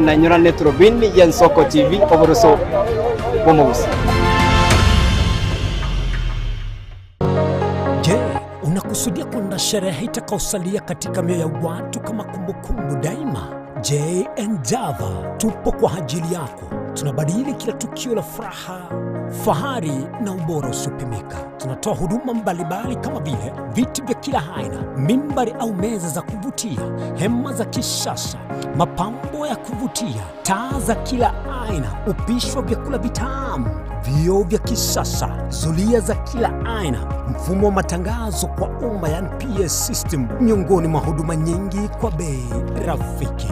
nainyora neturubini y'Ensoko TV, oboroso bw'omogusii. Je, unakusudia kwenda sherehe itakaosalia katika mioyo ya watu kama kumbukumbu daima? JN Java tupo kwa ajili yako. Tunabadili kila tukio la furaha, fahari na ubora usiopimika. Tunatoa huduma mbalimbali kama vile viti vya kila aina, mimbari au meza za kuvutia, hema za kisasa, mapambo ya kuvutia, taa za kila aina, upishi wa vyakula vitamu, vioo vya kisasa, zulia za kila aina, mfumo wa matangazo kwa umma, yani PS system, miongoni mwa huduma nyingi kwa bei rafiki.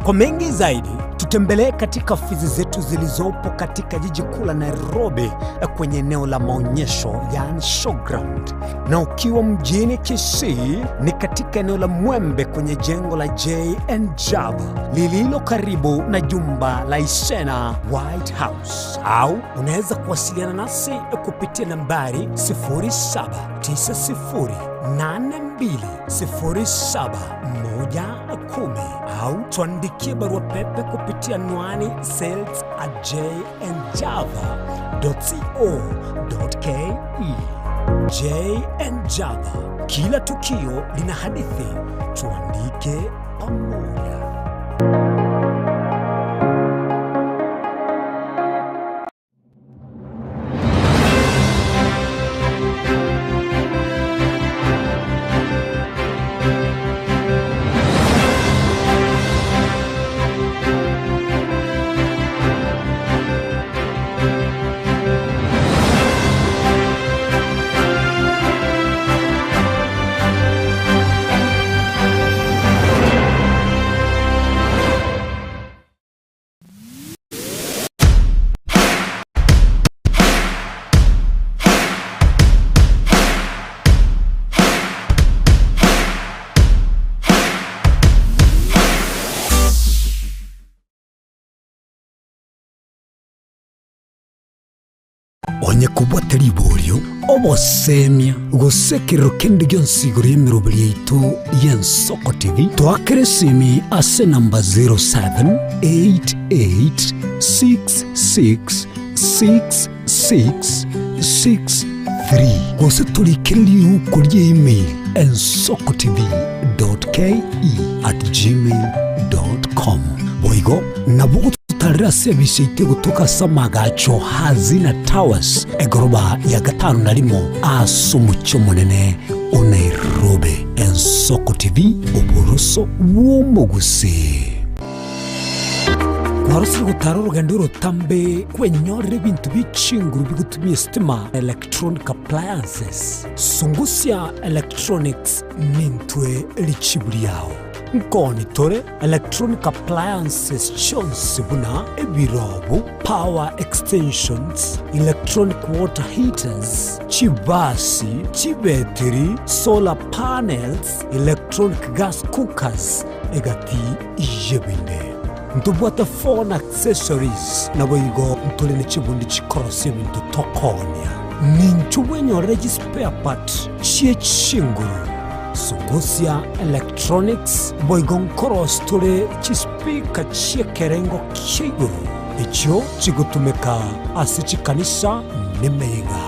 Kwa mengi zaidi, tutembelee katika ofisi zetu zilizopo katika jiji kuu la Nairobi kwenye eneo la maonyesho yani showground, na ukiwa mjini Kisii ni katika eneo la Mwembe kwenye jengo la JN Java lililo karibu na jumba la Isena White House, au unaweza kuwasiliana nasi kupitia nambari 0790820710 au tuandikie barua pepe kupitia anwani sales at jnjava.co.ke. JN Java, kila tukio lina hadithi, tuandike pamoja. Onye kobwate riborio, obosemia, gose ekerero kende gionsi igoro y'emeroberi yaito y'Ensoko TV, toakere esimi ase enamba 0788666663 gose torikere riuko rie email ensokotv.ke@gmail.com. Boigo nabo Tarera ase ebise yaito egotoka ase amagacho Hazina Towers, egoroba ya gatano na rimo ase omochie omonene o Nairobi. Ensoko TV, oboroso bw'omogusii. Kwarosire gotara orogendo orotambe kwenyorera ebinto bie chinguru bigotumia esitima, electronic appliances. Sungusia Electronics nintwe richibu riao. Nkoni tore electronic appliances chionsi buna ebirobu, power extensions, electronic water heaters, chibasi, chibetiri, solar panels, electronic gas cookers, egati y'ebinde. Ntobwate phone accessories, naboigo ntore ne chibundi chikorosia ebinto tokoonia. Ninchu bwenyorere chispare part chie chinguru. Sungusia Electronics boigo nkorosi tore chispeaker chi'ekerengo kia igoro, echio chigotumeka ase chikanisa nemeyega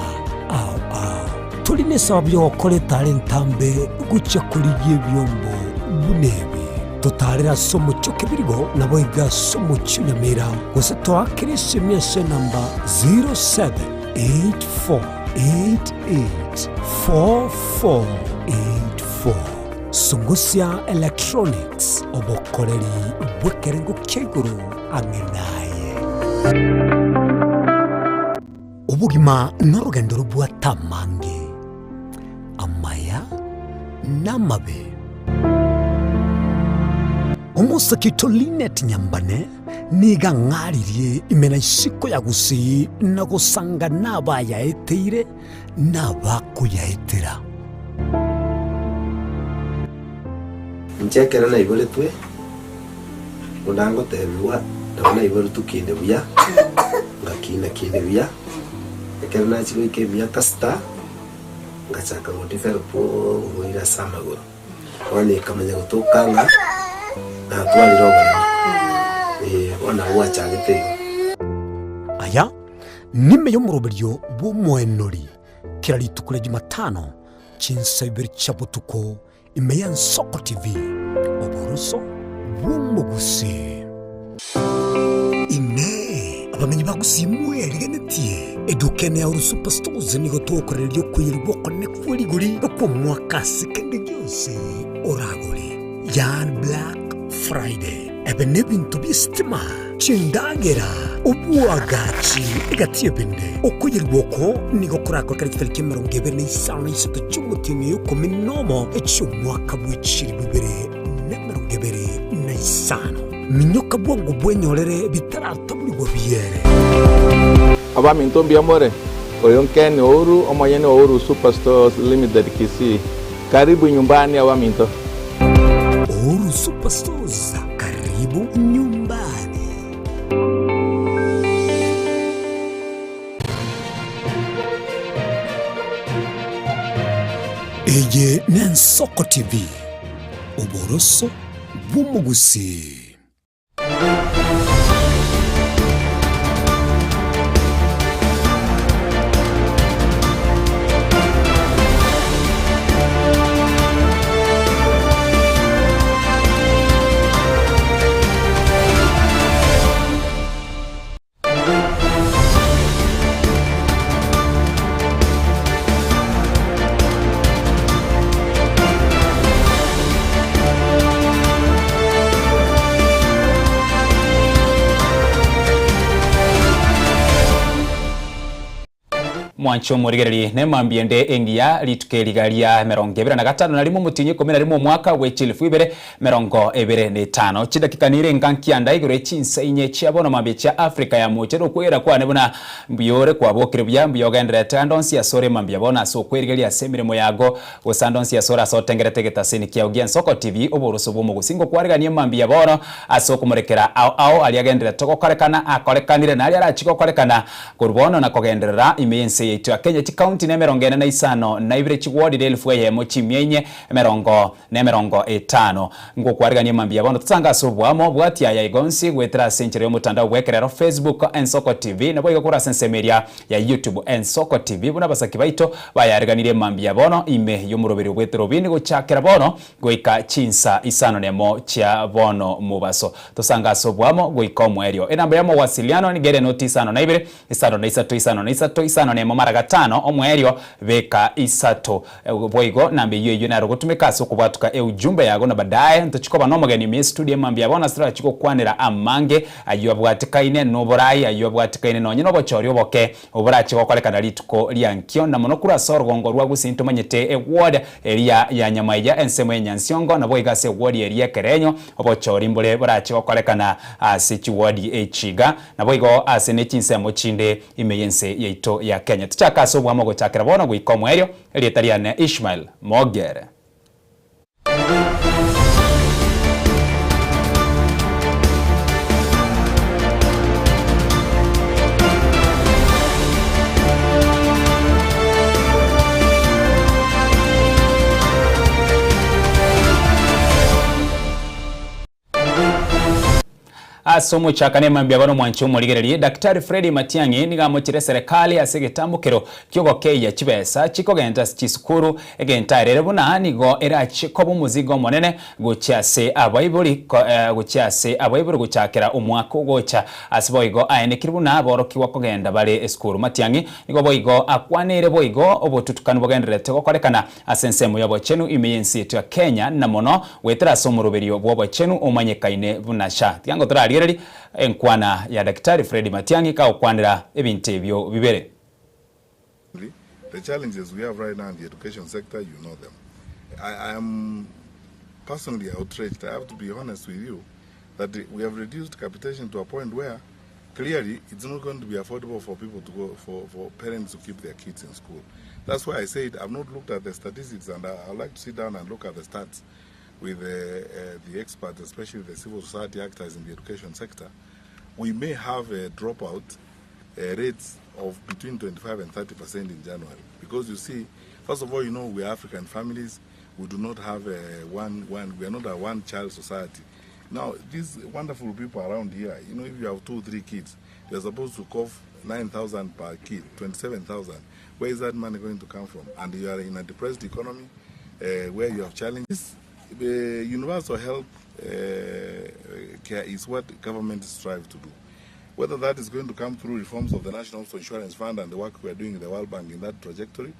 ao ao. Tori nesababu y'ogokora etara entambe gochia korigia ebiombo buna ebi. Totaarere ase omochie o Kebirigo, naboigo ase omochie o Nyamira, gose toakere esimi ase enamba 0784. 884484 Sungusia Electronics, obokoreri bw'ekerengo kia igoro ang'e naye. Obogima norogendo robwate amange, amaya na amabe. Omosake oito Linet Nyambane Nigo ang'aririe ime na isiko ya gusii na gosanga nabayaeteire na abakoyaetera. Inche ekero naiboretwe, buna ngotebigwa, nabo naiboretwe kinde buya, ngakina kinde buya, ekero nachia goika emiaka sita, ngachaka go develop oboira ase amagoro. Bono ekamanya gotoka ng'a natwarire oboremo. Ee. Bono nabo gwachagete igo. Aya nime y'omoroberio bw'omoenori kera rituko ria Jumatano chinsa ibere chia botuko ime y'Ensoko TV, oboroso bw'omogusii. Inee! Abamenyi ba Gusii mwerigenetie? Eduka ene ya Uru Super Stores nigo togokorereria okoiyerigwa okonene kwe rigori okw'omwaka ase kende gionsi oragore. Yaani Black Friday. Ebe nebinto bi'esitima, chindagera, oboagachi, egati y'ebinde. Okoyerigwa oko nigo korakorekane chitariki 25 chi'omotienyi oyo ikomi nomo echi'omwaka bwe chilifu ibere na emerongo ebere na isano. Minyoka bwango bwenyorere bitarataburigwa biere. Abaminto mbuya more? Oyo Ken Ouru, omonyene o Ouru Super Stores Limited Kisii. Karibu nyumbani abaminto. Uhuru Superstores, karibu nyumbani. Eye n'Ensoko TV, oboroso bw'omogusii. Mwanche omorigererie nemambia ende engiya rituko eriga ria emerongo ebere na gatano na rimo omotienyi ikomi na rimo omwaka bwe chilifu ibere merongo ebere na etano. Chidakika nire enga nkianda igoro ye chinsa inye chia bono mambia chia Africa ya mocha nokwegera kwane buna mbuya ore kwabokire buya mbuya ogendererete ande onsi asore mambia bono ase okwerigeria ase emeremo yago gose ande onsi asore ase otengerete egetasini kiao gia Ensoko TV oboroso bw'omogusi ngokwariganie mambia bono ase okomorekera ao ao aria agendererete gokorekana akorekanire na aria arachie gokorekana Korwa bono na kogenderera ime y'ense yaito ya Kenya chikaunti nemerongo ene na isano na ibere chiwodi na elifu eyemo chimia inye emerongo na emerongo etano. Ngokwarigania mambia bono tosange ase oboamo bwatia aya igo onsi goetera ase enchera y'omotandao bw'ekerero Facebook Ensoko TV naboigo korwa ase ensemo eria ya YouTube Ensoko TV buna abasaki baito bayariganirie mambia bono ime y'omoroberio bw'eterobini gochakera bono Goika chinsa isano nemo chia bono mobaso. Tosange ase oboamo goika omoerio. Enamba y'omowasiliano nigo ere noti isano na ibere, isano na isato, isano na isato, isano nemo mara gatano, omoerio beka isato. Boigo namba eyio eyio naro gotumeka ase okobwatuka eujumbe yago na baadaye ntochi koba nomogeni ime estudio emambia bono ase torachi gokwanera amange ayio abwatekaine noborai ayio abwatekaine nonye nobochori oboke oborache gokorekana rituko ria nkio na mono korwa ase orogongo rwa Gusii ntomanyete eward Eria ya nyamaiya ensemo ya nyansiongo, naboigo ase ewodi eria ekerenyo, obochori mbore borache gokorekana ase chiwodi echi iga, naboigo ase ne chinsemo chinde ime y'ense yaito ya Kenya. Tochake ase oboamo gochakera bono goika omoerio, erieta riane Ishmael Mogere. Ase omochakano emambia bono omwanchi omorigererie, Daktari Freddy Matiang'i nigo amochire eserekari ase egetambokero ki'ogokeyia chibesa chikogenta ase chisukuru, egento arere buna nigo erachie koba omozigo omonene gochia ase abaibori gochia ase abaibori gochakera omwaka ogocha. Ase boigo aenekire buna aborokigwa kogenda bare esukuru. Matiang'i nigo boigo akwaneire boigo obotutukanu bogendererete gokorekana ase ensemo y'obochenu ime y'ense yaito ya Kenya na mono goetera ase omoroberio bw'obochenu omanyekaine buna SHA. Tiga ngotorarigererie enkwana ya Daktari Fred Matiang'i kagokwanera ebinto ebio bibere. The challenges we have right now in the education sector, you know them. I, I am personally outraged. I have to be honest with you that we have reduced capitation to a point where clearly it's not going to be affordable for people to go, for, for parents to keep their kids in school. That's why I said I've not looked at the statistics and I, I'd like to sit down and look at the stats with the, uh, the experts, especially the civil society actors in the education sector. We may have a dropout uh, rates of between 25 and 30 percent in January. Because you see, first of all, you know, we are African families. We do not have a one, one we are not a one-child society. Now, these wonderful people around here, you know, if you have 2, 3 kids, you're supposed to cough 9,000 per kid, 27,000. Where is that money going to come from? And you are in a depressed economy uh, where you have challenges. The universal health care is what government strive to do. Whether that is going to come through reforms of the National Insurance Fund and the work we are doing in the World Bank in that trajectory,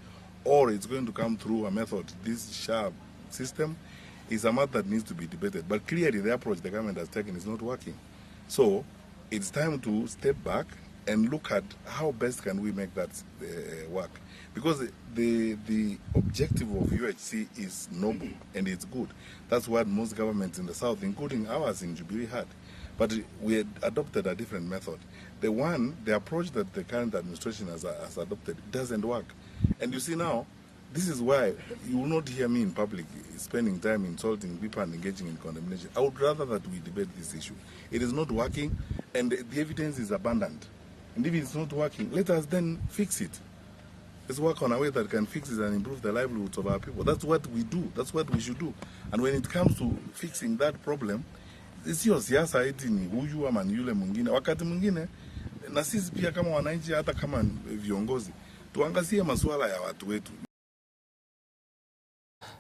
or it's going to come through a method, this SHA system, is a matter that needs to be debated. But clearly the approach the government has taken is not working. So it's time to step back and look at how best can we make that work. Because the objective of UHC is noble and it's good. That's what most governments in the South, including ours in Jubilee, had. But we had adopted a different method. The approach that the current administration has adopted doesn't work. And you see now, this is why you will not hear me in public spending time insulting people and engaging in condemnation. I would rather that we debate this issue. It is not working, and the evidence is abundant. And if it's not working, let us then fix it. Let's work on a way that can fix it and improve the livelihoods of our people. That's what we do. That's what we should do. And when it comes to fixing that problem, sio siasa eti ni huyu ama ni yule mwingine. Wakati mwingine na sisi pia kama wananchi, hata kama viongozi, tuangazie masuala ya watu wetu.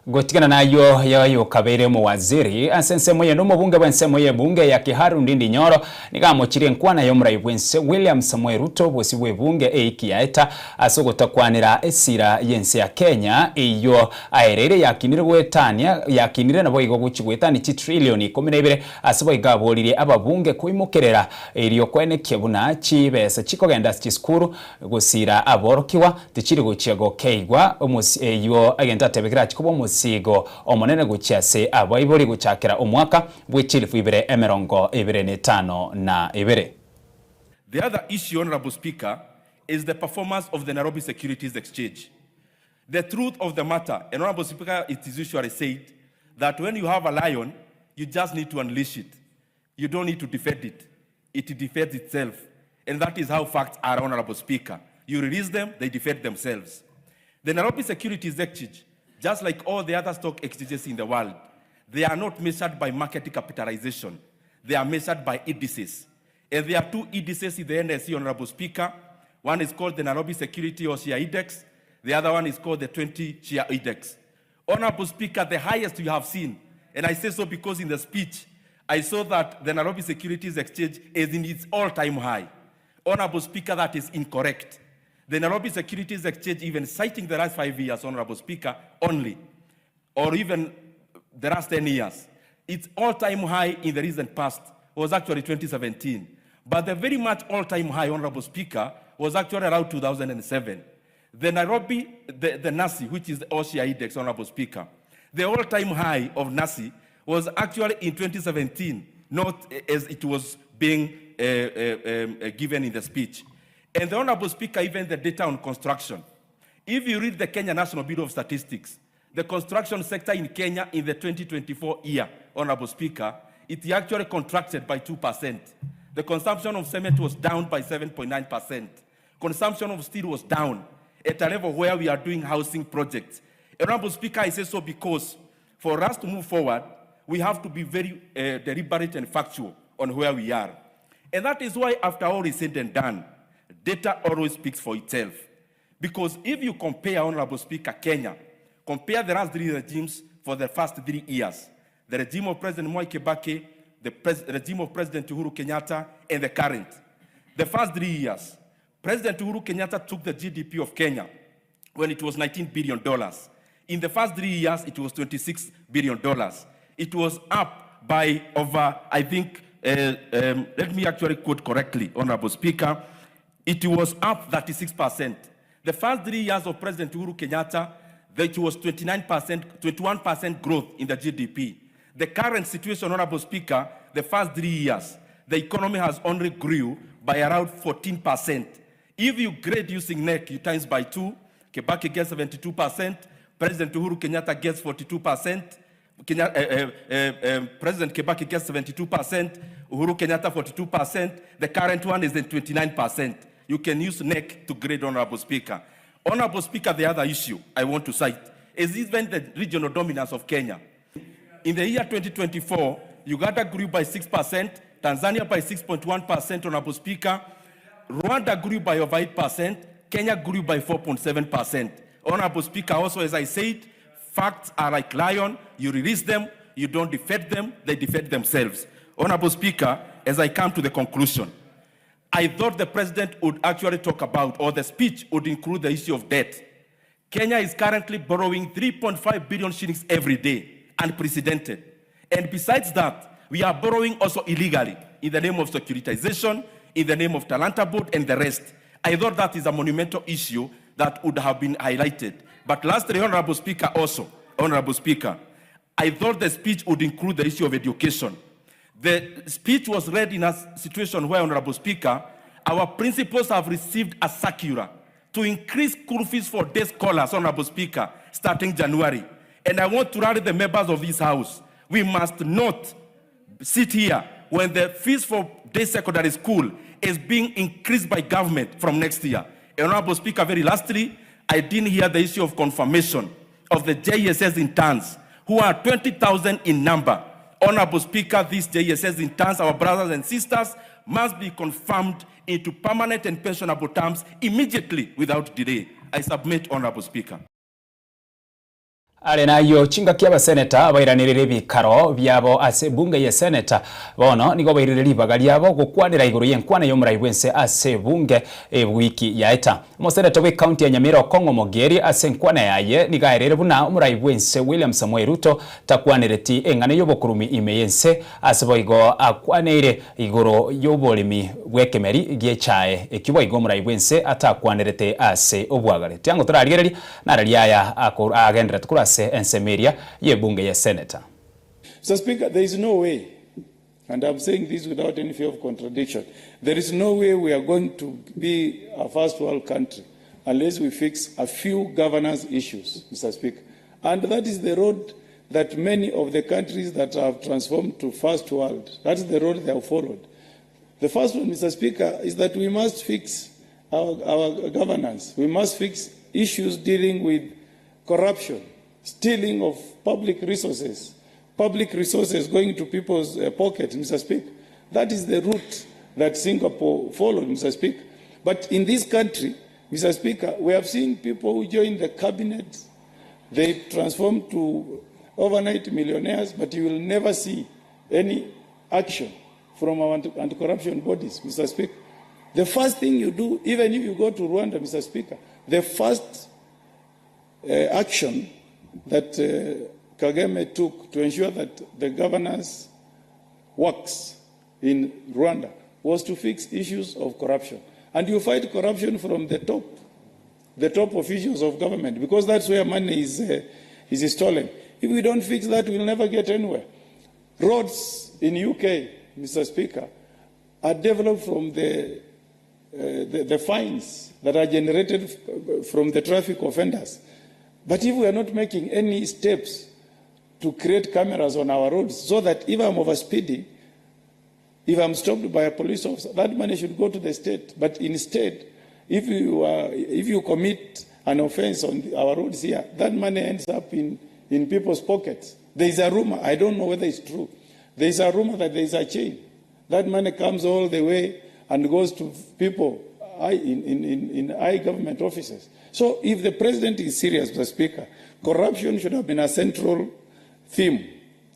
Gotigana nayo yayo kabere mu waziri ase ensemo ye n'omobunge bw'ensemo y'ebunge ya Kiharu Ndindi Nyoro nigamochirie enkwana y'omurai bwense William Samoei Ruto bosi bw'ebunge eiki yaeta ase ogotakwanera esira y'ense ya Kenya eyo aereire yakinire gwetania yakinire nabo igo gochi gwetania chitrillion 12 ase boigo aboririe ababunge koimokerera erio kwenekia buna chibesa chikogenda chisukuru gosira aborokiwa tichiri gochia gokeigwa omosi eyo agenda atebekera chikoba omusigo omonene gochia ase abaibori gochakera omwaka bw'echilifu ibere emerongo ibere na etano na ibere. The other issue, Honorable Speaker, is the performance of the Nairobi Securities Exchange. The truth of the matter, and Honorable Speaker, it is usually said that when you have a lion, you just need to unleash it. You don't need to defend it. It defends itself. And that is how facts are, Honorable Speaker. You release them, they defend themselves. The Nairobi Securities Exchange, just like all the other stock exchanges in the world, they are not measured by market capitalization. They are measured by indices. And there are two indices in the NSE, Honorable Speaker. One is called the Nairobi Security or Share Index. The other one is called the 20 Share Index. Honorable Speaker, the highest you have seen, and I say so because in the speech, I saw that the Nairobi Securities Exchange is in its all-time high. Honorable Speaker, that is incorrect. The Nairobi Securities Exchange, even citing the last 5 years, Honorable Speaker, only, or even the last 10 years, its all-time high in the recent past was actually 2017. But the very much all-time high, Honorable Speaker, was actually around 2007. The Nairobi, the NASI, which is the All-Share Index, Honorable Speaker, the all-time high of NASI was actually in 2017, not as it was being given in the speech. And the Honorable Speaker, even the data on construction. If you read the Kenya National Bureau of Statistics, the construction sector in Kenya in the 2024 year, Honorable Speaker, it actually contracted by 2%. The consumption of cement was down by 7.9%. Consumption of steel was down at a level where we are doing housing projects. Honorable Speaker, I say so because for us to move forward, we have to be very deliberate and factual on where we are. And that is why, after all is said and done, data always speaks for itself. Because if you compare, Honorable Speaker, Kenya, compare the last three regimes for the first 3 years, the regime of President Mwai Kibaki, the regime of President Uhuru Kenyatta, and the current. The first 3 years, President Uhuru Kenyatta took the GDP of Kenya when it was $19 billion. In the first 3 years, it was $26 billion. It was up by over, I think, let me actually quote correctly, Honorable Speaker, it was up 36%. The first 3 years of President Uhuru Kenyatta, it was 21% growth in the GDP. The current situation, Honorable Speaker, the first 3 years, the economy has only grew by around 14%. If you grade using NEC, you times by 2, Kibaki gets 72%, President Uhuru Kenyatta gets 42%, President Kibaki gets 72%, Uhuru Kenyatta 42%, the current one is at 29%. You can use NEC to grade, Honorable Speaker. Honorable Speaker, the other issue I want to cite is even the regional dominance of Kenya. In the year 2024, Uganda grew by 6%, Tanzania by 6.1%, Honorable Speaker. Rwanda grew by over 8%, Kenya grew by 4.7%. Honorable Speaker, also as I said, facts are like lion. You release them, you don't defend them, they defend themselves. Honorable Speaker, as I come to the conclusion, I thought the president would actually talk about, or the speech would include the issue of debt. Kenya is currently borrowing 3.5 billion shillings every day, unprecedented. And besides that, we are borrowing also illegally in the name of securitization, in the name of Talanta Board, and the rest. I thought that is a monumental issue that would have been highlighted. But lastly, Honorable Speaker, also, Honorable Speaker, I thought the speech would include the issue of education. The speech was read in a situation where, Honorable Speaker, our principals have received a circular to increase school fees for day scholars, Honorable Speaker, starting January. And I want to rally the members of this house. We must not sit here when the fees for day secondary school is being increased by government from next year. And Honorable Speaker, very lastly, I didn't hear the issue of confirmation of the JSS interns, who are 20,000 in number. Honorable Speaker, these JSS interns, our brothers and sisters, must be confirmed into permanent and pensionable terms immediately without delay. I submit, Honorable Speaker. Are nayio chingaki abaseneta bairanerire ebikaro biabo ase ebunge ye Seneta, bono nigo bairire ribaga riabo gokwanera igoro y'enkwana y'omorai bw'ense ase ebunge ewiki yaeta. Omoseneta bw'ecounty ya Nyamira Okong'o Omogeri ase enkwana yaye nigo aereire buna omorai bw'ense William Samoei Ruto takwanereti eng'ana y'obokurumi ime y'ense ase boigo akwaneire igoro y'oboremi bw'ekemeri gi'echae ekio boigo omorai bw'ense atakwanerete ase obwagare. Tiango torarigereria Nararia aya agenderete korwa ase ensemo eria y'ebunge ye Seneta. Mister Speaker, there is no way, and I'm saying this without any fear of contradiction, there is no way we are going to be a first world country unless we fix a few governance issues, Mr. Speaker. And that is the road that many of the countries that have transformed to first world, that is the road they have followed. The first one, Mr. Speaker, is that we must fix our, our governance. We must fix issues dealing with corruption, stealing of public resources, public resources going to people's uh, pockets, Mr. Speaker. That is the route that Singapore followed, Mr. Speaker. But in this country, Mr. Speaker, we have seen people who join the cabinet, they transform to overnight millionaires, but you will never see any action from our anti-corruption bodies, Mr. Speaker. The first thing you do, even if you go to Rwanda, Mr. Speaker, the first uh, action that uh, Kagame took to ensure that the governance works in Rwanda was to fix issues of corruption. And you fight corruption from the top, the top officials of government, because that's where money is, uh, is stolen. If we don't fix that, we'll never get anywhere. Roads in UK, Mr. Speaker, are developed from the, uh, the, the fines that are generated from the traffic offenders. But if we are not making any steps to create cameras on our roads so that if I'm overspeeding, if I'm stopped by a police officer, that money should go to the state. But instead, if you, uh, if you commit an offense on our roads here, that money ends up in, in people's pockets. There is a rumor, I don't know whether it's true. There is a rumor that there is a chain. That money comes all the way and goes to people in, in, in, in high government offices. So if the president is serious, Mr. Speaker, corruption should have been a central theme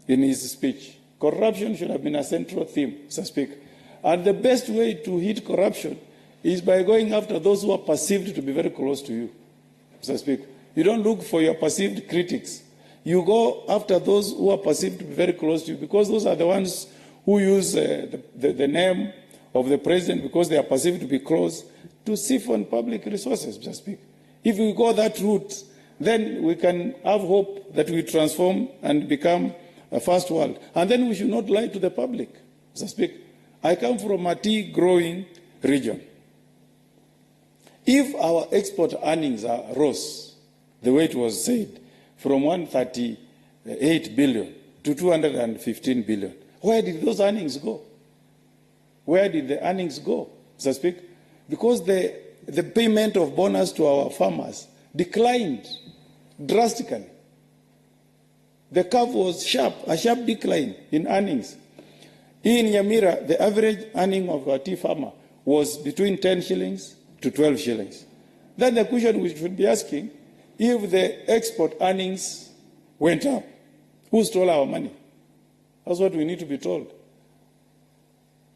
in his speech. Corruption should have been a central theme, Mr. Speaker. And the best way to hit corruption is by going after those who are perceived to be very close to you, Mr. Speaker. You don't look for your perceived critics. You go after those who are perceived to be very close to you because those are the ones who use uh, the, the, the name of the president because they are perceived to be close to siphon public resources, Mr. Speaker. If we go that route, then we can have hope that we transform and become a first world. And then we should not lie to the public, Mr. Speaker. I come from a tea growing region. If our export earnings are rose, the way it was said, from 138 billion to 215 billion, where did those earnings go? Where did the earnings go, Mr. Speaker? Because the, the payment of bonus to our farmers declined drastically. The curve was sharp, a sharp decline in earnings. In Nyamira, the average earning of a tea farmer was between 10 shillings to 12 shillings. Then the question we should be asking, if the export earnings went up, who stole our money? That's what we need to be told.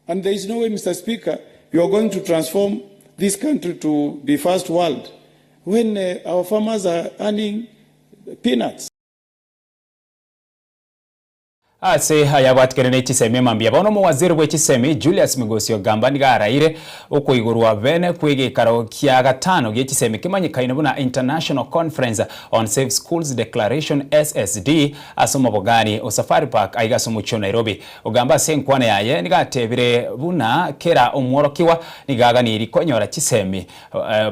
And there is no way, Mr. Speaker, you are going to transform this country to be first world when uh, our farmers are earning peanuts. Ase aya abwatikene ne chisemi emambia bono omowaziri bwe chisemi Julius Migosi Ogamba nigo araire okoigorwa bene kw'egekaro kia gatano gie chisemi kemanyekaine buna International Conference on Safe Schools Declaration, SSD, ase omobogani o Safari Park aiga ase omochie o Nairobi. Ogamba ase enkwana yaye nigo atebire buna kera omworokigwa nigo aganirie konyora chisemi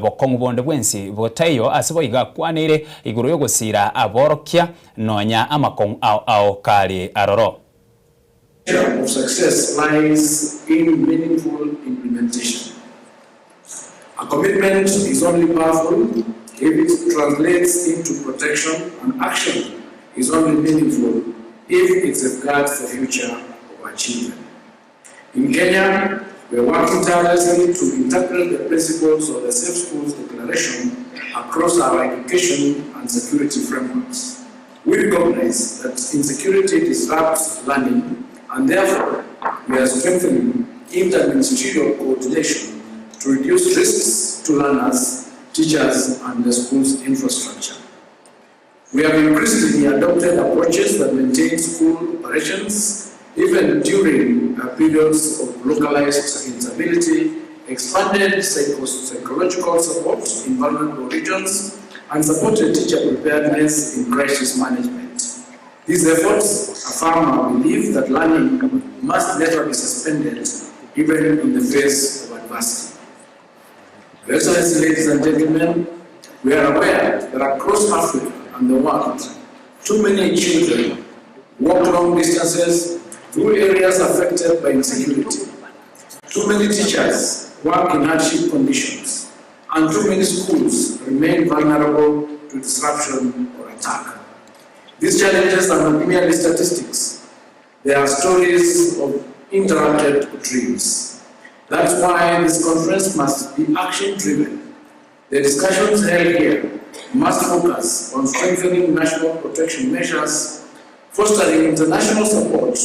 bokong'u bonde bwensi botaiyo ase boigo akwaneire igoro y'ogosiira aborokia nonya amakong'u ao ao kare aroro. Measure of success lies in meaningful implementation. A commitment is only powerful if it translates into protection, and action is only meaningful if it safeguards the future of our children. In Kenya, we are working tirelessly to interpret the principles of the Safe Schools Declaration across our education and security frameworks. We recognize that insecurity disrupts learning, and therefore we are strengthening interministerial coordination to reduce risks to learners, teachers, and the school's infrastructure. We have increasingly adopted approaches that maintain school operations even during uh, periods of localized instability, expanded psychological support in vulnerable regions, and supported teacher preparedness in crisis management. These efforts affirm our belief that learning must never be suspended, even in the face of adversity. Your Excellency, ladies and gentlemen, we are aware that across Africa and the world, too many children walk long distances through areas affected by insecurity. Too many teachers work in hardship conditions, and too many schools remain vulnerable to disruption or attack. These challenges are not merely statistics. They are stories of interrupted dreams. That's why this conference must be action-driven. The discussions held here must focus on strengthening national protection measures, fostering international support,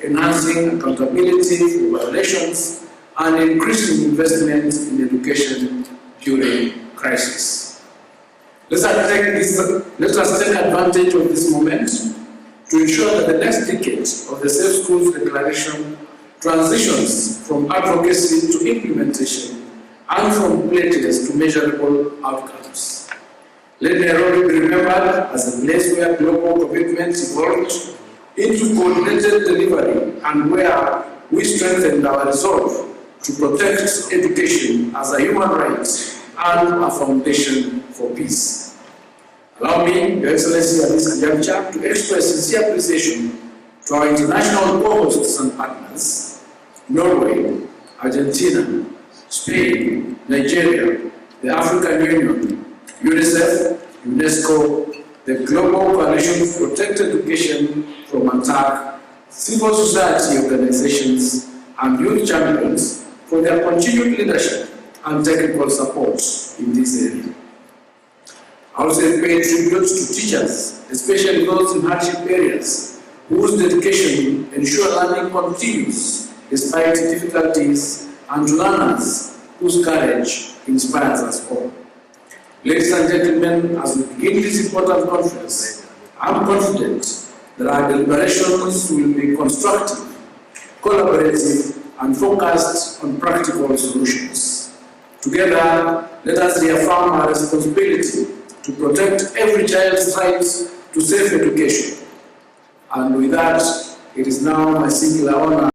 enhancing accountability for violations, and increasing investment in education during crisis. Let us take, this, let us take advantage of this moment to ensure that the next decade of the Safe Schools Declaration transitions from advocacy to implementation and from pledges to measurable outcomes. Let Nairobi be remembered as a place where global commitments evolved into coordinated delivery and where we strengthened our resolve to protect education as a human right and a foundation for peace. Allow me, Your Excellency, at this juncture, to express sincere appreciation to our international co-hosts and partners, Norway, Argentina, Spain, Nigeria, the African Union, UNICEF, UNESCO, the Global Coalition to Protect Education from Attack, civil society organizations, and youth champions for their continued leadership and technical support in this area. I also pay tribute to teachers, especially those in hardship areas, whose dedication ensure learning continues despite difficulties, and to learners whose courage inspires us all. Ladies and gentlemen, as we begin this important conference, I'm confident that our deliberations will be constructive, collaborative, and focused on practical solutions. Together, let us reaffirm our responsibility to protect every child's right to safe education. And with that, it is now my singular honor.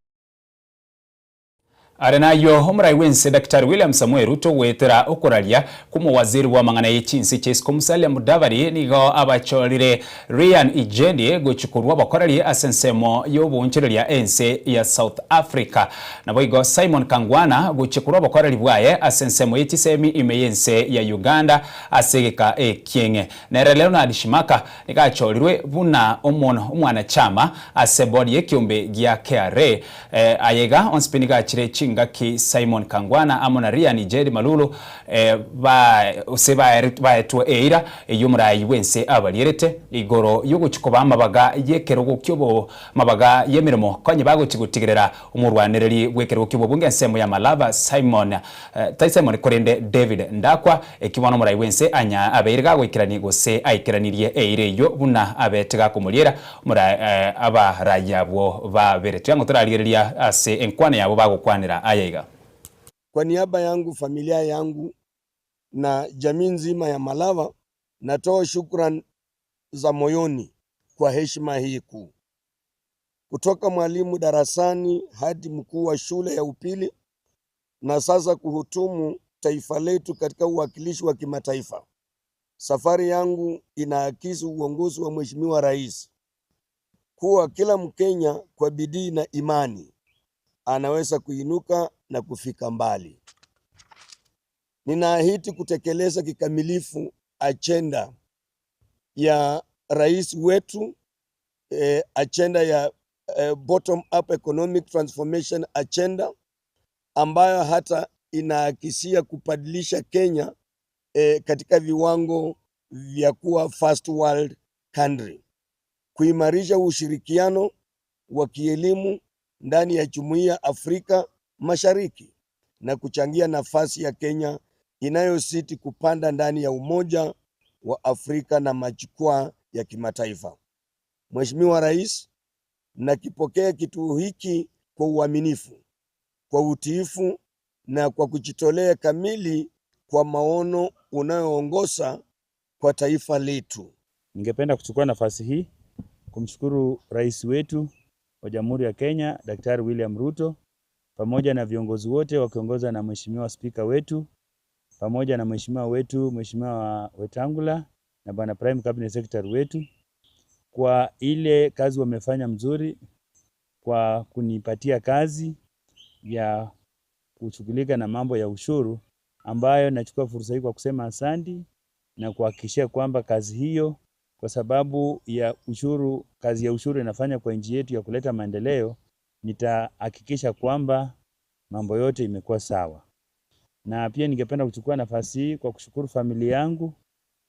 Are nayio, omorai bw'ense Daktari William Samoei Ruto goetera okoraria kw'omowaziri bw'amang'ana ye chinse chia isiko Musalia Mudavadi nigo abachorire Rian Ijendi gochia korwa obokoreri ase ensemo y'oboonchoreria ense ya South Africa. Naboigo Simon Kangwana gochia korwa obokoreri bwaye ase ensemo ye chisemi ime y'ense ya Uganda ase egeka ekieng'e. Nere Leonard Shimaka nigo achorirwe buna omwanachama ase ebodi y'ekiombe gia KRA. Aya iga onsi pi nigo achire chingaki Simon Kangwana amo na Rian Ijeri Malulu gose baetwe eira eyio omoraai bw'ense abarierete igoro y'ogochia koba amabaga y'ekerogo ki'obo mabaga y'emeremo konye bagochia gotigerera omorwanereri bw'ekerogo ki'obobunge ensemo ya Malava Simon tai Simon korende David Ndakwa Eki bono omorai bw'ense anya abeire gagoikerania gose aikeranirie eira eyio buna abete gakomoriera omorai abarai abwo babere. Tiga ng'o torarigereria ase enkwana yabo bagokwanera aya iga. Kwa niaba yangu, familia yangu na jamii nzima ya Malava natoa shukran za moyoni kwa heshima hii kuu. Kutoka mwalimu darasani hadi mkuu wa shule ya upili na sasa kuhutumu taifa letu katika uwakilishi wa kimataifa. Safari yangu inaakisi uongozi wa Mheshimiwa Rais kuwa kila Mkenya kwa bidii na imani anaweza kuinuka na kufika mbali. Ninaahidi kutekeleza kikamilifu ajenda ya rais wetu, ajenda ya bottom up economic transformation agenda ambayo hata inaakisia kubadilisha Kenya katika viwango vya kuwa first world country, kuimarisha ushirikiano wa kielimu ndani ya Jumuiya Afrika Mashariki na kuchangia nafasi ya Kenya inayozidi kupanda ndani ya Umoja wa Afrika na majukwaa ya kimataifa. Mheshimiwa Rais, nakipokea kituo hiki kwa uaminifu, kwa utiifu na kwa kujitolea kamili kwa maono unayoongoza kwa taifa letu. Ningependa kuchukua nafasi hii kumshukuru Rais wetu wa Jamhuri ya Kenya Daktari William Ruto pamoja na viongozi wote wakiongozwa na Mheshimiwa Spika wetu pamoja na Mheshimiwa wetu Mheshimiwa Wetangula na Bwana Prime Cabinet Secretary wetu kwa ile kazi wamefanya mzuri kwa kunipatia kazi ya kushughulika na mambo ya ushuru, ambayo nachukua fursa hii kwa kusema asanti na kuhakikishia kwamba kazi hiyo, kwa sababu ya ushuru, kazi ya ushuru inafanya kwa nchi yetu ya kuleta maendeleo, nitahakikisha kwamba mambo yote imekuwa sawa. Na pia ningependa kuchukua nafasi hii kwa kushukuru familia yangu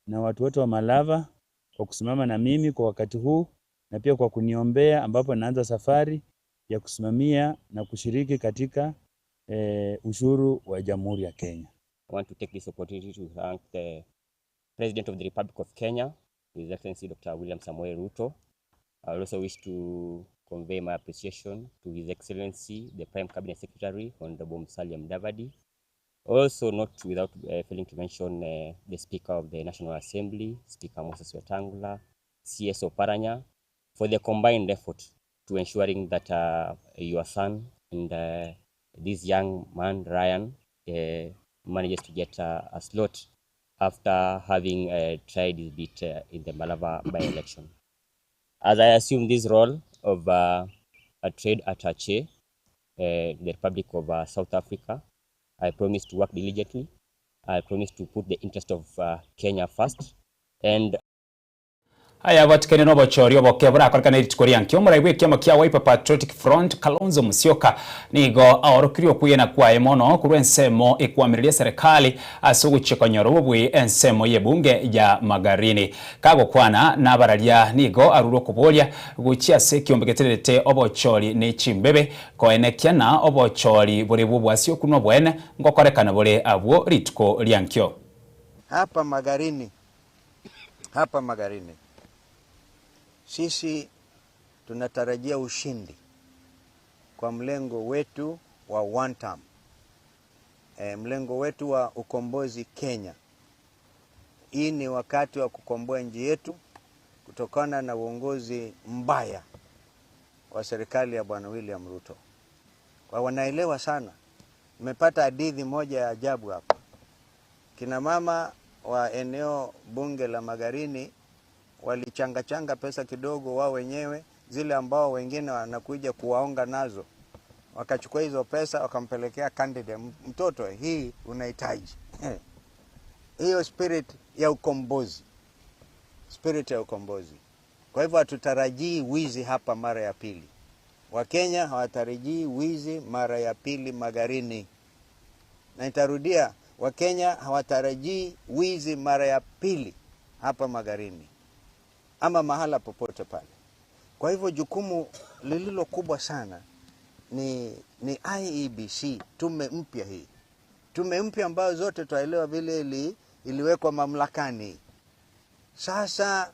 na watu wote wa Malava kwa kusimama na mimi kwa wakati huu na pia kwa kuniombea ambapo naanza safari ya kusimamia na kushiriki katika ushuru wa Jamhuri ya Kenya. I want to take this opportunity to thank the President of the Republic of Kenya, His Excellency Dr. William Samoei Ruto. I also wish to convey my appreciation to His Excellency, the Prime Cabinet Secretary, Honorable Musalia Mudavadi. Also, not without failing to mention the Speaker of the National Assembly, Speaker Moses Wetangula, CS Oparanya, for their combined effort to ensuring that your son and this young man, Ryan, manages to get a slot after having tried his bit in the Malava by-election. As I assume this role of a trade attaché in the Republic of South Africa, I promise to work diligently. I promise to put the interest of Kenya first. And Aya abwatikene na obochori oboke borakorekane rituko ria nkio. Omorai bw'ekiama kia Wiper Patriotic Front Kalonzo Musyoka nigo aorokirie okwegena kwaye mono korwa ensemo ekwamireria eserekari ase ogochia konyora obobui ensemo y'ebunge ya Magarini. Kagokwana nabararia nigo arure okoboria gochia ase ekiombe getererete obochori ne chimbebe koenekia na obochori bore bw'obwasi okunwa obwene ngokorekana bore abwo rituko ria nkio. Hapa Magarini, hapa Magarini sisi tunatarajia ushindi kwa mlengo wetu wa one term. Mlengo wetu wa ukombozi Kenya. Hii ni wakati wa kukomboa nchi yetu kutokana na uongozi mbaya wa serikali ya Bwana William Ruto. Kwa wanaelewa sana Nimepata hadithi moja ya ajabu hapa. Kina mama wa eneo bunge la Magarini walichangachanga pesa kidogo wao wenyewe, zile ambao wengine wanakuja kuwaonga nazo, wakachukua hizo pesa wakampelekea candidate, mtoto, hii unahitaji hiyo spirit ya ukombozi, spirit ya ukombozi. Kwa hivyo hatutarajii wizi hapa mara ya pili. Wakenya hawatarajii wizi mara ya pili Magarini, na nitarudia, Wakenya hawatarajii wizi mara ya pili hapa Magarini ama mahala popote pale. Kwa hivyo jukumu lililo kubwa sana ni, ni IEBC, tume mpya hii, tume mpya ambayo zote twaelewa vile ili, iliwekwa mamlakani. Sasa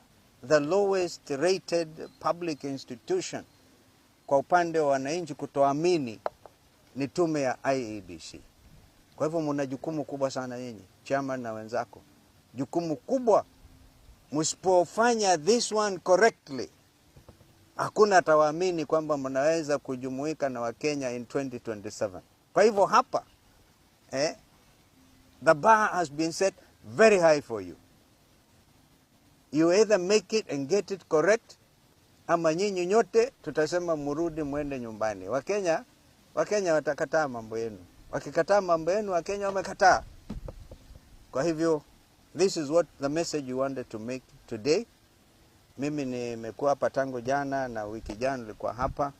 the lowest rated public institution kwa upande wa wananchi kutoamini ni tume ya IEBC. Kwa hivyo mna jukumu kubwa sana nyinyi, chairman na wenzako, jukumu kubwa. Msipofanya this one correctly, hakuna atawaamini kwamba mnaweza kujumuika na Wakenya in 2027. Kwa hivyo hapa eh, the bar has been set very high for you. You either make it and get it correct ama nyinyi nyote tutasema murudi mwende nyumbani. Wakenya, Wakenya watakataa mambo yenu. Wakikataa mambo yenu, Wakenya wamekataa. Kwa hivyo this is what the message you wanted to make today. Mimi nimekuwa hapa tangu jana na wiki jana nilikuwa hapa.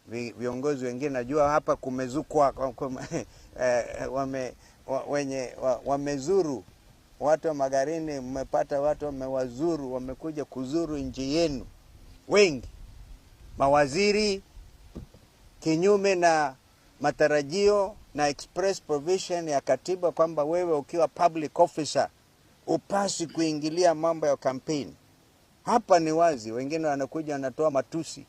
Vi- Viongozi wengine najua hapa kumezukwa eh, wame, wa, wenye wa, wamezuru watu wa Magarini, mmepata watu wamewazuru, wamekuja kuzuru nchi yenu wengi, mawaziri, kinyume na matarajio na express provision ya katiba kwamba wewe ukiwa public officer upasi kuingilia mambo ya campaign. Hapa ni wazi, wengine wanakuja wanatoa matusi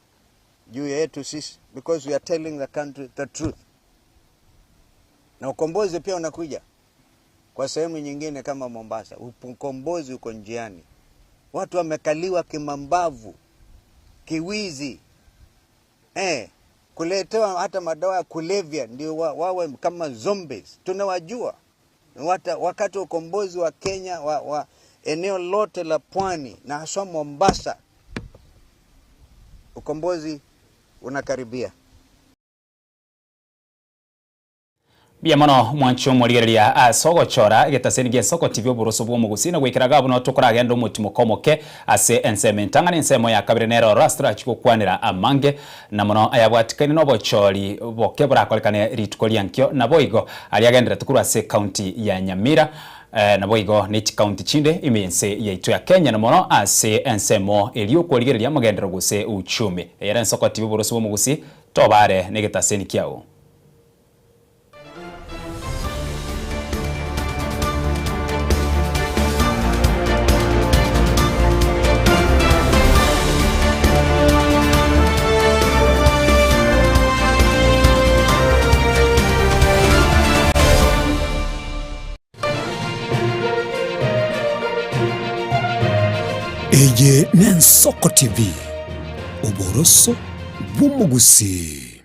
juu yetu sisi because we are telling the country the truth. Na ukombozi pia unakuja kwa sehemu nyingine kama Mombasa, ukombozi uko njiani. Watu wamekaliwa kimambavu, kiwizi, eh, kuletewa hata madawa ya kulevya ndio wa, wawe kama zombies. Tunawajua Wata, wakati wa ukombozi wa Kenya wa, wa eneo lote la pwani na haswa Mombasa, ukombozi unakaribia. Mbuya mono mwanche omorigereria ase ogochora egetaseni gia Ensoko TV oboroso bw'omogusii na goikera iga buna tokoragenda omotimoka omoke ase ensemo entang'ani ensemo ya kabere nere ororo ase torachie gokwanera amange na mono ayabwatikaine nobochori boke borakorekane rituko ria nkio naboigo aria agenderete korwa ase ecounty ya Nyamira naboigo ne chicounty chinde ime y'ense yaito ya Kenya na mono ase ensemo eria okorigereria amagenderero gose uchumi. Eye ere Ensoko TV oboroso bw'omogusii tobare negetaseni kiao. Eye n'Ensoko TV, oboroso bw'omogusii.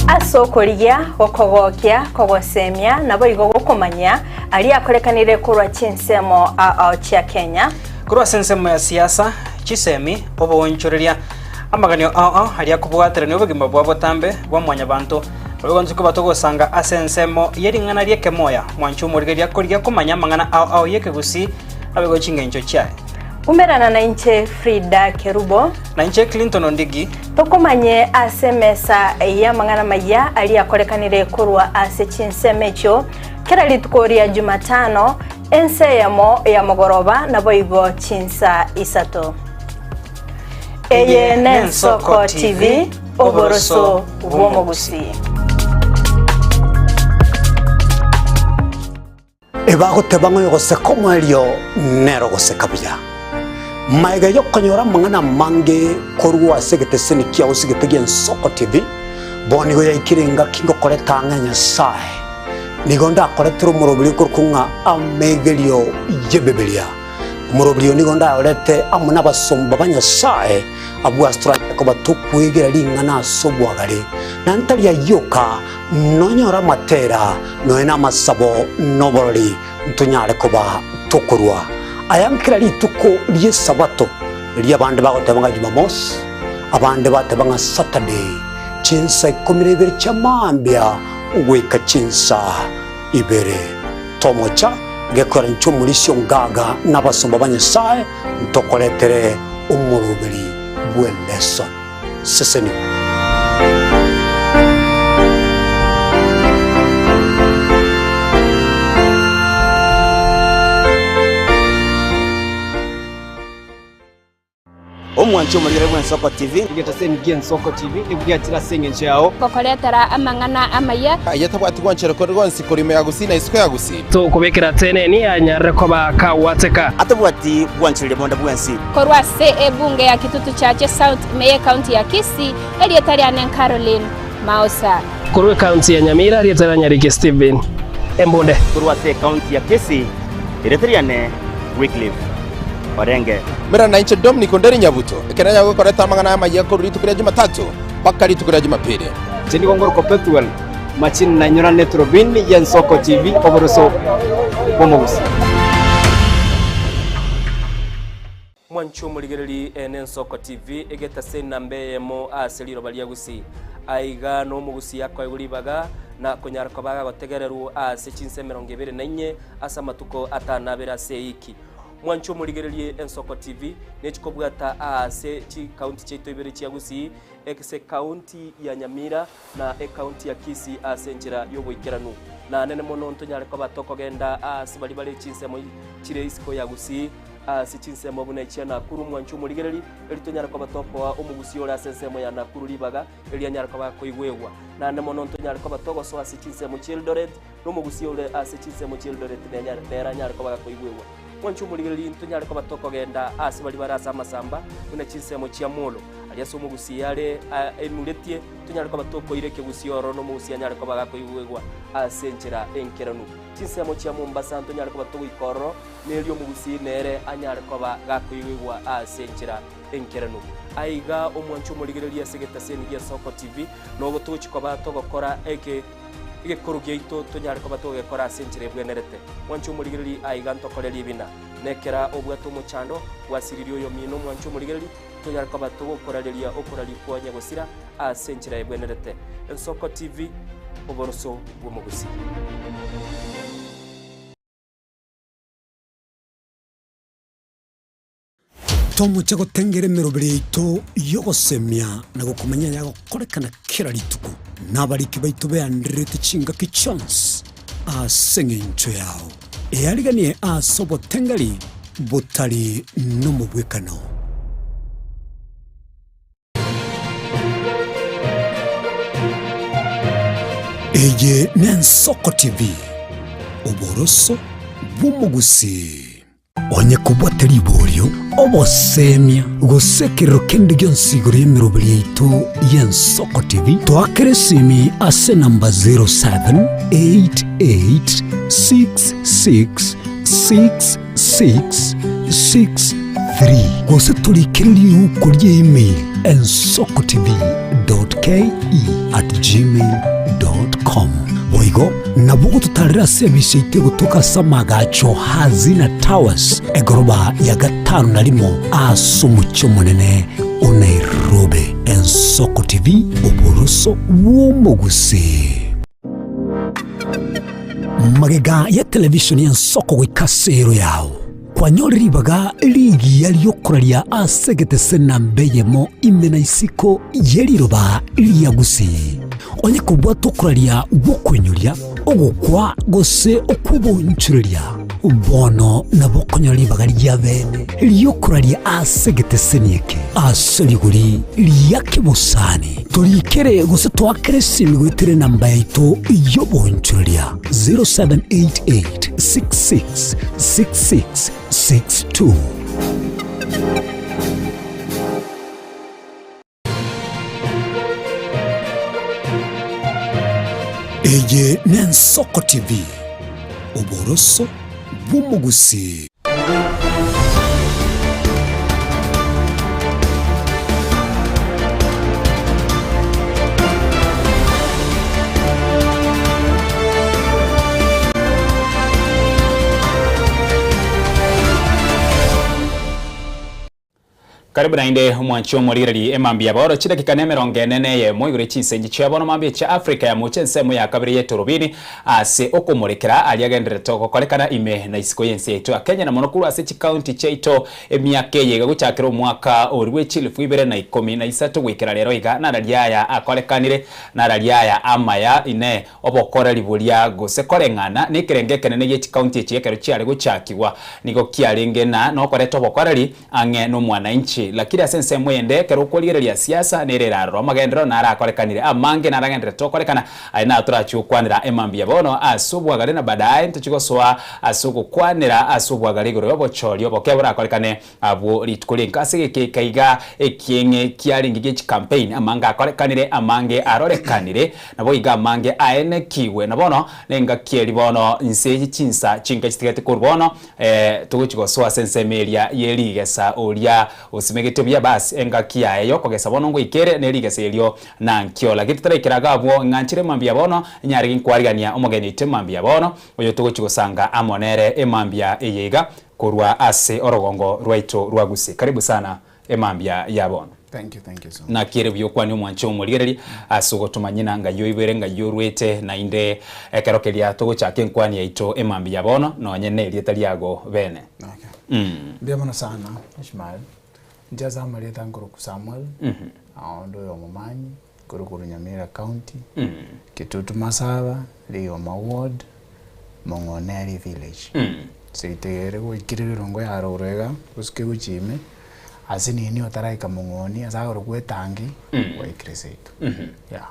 Ase okorigia, gokogokia, kogosemia, naboigo gokomanyia aria akorekanire korwa chinsemo ao chia Kenya. Korwa ase ensemo ya siasa, chisemi, oboonchoreria, amaganio ao ao aria akobwaterania obogima bwa botambe bwa mwanyabanto, Boigo intwe koba togosanga ase ensemo ye ring'ana ri'ekemoya, mwanche omorigereria akorigia komanya amang'ana ao ao y'ekegusii abe chingencho chiaye. Umerana nainche Frida Kerubo. Nainche Clinton Ondigi. Tokomanye ase emesa y'amang'ana amayia aria akorekanire korwa ase chinsemo echio kera rituko ria Jumatano, ensa eyemo ya mogoroba naboigo chinsa isato. Eye n'Ensoko TV, oboroso bw'omogusii. Ebagoteba ng'a oyogoseka omoerio nere ogoseka buya. Magega y'okonyora amang'ana amange korwa ase egeteseni kiao ase egete gi'Ensoko TV, bono nigo yaikire engaki ngokoreta ang'e Nyasae. Nigo ndakoretere omoroberi okorokwa ng'a Amegerio y'Ebibilia. Omoroberio nigo ndaorete amo nabasomba ba Nyasae, abwo ase toranyare koba tokwegera ring'ana ase obwagare, na ntari ayio oka, nonyore amatera, nonya namasabo, na oborori, ntonyare koba tokorua aya nkera rituko ri'Esabato, erio abande bagoteba ng'a Jumamosi, abande bateba ng'a Saturday, chinsa ikomi na ibere chia mambia goika chinsa ibere. Tomocha gekora inche omorisia ongaga na abasomba ba Nyasae ntokoretere omoroberi bw'eleson. Sesenigwa. Omwanche omorigere bw'Ensoko TV. Egetaseni gi'Ensoko TV nigo giachire ase engencho yao. Gokoretera amang'ana amaya. Aye tabwati gwanchera kore gwonsi korwa ime ya Gusii na isiko ya Gusii. Tokobekera teneni anyarire koba kagwateka. Atabwati gwanchereria bonde bwensi. Korwa ase ebunge ya Kitutu Chache South ime y'Ekaunti ya Kisii, erieta riane Caroline Maosa. Korwa ekaunti ya Nyamira, erieta ria Nyariki Stephen Embunde. Korwa ase ekaunti ya Kisii, erieta riane Wycliffe Orenge. Mera nainche Dominic Onderi Nyabuto, ekero nanyare gokoreta amang'ana amayia korwa rituko ria Jumatatu mpaka rituko ria Jumapili. Inche nigo ngorokwa Pethuel Machini nainyorane Turubini y'Ensoko TV oboroso bw'omogusi. Mwanche omorigereri ene Ensoko TV egetase enamba eyemo ase riroba ria Gusii. Aiga nomogusii akoegwa ribaga na konyara koba agotegererwa ase chinsa 24 ase amatuko atanabere ase eiki. Mwanche omorigererie Ensoko TV nechikobwata aase chikaunti chiaito ibere chia Gusii ase ekaunti ya Nyamira na ekaunti ya Kisii ase enchera y'oboikeranu. Na nene mono ntonyare koba tokogenda aase baria bare chinsemo chire isiko ya Gusii ase chinsemo buna echia Nakuru mwanche omorigereri eri tonyare koba tokoa omogusii ore ase ensemo ya Nakuru ribaga eri anyare koba akoigwegwa. Naende mono ntonyare koba togosoa ase chinsemo chi'Eldoret Nomogusia ore ase chinsemo chi'Eldoret nere anyare koba gakoigwegwa. Mwanche omorigereria ntonyare koba tokogenda aase baria bare ase amasamba, buna chinsemo chia Molo, aria ase omogusia are enuretie, tonyare koba tokoira ekegusia ororo nomogusia anyare koba gakoigwegwa ase enchera enkeranu. Chinsemo chia Mombasa ntonyare koba togoika ororo, nerio omogusia nere anyare koba gakoigwegwa ase enchera enkeranu. Aiga omwanche omorigereria ase egetaseni gia Soko TV, nogo togochia koba togokora eke. Egekoro giaito tonyare koba togekora ase enchera ebwenerete. Mwanche omorigereria aiga ntokore ribina. Nekera obwate omochando, gwasiririe oyomino mwanche omorigereria, tonyare koba togokorareria okoraria kwa nyagosira ase enchera ebwenerete. Ensoko TV, oboroso bw'omogusii. Tomoche gotengera emeroberi yaito y'ogosemia na gokomanya ayagokorekana kera rituko, na abariki baito beandererete chingaki chionsi ase engencho yao. Eariganie ase obotengeri botari nomobwekano. Eye n'Ensoko TV, oboroso bw'omogusii. Onye kobwate riborio, obosemia, gose ekerero kende gionsi igoro y'emeroberi yaito y'Ensoko TV, toakere esimi ase enamba 0788666663 gose torikere riuko ria email ensokotv.ke@gmail.com. Boigo nabo ogototarera ase ebisi yaito egotoka ase amagacho Hazina Towers egoroba ya gatano na rimo ase omochie omonene o Nairobi. Ensoko TV, oboroso bw'omogusii. Magega ya televishoni y'ensoko goika ase ero yao, kwanyorire ribaga rigiya ri'okoraria ase egetese namba eyemo ime na isiko ye riroba ria Gusii. Onye kobwata okoraria gw'okoinyoria, ogokwa gose okw'obonchoreria, bono nabo okonyora ribaga ria bene ri'okoraria ase egeteseni eke ase rigori ria kebosani. Torikere gose toakere esimi goetera enamba yaito y'obonchoreria 0788 66 66 62. Eye n'Ensoko TV, oboroso bw'omogusii. Karibu naende omwanchi omorigereria emambia bono chidakika na emerongo ene na eyemo igoro chinsenchi chia bono mambia chia Africa ya mocha ensemo ya kabere y'etorobini ase okomorekera aria agendererete gokorekana ime na isiko y'ense yaito ya Kenya na mono korwa ase chikaunti chiaito emiaka eye iga gochakera omwaka oria bwe chilifu ibere na ikomi na isato goikera rero iga nararia aya akorekanire nararia aya amaya ine Obokoreri boria gose koreng'ana nekerengo ekenene gie chikaunti echi ekero chiare gochakigwa nigo kiarenge na nokoreta obokoreri ang'e nomwanainchi. Lakini ase ensemo eyende ekero okorigereria siasa nere eraroro amagenderero narakorekanire amange naragendererete gokorekana aye natorachi gokwanera emambia bono ase obwagare na badaye ntochi gosoa ase ogokwanera ase obwagare igoro yobochori oboke borakorekane Abwo rituko rinka ase egekeeka iga ekieng'e kiarenge gie chicampaign, amange akorekanire, amange arorekanire, naboigo amange aenekigwe. Na bono nengaki eria bono inse ye chinsa chinke chitigete korwa bono, togochia gosoa ase ensemo eria ye rigesa oria osimegete buya, bas engaki yaye yokogesa bono ngoika ere ne rigesa erio nankio. Lakini totaraikera iga abwo, ng'anchire mambia bono, nyare ginkwarigania omogeni oito mambia bono, oyo togochia gosanga amo nere emambia eye iga, Korwa ase orogongo rwaito rwa Gusii. Karibu sana emambia ya bono. Thank you, thank you so much. Naki ere buya okwanie omwanche omorigereria ase ogotomanyina ng'ai oibwere ng'ai orwete naende ekero keria togochaka enkwani yaito emambia ya bono nonye nerieta riago bene. Okay. Mm. Mbuya mono sana Ishmael. Inche ase amarieta nkorokwa Samuel, Mhm. aonde oyo omomanyi, korwa korwa Nyamira County, Mm. Kitutu Masaba, Rioma Ward, Mong'oneri Village. Mm. Seito ere goikire ebirongo ya rogoro iga, osuke gochia ime, ase nini otaraika mong'oni ase akorokwa etangi, Mm. gwaikire seito. Mhm. Yeah.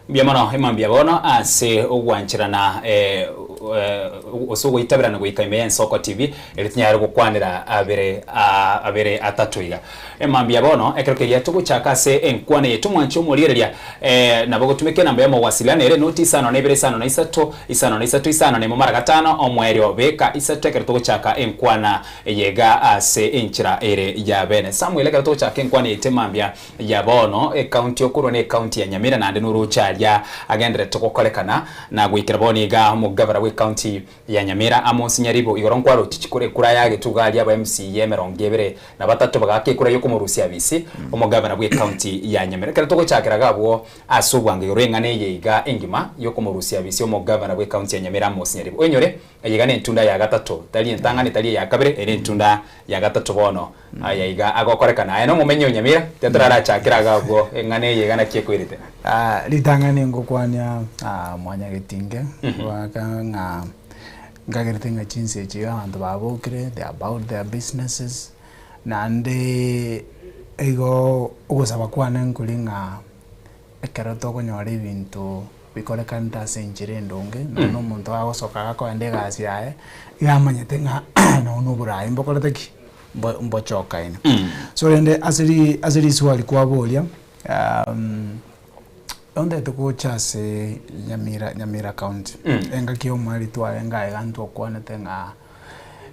Mbuya mono emambia bono ase ogwancherana eh, eh, ase ogoitaberana goika ime y'Ensoko TV erio tinyare gokwanera abere ah, abere atato iga. Emambia bono ekero keria togochaka ase enkwana eye tomwanche omorigereria eh, nabo gotumeka enamba ya mowasiliano ere noti isano na ibere isano na isato isano na isato isano na emo mara gatano omoerio beka isato ekero togochaka enkwana eye iga ase enchera ere ya bene. Samuel ekero togochaka enkwana eye mambia ya bono ekaunti okorwa ne ekaunti ya Nyamira naende noroche aria agenderete gokorekana na goikera bono iga omogabera bwe ekaunti ya Nyamira Amos Nyaribo igoro nkwaroche chikura ekura yagetwe iga aria aba MCA emerongo ebere na batato bagaaka ekura yokomorusia abisi omogabana bwe ekaunti ya Nyamira. Ekero togochakera iga abwo ase obwango igoro y'eng'ana eye iga engima yokomorusia abisi omogabana bwe ekaunti ya Nyamira Amos Nyaribo. Oinyore eye iga nentunda ya gatato tari entang'ani tari eya kabere ere entunda ya gatato bono aya iga agokorekana. Aye nomomenyi o Nyamira tiga torarachakere iga abwo eng'ana eye iga naki ekoirete. Ritang'ani ngokwania mwanyagetinge goaka ng'a Nkagerete ng'a chinsa echi iga abanto babokire, they are about their businesses, naende igo ogosaba kwane nkori ng'a ekero tokonyora ebinto bikorekanete ase enchera endonge, nonye na omonto agosoka akoenda egasi yaye, iga amanyete ng'a nonye na oborai mbokorete ki? Mbo mbochokaine. So rende ase ri ase riswali kwaboria. Ontagete gocha ase Nyamira Nyamira county, engaki y'omweri twarenge aiga ntwakwanete ng'a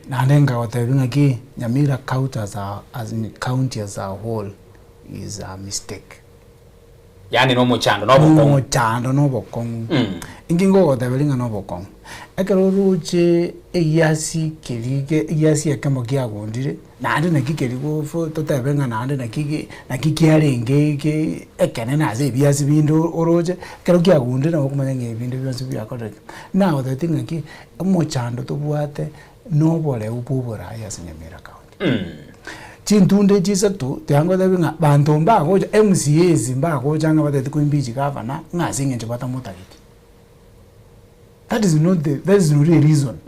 naende nkagotebia ng'aki Nyamira county as a as county as a whole is a mistake. Yaani nomochando, nobokong'u. Nomochando na obokong'u. Inki nkogoteberia ng'a nobokong'u? Ekero oroche egiasi keria egiasi ekemo kiagundire. Naende naki keria gofo totebe ng'a naende naki ge naki kiarenge ge ekenene ase ebiasi binde oroche, ekero kiagundire nabo okomanya ng'a ebinde bionsi biakorire ki. Nagotebeti ng'aki, omochando tobwate na oboreu bwa oboraai ase Nyamira County. Chintunda echi isato, tiga ngotebi ng'a banto mbagocha, MCAs mbagocha ng'a batagete ko impeach gavana, ng'a ase eng'encho batamotageti. That is not the, that is not a reason.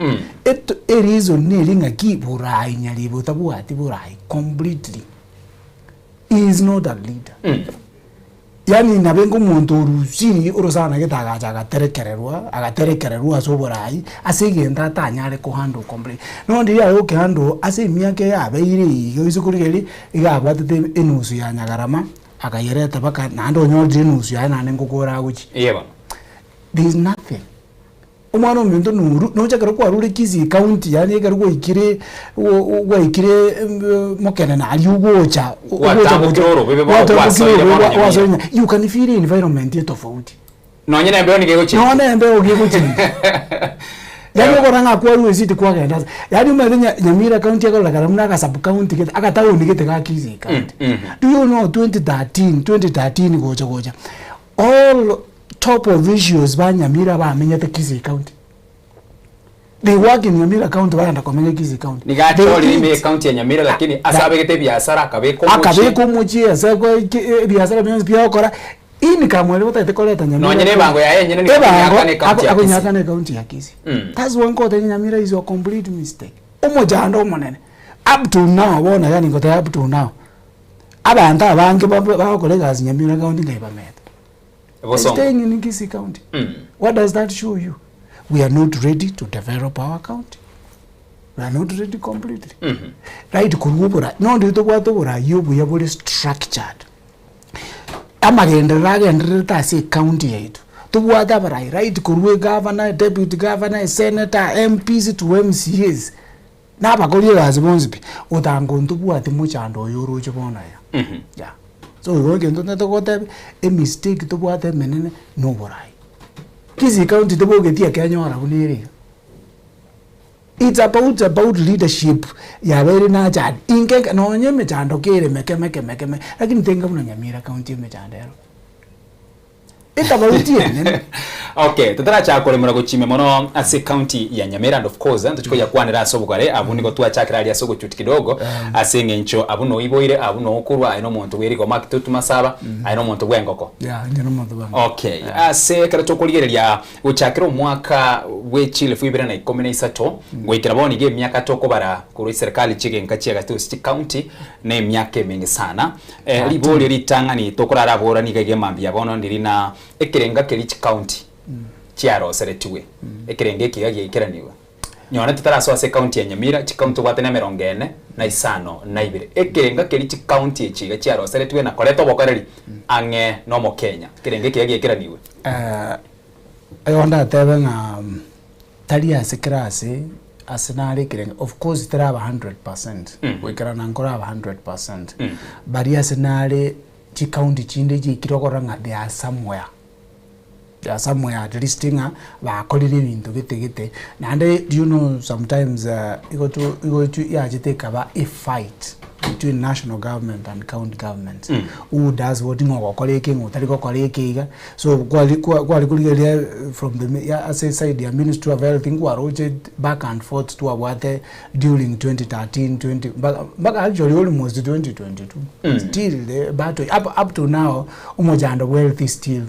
Eto, a reason neri ng'aki borai nyaribo otabwati borai completely. He is not a leader. Yaani nabe nka omonto orusiri orosana gete agacha agaterekererwa, agaterekererwa ase oborai, ase egento atanyare ko handle completely. Nonya riria aye oke handle ase emiaka eye abeire iga oise korigereria, iga abwatete enusu ya nyagarama, akayereta mpaka naende onyorire enusu yaye naende nkokora agochia. Eye bono. There is nothing. Omwana ominto noru nocha ekero kwarure Kisii county yaani ekero gwaikire gwaikire mokenene aria ogocha Gwatambokire orobebe bono gwasoire bono Nyamira. gwasoire Nyamira you can feel environment etofauti. Nonye na embeo nigo egochenjia. Nonye na embeo nigo egochenjia. Yaani okora ng'a kwarwa esiti kwagenda ase. Yaani omanyete nya Nyamira county ekororekana buna aga sub county gete, agataoni gete ga Kisii county. Do you know 2013, 2013 gocha gocha, all top officials ba Nyamira bamenyete Kisii county. They work in Nyamira county bagenda komenya Kisii county. Nigo They achorire ime eat. ecounty ya Nyamira lakini ase abegete ebiasara akabeka omochie. Akabeka omochie ase ebiasara bionsi biagokora, income eria otagete koreta Nyamira Nonye na ebango yaye enyene nigo Ebango, akonyakana ecounty ya Kisii. akonyakana ecounty ya Kisii. That's why nkotebia Nyamira is a complete mistake. Omochando omonene, up to now bono yaani ngoteba up to now, abanto abange bagokora egasi Nyamira county ngai bamete. They're Bosongo. staying in Kisii county. What does that show you? We are not ready to develop our county. We are not ready completely. Right korwa obora nondi tobwate oborai obuya bore structured. Amagenderero agendererete ase ecounty yaito, tobwate abarai right korwa egavana, deputy governor, senator, MPs to MCAs, na abakori egasi bonsi pi, otanga ntobwati mochando oyo oroche bono iga. Yeah. So igo egento ntagete gotebia, emistake tobwate emenene na oborai. Kisii county tobogeti ekenyora buna ere iga. It's about about leadership yabeire nachad inke nonye emechando kere meke meke meke meke lakini tenga buna Nyamira county emechando ero. Etabauti enene. Okay, totarachaka koremora gochimia mono ase county ya Nyamira and of course ntochi koyakwanera ase obogare abwo nigo twachakera aria ase ogochuti kidogo ase eng'encho abwo noiboire abwo nokorwa aye nomonto bwe rigoma kitutu masaba aye nomonto bw'engoko. Yeah, inche nomonto bw'engoko. Okay, ase ekero tokorigereria Gochakera omwaka bwe chilifu ibere na ikomi na isato goikera bono iga emiaka tokobara korwa eserikali chigenka chiagati gose chicounty na emiaka emenge sana. Eh, riborio ritang'ani tokorarabora niga iga emambia bono ndiri na ekerenga keria chicounty chiaroseretigwe ekerenga eke iga giaikeranigwe. Nyora totarasoa ase ecounty ya Nyamira, chicounty tobwate na emerongo ene na isano na ibere. Ekerenga keria chicounty echi iga chiaroseretigwe na koreta obokoreri ang'e na omokenya. Ekerenga eke iga giaikeranigwe. Igo ndatebe ng'a tari ase kera ase, ase nare ekerengo, of course teraba hundred percent, goikerana nkoraba hundred percent, baria ase nare chicounty chinde chiikire okorora ng'a they are somewhere, they are somewhere at least ng'a bakorire ebinto gete gete, naende do you know sometimes igo to igo yachete ekaba a fight between national government and county government, who does what ng'a ogokora eke ng'a otari gokora eke iga. So kwari kwa kwari korigereria from the mi ya ase eside ya ministry of health nkwaroche back and forth twabwate during 2013 20 mpaka mpaka actually almost 2022 still the battle up, up to now omochando bwa health still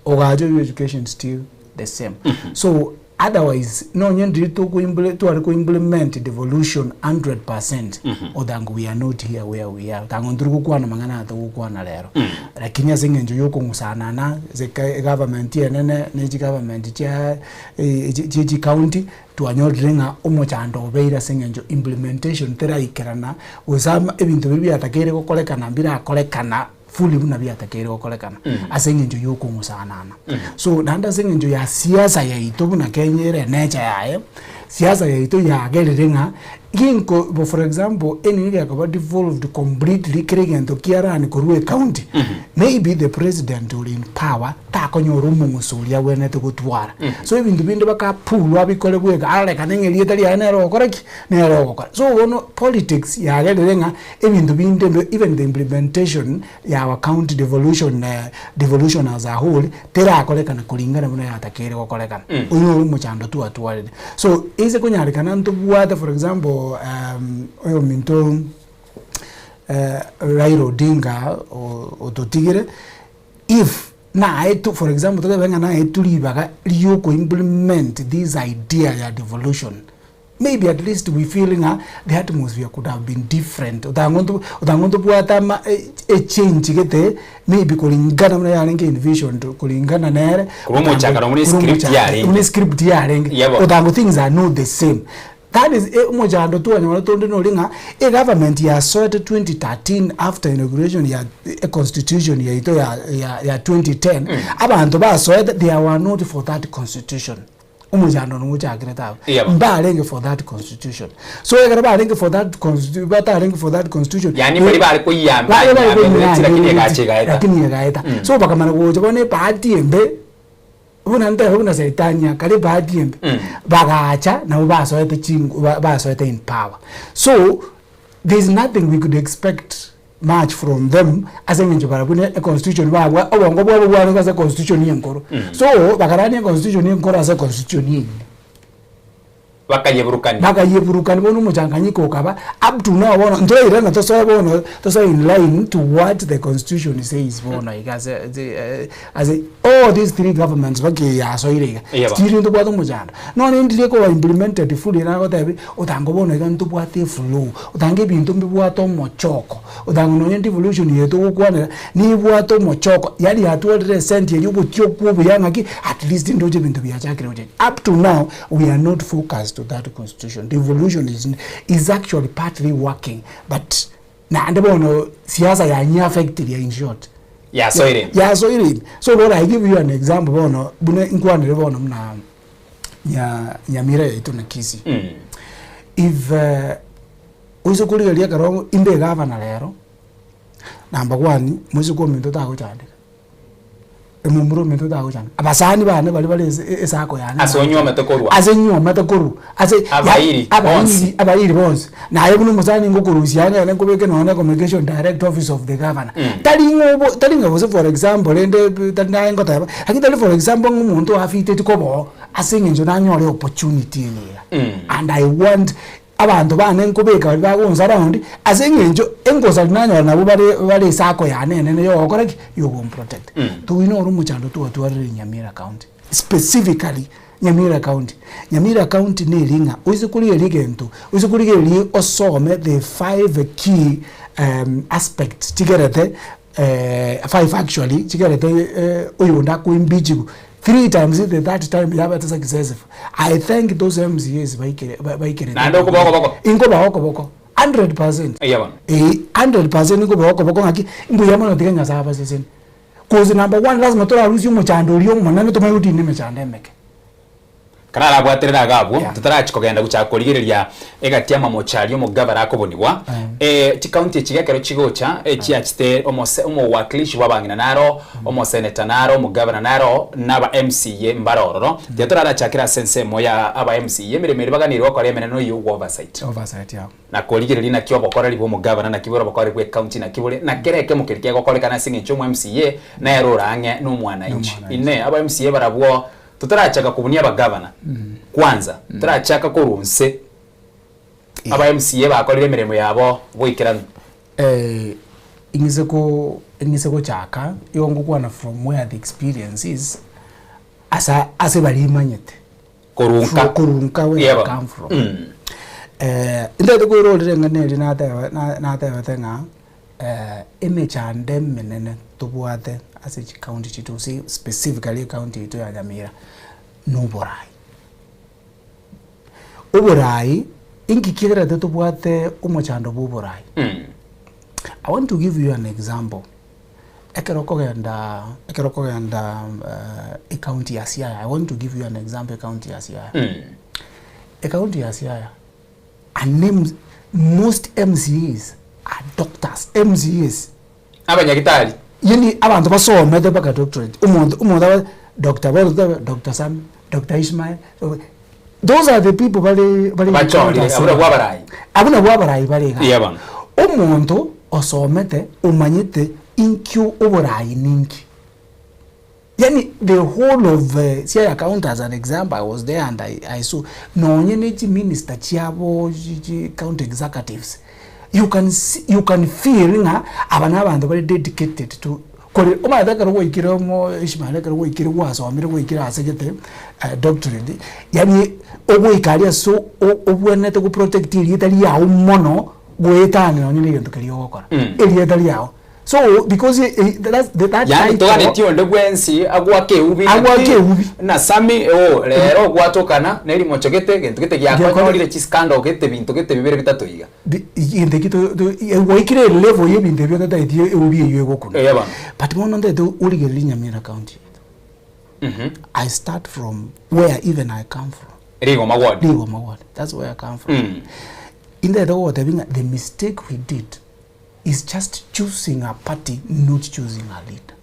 ogacha oywo education still the same so otherwise nonye ndiri tokoimple tware koimplement devolution 100% othango we are not here where we are othango ntori gokwana mang'ana aya togokwana rero lakini ase eng'encho ya okong'usanana ase eka egovernment enene na echigovernment chia chia chicounty twanyorire ng'a omochando obeire ase eng'encho implementation teraikerana gose ama ebinto biria biatakeire gokorekana mbirakorekana fully buna biatakeire gokorekana ase eng'encho ya okong'usanana. So naende ase eng'encho ya siasa yaito buna Kenya ere nature yaye, siasa yaito yagerire ng'a ginko bo for example enini gekoba devolved completely kera egento kia run korwa ecounty, maybe the president ore in power takonyora omong'uso oria agwenerete gotwara. So ebinto binde baka pull abikore bweka arorekane ng'a erieta riaye nere ogokora ki? Nere ogokora. So bono politics yagerire ng'a ebinto binde mbe even the implementation ya our county devolution devolution as a whole terakorekana kuringana buna yatakeire gokorekana. Oyio noro omochando twatwarire. So ase konyarekana ntobwate for example oyominto Raila Odinga ototigire, if naetwe for example totebe ng'a naetwe ribaga ria oko implement this idea ya devolution Maybe at least we feel ng'a the atmosphere could have been different otang'o otang'o ntobwate ama echange gete maybe kulingana buna yarenge envisioned kulingana nere Korwa omochakano buna escript yarenge. buna escript yarenge Yebo. otang'o things are not the same that is omochando twanyora tonde nori ng'a egovernment yasoete 2013 after inauguration ya econstitution yaito ya ya ya 2010 abanto basoete they were not for that constitution. Omochando nochakirete abwo. Yebo. Mbarenge for that constitution. So ekero barenge for that constitu batarenge for that constitution. Yaani mbari bare koiyamba Bare bare yamberereti lakini koiyamberereti, egacha egaeta. Lakini egaeta. So bakamana gocha bono ebahati embe. Buna ntebe buna saitani akare ebahati embe, bagacha nabo basoete chingu basoete in power. So there is nothing we could expect much from them ase eng'encho barabwo ne econstitution babwa obongo bwabo bwarenge ase econstitution enkoro. So bakarania econstitution enkoro ase econstitution enyia. Bakayeburukania. Bakayeburukania bono omochanganyiko okaba up to now bono ntorairana tosoe bono tosoe in line to what the constitution says bono iga ase ase ase all these three governments bake yasoire iga Eya bono. still ntobwate omochando. Nonye ndire koba implemented fully nagotebi otango bono iga ntobwate eflow, otange ebinto mbibwate omochoko, otango nonye devolution eye togokwanera nibwate omochoko yaani yatwarire esenti eria obochio obuya ng'aki at least ndoche ebinto biachakire gochenjia. Up to now we are not focused to that constitution devolution is, is actually partly working but naende bono siasa yanyiaffectirie in short Yasoire ime. Yasoire ime. So bono I give you an example bono buna nkwanere bono buna nya Nyamira yaito na Kisii. If oise korigereria ekero imbe egavana rero, number one moiseke ominto tagochandeka. Omomura ominto tagochandeka. Abasani bane baria bare ase esako yane Ase onywomete korwa. Ase nywomete korwa. Ase Abairi bonsi. Abairi bonsi. Naye buna omosani ngokorusia ang'e ere nkobeke nonya na communication direct office of the governor. Tari ng'a obo tari ng'a gose for example rende tari naye ngoteba, lakini tari for example ng'a omonto oafiteti koba oo ase eng'encho nanyore opportunity eye iga. And I want abanto bane nkobeka baria bagonsa round ase eng'encho engosari nanyora nabwo bare bare esako yane enene yogokora ki? Yogomprotect. Toigwe noro omochando twatwarire Nyamira county, specifically Nyamira county. Nyamira county neri ng'a oise korigereria egento, oise korigereria osome the five key aspects chigerete five actually chigerete oyonde akoimpeachigwa three times the third time yabete successful. I thank those MCAs baikere baikerete Naende okoba okoboko? Inkoba okoboko 100%. Eya bono. Eeh 100% inkoba okoboko ng'aki mbuya mono tiga Nyasaye abasesenie. Cause number one lazima torarusie omochando oria omonene tomanye gotinda emechando emeke. Kararabwaterere iga abwo, totarachi kogenda gochaka korigereria egati y'amamocho aria omogabara akobonigwa. Chikaunti echi ekero chigocha, echiachete omose omowakilishi bw'abang'ina naro, omoseneta naro, omogavana naro, na aba MCA mbare ororo. Tiga torarachakere ase ensemo ya aba MCA, emeremo eria baganeirwe gokora emenene noyio bwa oversight. Oversight, yeah. Na korigereria naki obokoreri bw'omogavana, naki bore obokoreri bw'ecounty, naki bore, na kera ekemo keria kegokorekana ase eng'encho omo MCA nere ore ang'e nomwananchi. Inee, aba MCA barabwo totarachaka kobunia abagavana kwanza, totarachaka korwa nse, aba MCA bakorire emeremo yabo boikeranu. Ing'ise ko ing'ise gochaka, igo ngokwana from where the experience is, asa ase baria imanyete. Korunka. Korunka where Yebo. I come from. Intagete koirorera eng'ana eria nateba na natebete ng'a emechando emenene tobwate ase chicounty chiaito gose specifically ecounty yaito ya Nyamira na oborai. Oborai, inki kiagerete tobwate omochando bwa oborai? I want to give you an example. Ekero okogenda ekero okogenda ecounty ya Siaya, I want to give you an example ecounty ya Siaya. Ecounty ya Siaya, an M most MCAs are doctors, MCAs. Abanyagitari. Yaani abanto basomete mpaka doctorate, omonto omonto abe Doctor bono totabe Doctor Sammy, Doctor Ishmael, those are the people bare bare Bachorire, abwo nabwo abarai. Abwo nabwo abarai bare igaa. Eya bono. Omonto osomete omanyete inki oborai ninki. Yaani the whole of Siaya county as an example I was there and I, I saw nonye ne chiminister chiabo chi chi county executives you can see, you can feel ng'a aba na abanto bare dedicated to kore omanyete ekero gwaikire omo Ishmael ekero gwaikire gwasomire gwaikire ase gete doctorate yaani ogoika aria ase obwenerete go protect erieta riago mono goetania nonye na egento keria ogokora erieta riago. So because that's the that Yaani title toganetie onde bwensi agwake eubi Agwake ng'aki, eubi. na Sammy oo rero ogwatokana na erimocho gete gento gete giakonyorire chiscandal gete binto gete bibere bitato iga. Bi- egento ekio to- to gwaikire elevel ya ebinto ebio otataeti eubi eywo egokuna. Eeh bono. But bono ntagete origererie Nyamira county yaito. I start from where even I come from. Rigoma ward. Rigoma ward, that's where I come from. Intagete gogotebia ng'a the mistake we did is just choosing a party not choosing a leader.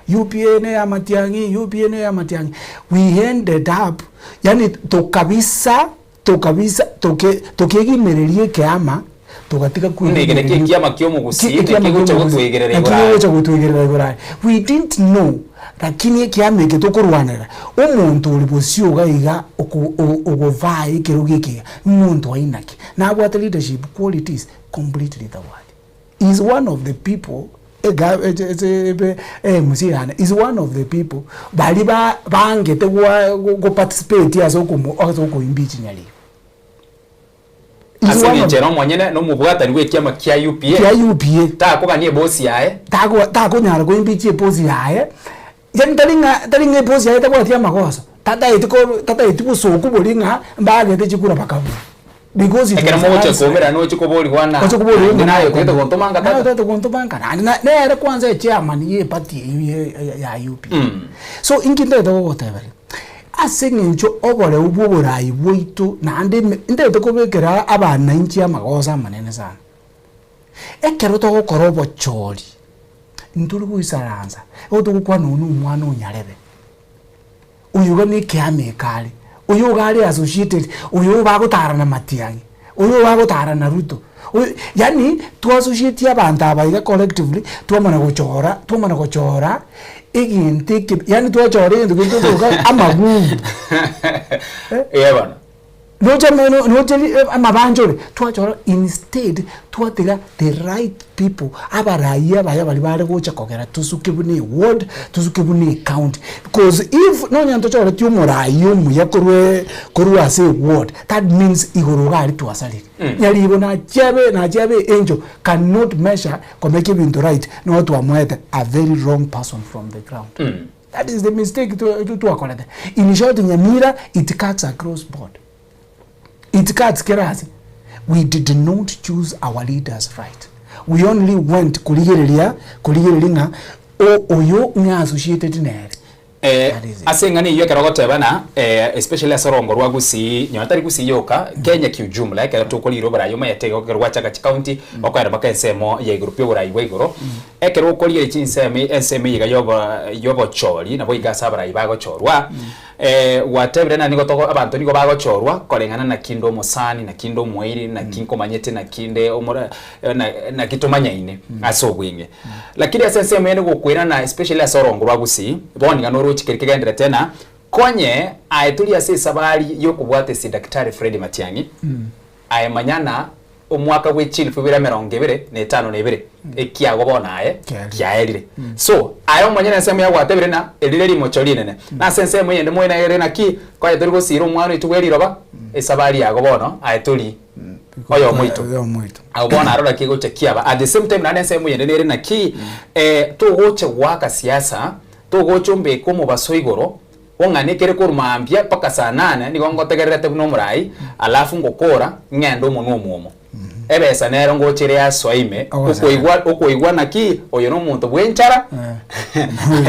UPA ne ya Matiang'i, UPA ne ya Matiang'i. We ended up, yaani tokabisa, tokabisa, toke tokegimereria ekeama, togatiga Buna eke nakio kwegimereria ekiama kia omogusii, ki- ekiama naki kia egocha omogusii, gotwegerera naki igoro aye. egocha gotwegerera igoro aye. We didn't know, lakini ekiama eke tokorwanerera, omonto ore bosio iga iga oko o- ogovaa ekerogo eke iga, omonto aina ki? Nabwate leadership qualities completely tabwati. Is one of the people ega ese ese ebe MC yane is one of the people baria ba bangete gwa go participate ase okomo ase okoimpeach Nyaribo. Is Ase one of eng'encho ere omonyene nomobwatani bw'ekiama kia UPA, kia UPA. takogania ebosi yaye. Tago takonyara koimpeach ebosi yaye, yaani tari ng'a tari ng'a ebosi yaye tabwati amagoso, tataeti ko tataeti bosoku boria ng'a mbagete chikura bakabua because it Ekero was a mogochia landslide. koumera nochia koborigwa ng'a Oche koborigwa naende ng'a naye otagete gontoma nka naye tata. otagete gontoma nka naende na nere kwanza echairman ya eparty eywo ya ya ya UPA. So inki ntagete gogoteberia, ase eng'encho oboreu bwa oborai bwaito naende ime ntagete kobekera abananchi amagoso amanene sana. Ekero togokora obochori, ntori goisaransa, igo togokwana oywo na omwana o nyarebe, oyo iga na ekeama eke are, oyo iga are associated, oyo bagotara na Matiang'i, oyo bagotara na Ruto, oyo yaani twassociatie abanto aba iga collectively, twamana gochora twamana gochora egento eke yaani twachora egento keria tokoroka amagumu. Eeh bono. Noche no noche amabanchore twachora instead twatiga the right people abarai abaya baria bare gocha kogera tosuke buna eward tosuke buna ecounty because if nonya ntochoreti omorai omuya korwa korwa ase eward that means igoro iga aria twasarire. Nyaribo nachiabe nachiabe angel cannot measure komeka ebinto right nigo twamoete a very wrong person from the ground. That is the mistake twakorete. In short Nyamira it cuts across board. It cuts kera ase. We did not choose our leaders right. We only went korigereria korigereria ng'a oyo ng'a associated nere. Eh, ase eng'ana eyio ekero ogotebana eh, especially ase orongo rwa Gusii nonye tari Gusii yoka Kenya kiujumla ekero tokorire oborai omanyete igo ekero gwachaka chicounty okoenda mpaka ensemo ya igoro pi oborai bwa igoro Ekero okorigereria chinsemo ensemo eye iga y'obochori, nabo iga ase abarai bagochorwa, gwatebire ng'a nigo togo abanto nigo bagochorwa koreng'ana naki inde omosani, naki inde omoiri, naki nkomanyete, naki inde omora naki tomanyaine ase obweng'e. Lakini ase ensemo eye nigo especially ase orongo rwa Gusii, bono iga noroche keri kegenderete ng'a konye aye tori ase esabari y'okobwata ase Daktari Fred Matiang'i, Aye manya na omwaka bwe chilifu ibere emerongo ebere na etano na ebere, ekiago bono aye kiaerire. So, aye omonyene ensemo yagwatebire na erire rimocho rinene. Na ase ensemo eyende moinegere naki konya tori gosira omwana oito bwe riroba, esabari yago bono aye tori oyomo oito. Agwo bono arora kegocha kiaba. At the same time naende ensemo eyende nere naki togocha goaka siasa, togocha ombeke omobaso igoro, Ong'ane kere korwa mambia mpaka saa nane nigo ngotegererete buna omorai, alafu ngokora ng'ende omonwe omwomo. Ebesa nero ngocha ere yasoa ime, okoigwa okoigwa naki oyo nomonto bw'enchara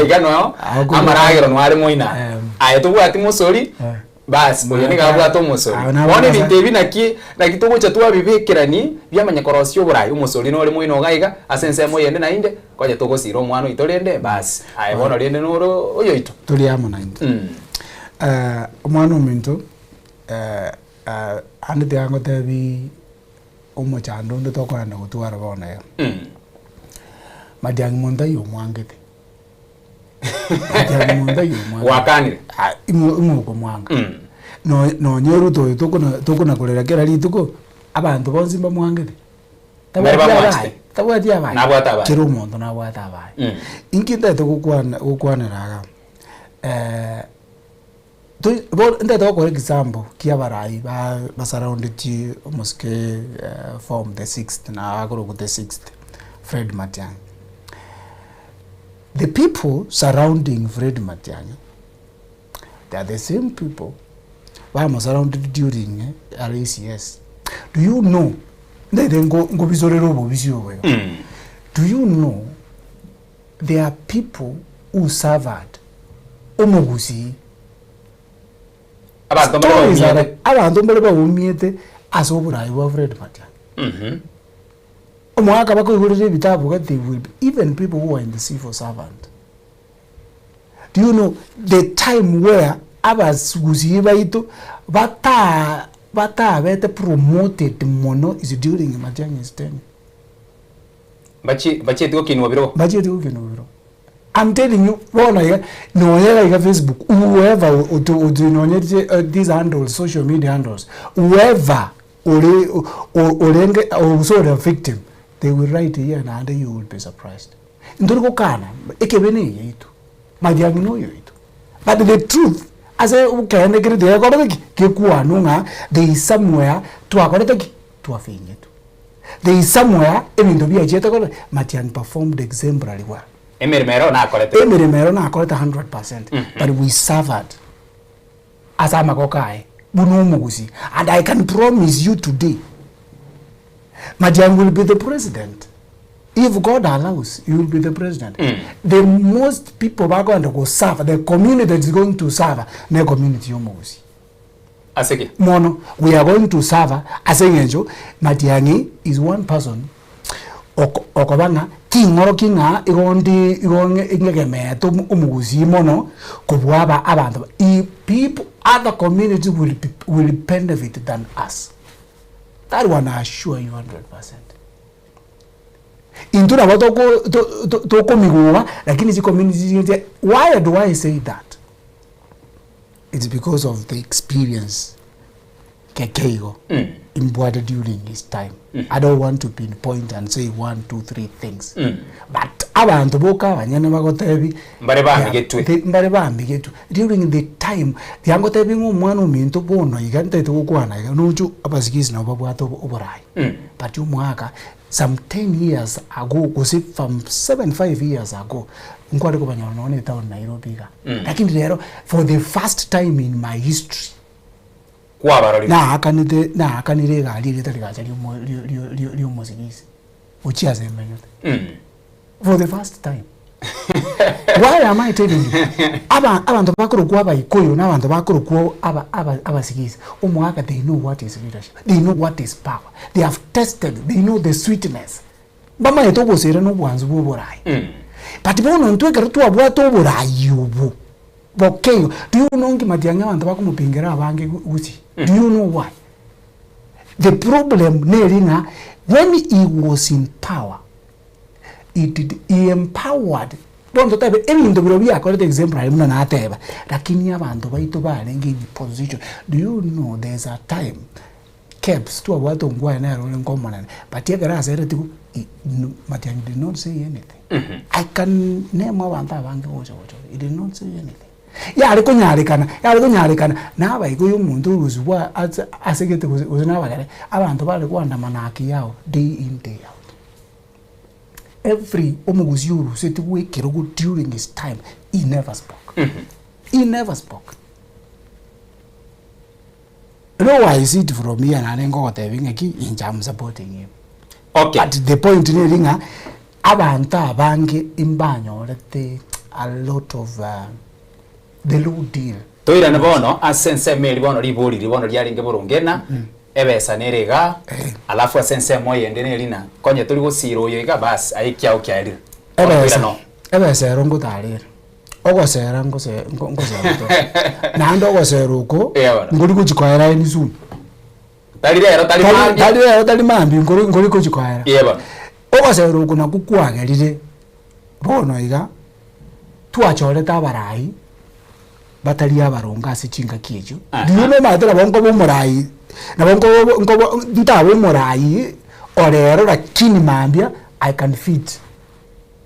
iga noyo amaragero noyo are moino aa. Aye tobwati mosori, basi oyo nigo abwate omosori. Bono ebinto ebi naki naki togocha twabibekerani biamanya korosia oborai, omosori nore moino iga iga ase ensemo eyende naende. Konya togosira omwana oito rende, basi, aye bono rende nore oyoito. Tori amo naintwe. Omwana ominto ande tiga ngotebi omochando onde tokoenda gotwara bono iga. Matiang'i monto aye omwangete. Matiang'i monto aye omwangete. Gwakanire? Ah, ing'o ing'o okomwanga. Nonya nonya Ruto oyo tokona tokonakorera kera rituko, abanto bonsi mbamwangete. Mbare Tabwati bamwanchete. abaye, tabwati abaye. Nabwate abaye. Kera omonto nabwate abaye. Inki ntagete gokwana gokwanera iga, toi bono ntagete gokora example kia abarai ba basurroundeti omosike form the sixth na akorokwa the sixth, Fred Matiang'i. The people surrounding Fred Matiang'i, they are the same people bamosurrounded during RACS. Do you know, ndete nkobisorera obobisi obo iga. Do you know there are people who suffered omogusii Abanto mbare Stories are baumiete. abanto mbare baumiete ase oborai bwa Fred Matiang'i. Omogaka bakoigorera ebitabu iga they will be even people who are in the civil servant. Do you know the time where abasugusii baito bata batabete promoted mono is during Matiang'i's tenure. Mbachi mbachieti gokinwa birogo. Mbachieti gokinwa birogo. I'm telling you bono iga nonya iga iga Facebook whoever oto oto nonye these handles social media handles whoever ore orenge gose ore a victim they will write here naende you will be surprised. Ntori gokana ekebe ne eyaito matiang'i noyo oito but the truth ase ekeene kere tigekorete ki gekwanwa ng'a there is somewhere twakorete ki twafinyetwe. There is somewhere ebinto biachiete korwa Matiang'i performed exemplary well. Emeremo ero nakorete. Emeremo ero nakorete 100% but we suffered ase amagoko aye buna omogusii and I can promise you today Matiang'i will be the president if God allows he will be the president. The most people bakoenda go suffer the community that is going to suffer ne community ya omogusii. Ase ki? Mono we are going to suffer ase eng'encho Matiang'i is one person oko okoba ng'a ting'oroki ng'a igo ndi igo ng'egemeete omogusii mono kobua aba abanto ba i people other community will be will benefit than us. That one I assure you 100%. Intwe nabo toko to to tokomigwa lakini chicommunity chinde why do I say that? It's because of the experience keke igo imbwate during his time. I don't want to pinpoint and say one, two, three things. But abanto boka abanyene bagotebi Mbare bamigetwe. They- mbare bamigetwe during the time tiangotebi ng'a omwana ominto bono iga ntaete gokwana iga nocho abasigisi nabo babwate obo- oborai but omwaka some 10 years ago gose from 7 5 years ago nkware kobanyora nonye na etown Nairobi iga Lakini rero for the first time in my history Kwabarorire. naakanete naakanire egari eria etari gacha riomo rio rio rio riomosigisi gochia ase emenyete for the first time. Why am I telling you? Aba abanto bakorokwa abaikuyu na abanto bakorokwa aba aba abasigisi omogaka they know what is leadership, they know what is power, they have tested, they know the sweetness. Mbamaete obosera na obwansu bwa oborai. But bono intwe ekero twabwate oborai obo bokeigo, do you know nki Matiang'i abanto bakomopingera abange gusii? Do you know why? The problem neri ng'a when he was in power, he did, he empowered bono totebe ebinto biria biakorete exemplary buna nateba, lakini abanto baito barenge in position. Do you know there's a time Kebs twabwate ongwae nere ore nkomonene but ekero aseretigwe he no Matiang'i did not say anything. I can name abanto abange gocha gocha he did not say anything. Yare konyarekana yare konyarekana na abaikoyo omonto orosibwa ase asegete gose gose na abagere abanto bare koandamana haki yao day in day out. Every omogusii orusetigwe ekerogo during his time he never spoke. He never spoke. Though I see it from here naende nkogotebia ng'a ki inche am supporting him. Okay. But the point neri ng'a abanto abange imbanyorete a lot of the low deal. Toirane bono ase ensemo eria bono ribori riria bono riarenge boronge ng'a ebesa nere igaa, alafu ase ensemo eyende neri ng'a konye tori gosira oyo iga bas aye ekiago kiaerire. Bono Ebesa toirane oo. ebesa ero ngotarere. Ogosera ngose ngo- ngosera tore. Naende ogosera oko, Eeh bono. nkori gochi koera any soon. Tari rero tari Tari mambia. tari rero tari mambia nkori nkori gochi koera. Eeh bono. Ogosera oko nakwo kwagerire bono iga, twachorete abarai batari abaronge ase chingaki echio, riria nomanyete nabo nkoba omorai, nabo nkoba nkoba ntabe omorai orero lakini mambia I can fit.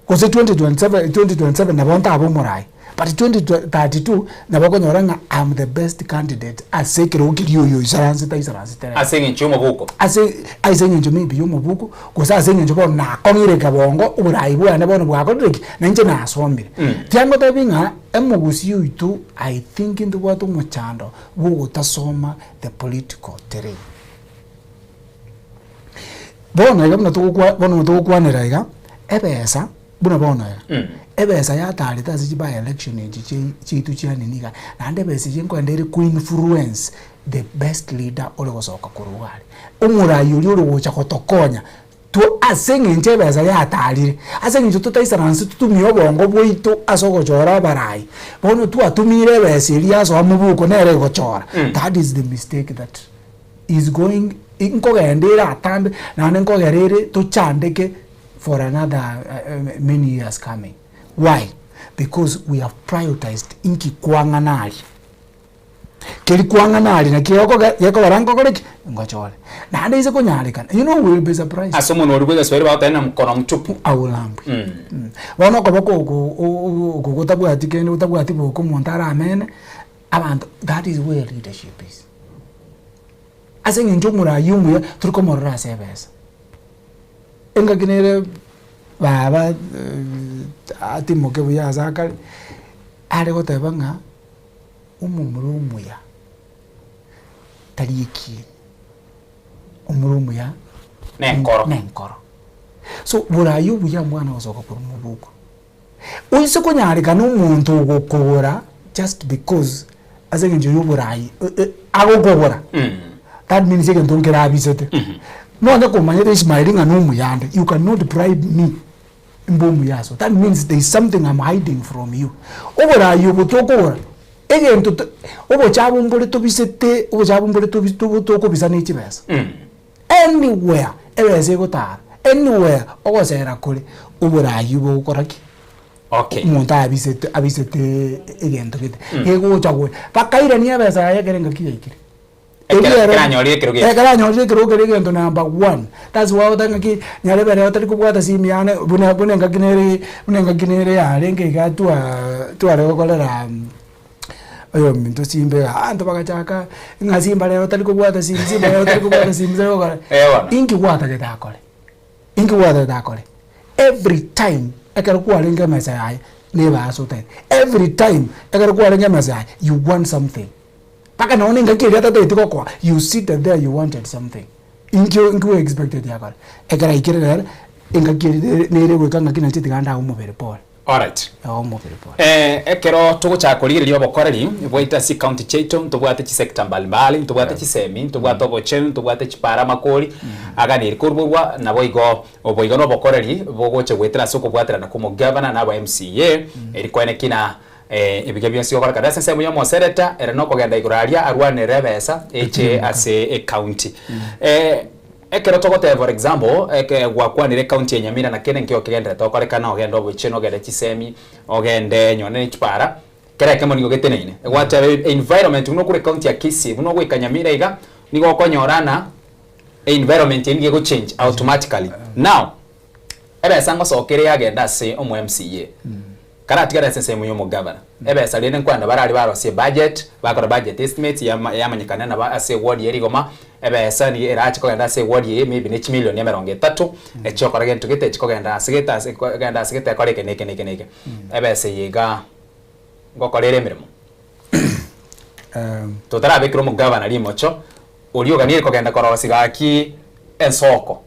Gose 2027 2027 nabo ntabe omorai, but 2032 nabo okonyora ng'a am the best candidate ase ekerogo keria oyo oisaransete aisaransete rero. Ase eng'encho y'omobuko. Ase ase eng'encho maybe ya omobuko, gose ase eng'encho bono nakong'ire kebongo, oborai bwane bono bwakorire ki? Na inche nasomire. Tiangotebi ng'a emogusii oito I think ntobwate omochando bwa ogotasoma the political terrain. Bono iga buna togokwa bono togokwanera iga, ebesa buna bono iga, ebesa yatarete ase chi by election echi chiai chiaito chia nini iga, naende ebesa eyio nkoenda ere ko influence the best leader ore gosoka korwa iga aria. Omorai oria ore gocha gotokonya. Two ase eng'encho ebesa yatarire, ase eng'encho totaisaranse totumie obongo bwaito ase ogochora abarai, bono twatumire ebesa eria yasoa mobuko nere egochora. That is the mistake that is going nkogenda ere atambe naende nkogera ere tochandeke for another many years coming. Why? Because we have prioritized inki kwang'ana aria. Keri kwang'ana aria naki gekoge gekogera nkokore ki? Ngochore. Naende ase konyarekana, you know we will be surprised. Ase omonwa oria bw'egeswahili bagoteba na mkono mtupu. Aulambwe. Bono okoboko oko oko gotabwati kende gotabwati boko omonto aramene, abanto that is where leadership is. Ase eng'encho omoraia omuya tori komorora ase ebesa. Engaki nere baba atimoke buya ase akare, are goteba ng'a omomura omuya tari ekieni, omomura omuya Nenkoro. nenkoro. So boraia obuya mbwana gosoka korwa mobuko. Oise konyarekana omonto ogokogora just because ase eng'encho ya oborai agokogora, that means egento nkere abisete. Nonye komanyete Ishmael ng'a nomuyande, you cannot bribe me mbe omuya aso, that means there is something am hiding from you. Oborai obo tokogora, egento to obochabu mbore tobisete, obochabu mbore tobi tokobisa ne chibesa. Anywhere ebesa egotara, anywhere ogosera kore, oborai bogokora ki? Okay. Omonto abisete abisete egento gete, gegocha gocha, bakairania ebesa yaye ekero engaki yaikire. Ekero- Erio ero- ekero anyorire ekerogo ekio. Ekero anyorire ekerogo keria egento number one, that's why ogoteba ng'aki nyarebe rero tari kobwata simu yane buna buna engaki nere buna engaki nere yarenge iga twa tware gokorera oyominto simba iga, abanto bagachaka ng'a simba rero tari kobwata simu, simba rero tari kobwata simu tari gokora Eh bono. inki gwatagete akore? Inki gwatagete akore? Every time ekero kwarenge emesa yaye neba ase otagete, every time ekero kwarenge emesa yaye you want something. Mpaka nonye engaki eria atatagete gokoa, you seated there you wanted something. Inki inki we expected akore? Ekero aikire rero, engaki eria nere nere goika ng'aki nache tiga ndae omobere pole. Alright. Ndae omobere pole. Eh, ekero togochaka korigereria obokoreri bwaito ase chicounty chiaito, ntobwate chisector mbalimbali, ntobwate chisemi, ntobwate obochenu, ntobwate chipara amakori, aganeri koruborwa, naboigo oboigo na obokoreri bogocha goetera ase okobwaterana kwa omogavana na aba MCA, eri koenekia na Ebiga bionsi gokorekana ase ensemo y'omosereta, ere nokogenda igoro aria arwanere ebesa eche ase ecounty. Ekero togoteba for example, eke gwakwanire ecounty ya Nyamira na kende nkio kegenderete gokorekana ogende obochenu ogende chisemi, ogende nonye ne chipara, kera ekemo nigo geteneine. Gwateba environment buna okure ecounty ya Kisii, buna ogoika Nyamira iga, nigo okonyora ng'a environment eywo nigo egochange automatically. Now, ebesa ngosoka ere yagenda ase omo MCA. Karatigare ase ensemo y'omogavana, ebesa rende nkwenda barari barosie ebudget, bakora budget estimates yama yamanyekana nabo ase eward ye rigoma, ebesa nigo erache kogenda ase eward eye maybe ne chimilion emerongo etato, echiokora gento gete echikogenda ase gete ase kogenda ase gete ekore eke na eke na eke na eke. Ebesa eye igaa ngokora ere emeremo. Totarabekera omogavana rimocho, oria oganirie kogenda korosia gaki ensoko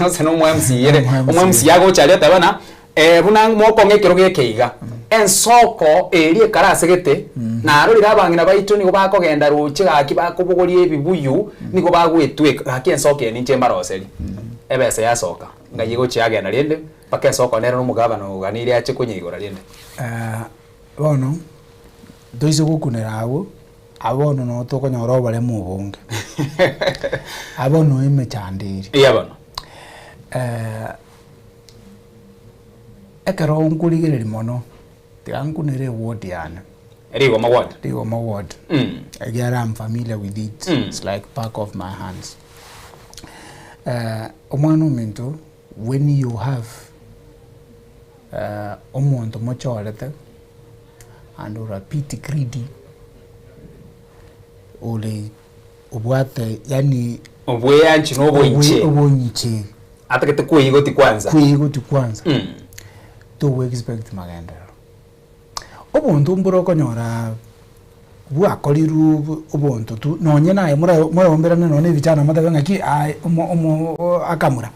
gose na omo MCA ere, omo MCA agocha aria oteba ng'a buna mokong'a ekerogo eke iga, ensoko eria ekare ase gete, narorire abang'ina baito nigo bakogenda roche gaki bakobogoria ebibuyu, nigo bagwetweka, gaki ensoko eye ninche mbaroserie. Ebesa yasoka, ng'ai egochia yagenda rende, mpaka ensoko nere na omogabana oganirie ache konyeigora rende. Bono, toise gokunera abwo. Abwo bono noo tokonyora oboremu obonge. Abwo noo emechando ere. Eya bono. Ekero nkorigereria mono, tiga nkunere eward yane. Rigoma ward. Rigoma ward. Ekiagera I'm familiar with it, it's like back of my hands. Omwana ominto when you have omonto mochorete. and ore a bit greedy, ore obwate yaani Obweanchi na oboinche. Oboinche. Atagete kweigoti kwanza. Kweigoti kwanza. Togo expect magenderero. Obonto mbore okonyora bwakorirwe obonto tu, nonye naye moraomberane nonye na ebichana motebe ng'aki aye omo omo akamura.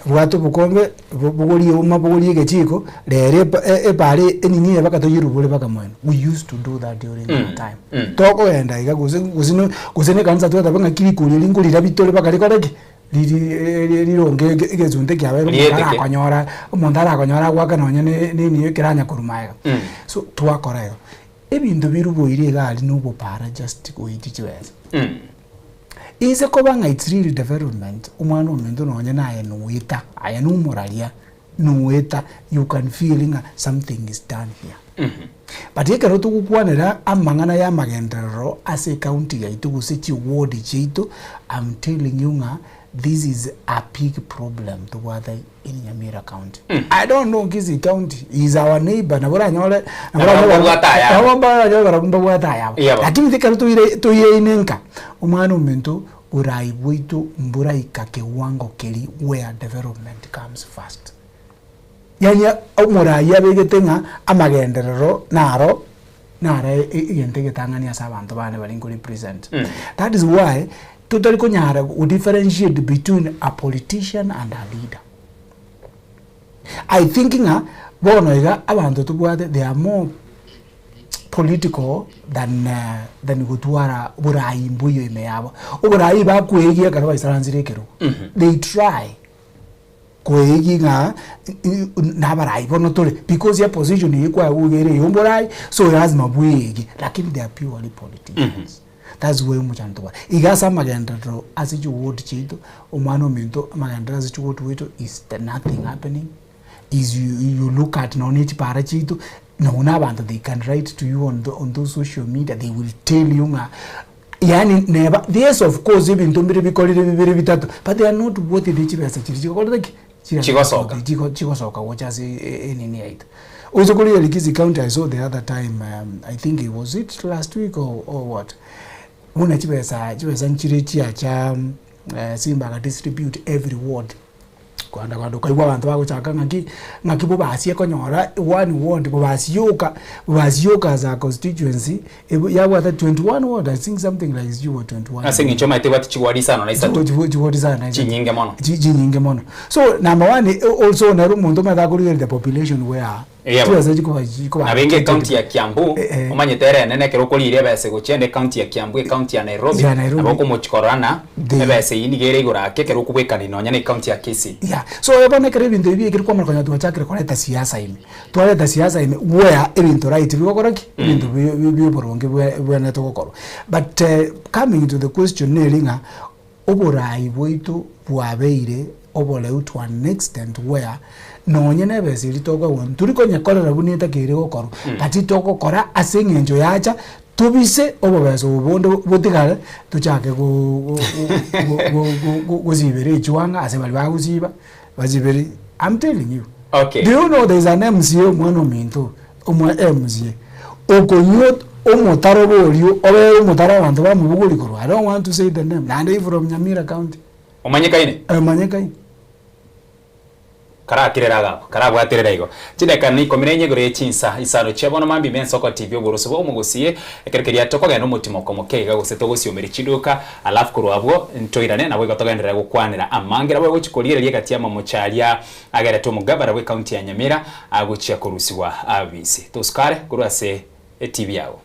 Bwata obokombe, bogoria euma bogoria egechiko, rero epaara enini eye mpaka toyerubore mpaka moino. We used to do that during our time. Tokogenda iga gose gose gose na ekanisa twateba ng'aki rikori eri nkorirabi tore mpaka rikore ki? Riri rironge egesunte kiabeire omonto Rieteke. arakonyora, omonto arakonyora agoake nonye ne nini ekeranya korwa magega. So twakora igo. Ebinto biruboire iga aria na obopara just goitia chibesa. Inse koba ng'a it's real development, omwana ominto nonye naye noeta, aye na omoraria, noeta, you can feel ng'a something is done here. But ekero togokwanera amang'ana ya amagenderero ase ecounty yaito gose chiward chiaito, I'm telling you ng'a this is a big problem tobwate in Nyamira county. I don't know Kisii county is our neighbor nabo oranyore nabo Nabo oranyore mbabwate ayabo. nabo oranyore barabwo mbabwate ayabo. Yebo. Lakini ekero toire toireine nka, omwana ominto borai bwaito mboraika kiwango keria where development comes first. Yaani omorai abegete ng'a amagenderero naro naro egento egetang'ani ase abanto bane baria nko represent. That is why totari konyara go differentiate between a politician and a leader. I think ng'a bono iga abanto tobwate they are more political than than gotwara oborai mboiyo ime yabo. Oborai bakoegia ekero baisaransire ekerogo, they try. Koegia ng'a nabarai bono tore because eposition eye kwaigwa ere eya oborai so lazima bweegie lakini they are purely politicians that's why omochando tobwate. Iga ase amagenderero ase chiward chiaito omwana ominto amagenderero ase chiward gwaito is the nothing happening is you you look at nonya ne chipara chiaito nonya na abanto they can write to you on on those social media they will tell you ng'a Yaani neba, yes of course ebinto mbire bikorire bibere bitato, but they are not worth it chibesa chiria chigokorete ki? Chiria Chigosoka. Chigo chigosoka gocha ase enini yaito. Oise korigereria Kisii County I saw the other time I think it was it last week or or what, buna chibesa chibesa nchire chiacha Simba aga distribute every ward. Kogenda kogenda okaigwa abanto bagochaka ng'aki, ng'aki bobasi ekonyora one ward bobasi yoka, bobasi yoka as a constituency, ebo yabwate 21 ward I think something like sijui wa 21 Ase eng'encho omanyete ebwate chiward isano na isato. Chiwo- chiward isano na isato. Chinyinge mono. Chi- chinyinge mono. So number one, also nere omonto omanyete akorigereria the population where Yebo. chibesa chikoba chikoba Nabo inga ecounty ya Kiambu, Eh, eh. omanyete ere enene ekero okorira ebesa gochia ende ecounty ya Kiambu, ecounty ya Nairobi, Ya Nairobi. nabo okomochi korora ng'a The- ebesa eyio nigo ere igoro ake ekero okobwekania nonya na ecounty ya Kisii. Yeah. So bono ekero ebinto ebi biaikire kwamanya konya twachakire koreta siasa ime. Twareta siasa ime where ebinto right bigokora ki? Ebinto bi- bi- bia oboronge bwe bwenerete gokorwa. But coming to the question neri ng'a Oboraai bwaito bwabeire oboreu to an extent where nonye nebesa eria tokoegwa ntori konyekorera buna etakeire gokorwa, but togokora ase eng'encho yacha tobise obobesa obo bonde botigare tochake gosibera echuang'a ase baria bagosiba basibere I'm telling you. Okay. Do you know there is an MCA omwana ominto omwa MCA okonywa omotaro borio obe omotaro abanto bamobogori korwa I don't want to say the name naende he from Nyamira county. Omanyekaine? Omanyekaine. Karakirere agakwa, karabwaterere igo. Chidakika na ikomi na inye igoro ye chinsa isano chia bono mambia ime ensoko TV oboroso bwa omogosie ekero keria tokogenda omotimoko moke iga gose togosiomeria chiduka alafu korwa abwo ntoirane naboigo togenderere gokwanera amange nabo egochi korigereria egati y'amamocho aria agerete omogabara bw'ecounty ya Nyamira agochia korusigwa abisi. Tosukare korwa ase etibi yago.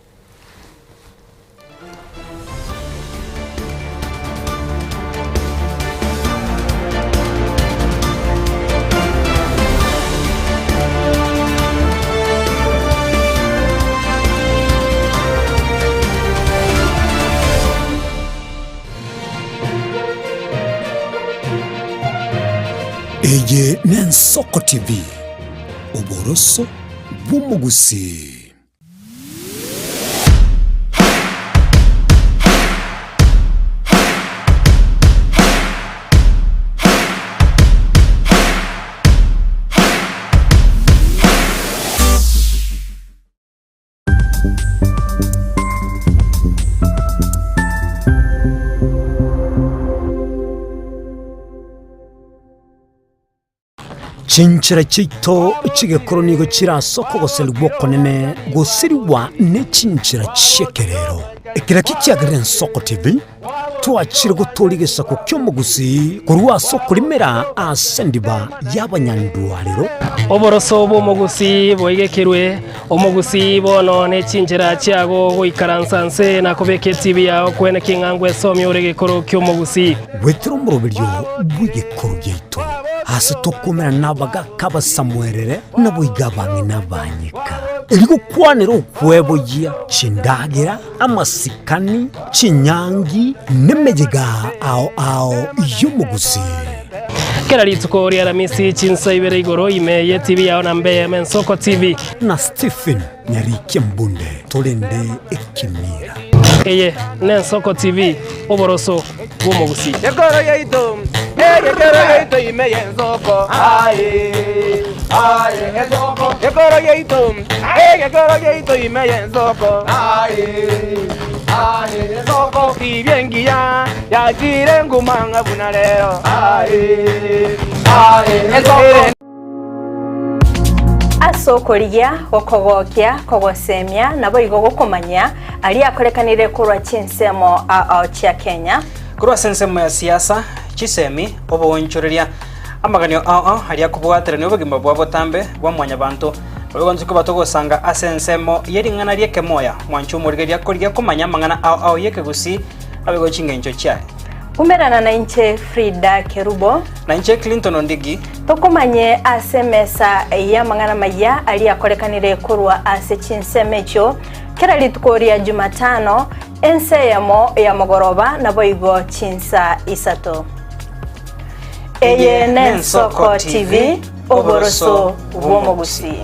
Eye n'Ensoko TV, oboroso bw'omogusii. Chinchera chiaito chi'egekoro nigo chire ase okogoserigwa okonene gosirigwa ne chinchera chi'ekerero. Ekero ekio kiagerire Ensoko TV. Twachire gotoria egesaku ki'omogusii korwa ase okorimera ase endiba y'abanyandwarero. Oboroso bw'omogusii boigekirwe, omogusii bono ne chinchera chiago goikaransa nse na kobeka etibi yao kwene king'a ngwesomia ore egekoro ki'omogusii. Goetera omoroberio bw'egekoro giaito, ase tokomerana nabagaka abasamuerere, naboigo abang'ina abanyeka, erio gokwanera okweboyia chindagera, amasikani, chinyangi, nemeyega ao ao y'omogusii. Kera rituko ria Aramisi chinsa ibere igoro ime ye TV yao na mbe Ensoko TV. Na Stephen Nyarikia Mbunde torende ekemira. Eye n'Ensoko TV, oboroso bw'omogusii. Gekoro giaito, egekoro giaito ime y'ensoko, aye, aye, ensoko. Gekoro giaito, egekoro giaito ime y'ensoko, aye, aye, ensoko. Tibia engiya yachire nguma ng'a buna rero, aye, aye, ensoko. Ase okorigia, gokogokia, kogosemia, naboigo gokomanyia aria akorekanire korwa chinsemo ao chia Kenya. Korwa ase ensemo ya siasa, chisemi, oboonchoreria, amaganio ao ao aria akobwaterania obogima bwa botambe bwa mwanyabanto, naboigo intwe koba togosanga ase ensemo ye ring'ana ri'ekemoya, mwanche omorigereria korigia komanya amang'ana ao ao y'ekegusii, naboigo chingencho chiaye. Umerana nainche Frida Kerubo. Nainche Clinton Ondigi. Tokomanye ase emesa y'amang'ana amayia aria akorekanire korwa ase chinsemo echio kera rituko ria Jumatano, ensa eyemo ya mogoroba naboigo chinsa isato. Eye n'Ensoko TV, oboroso bw'omogusii.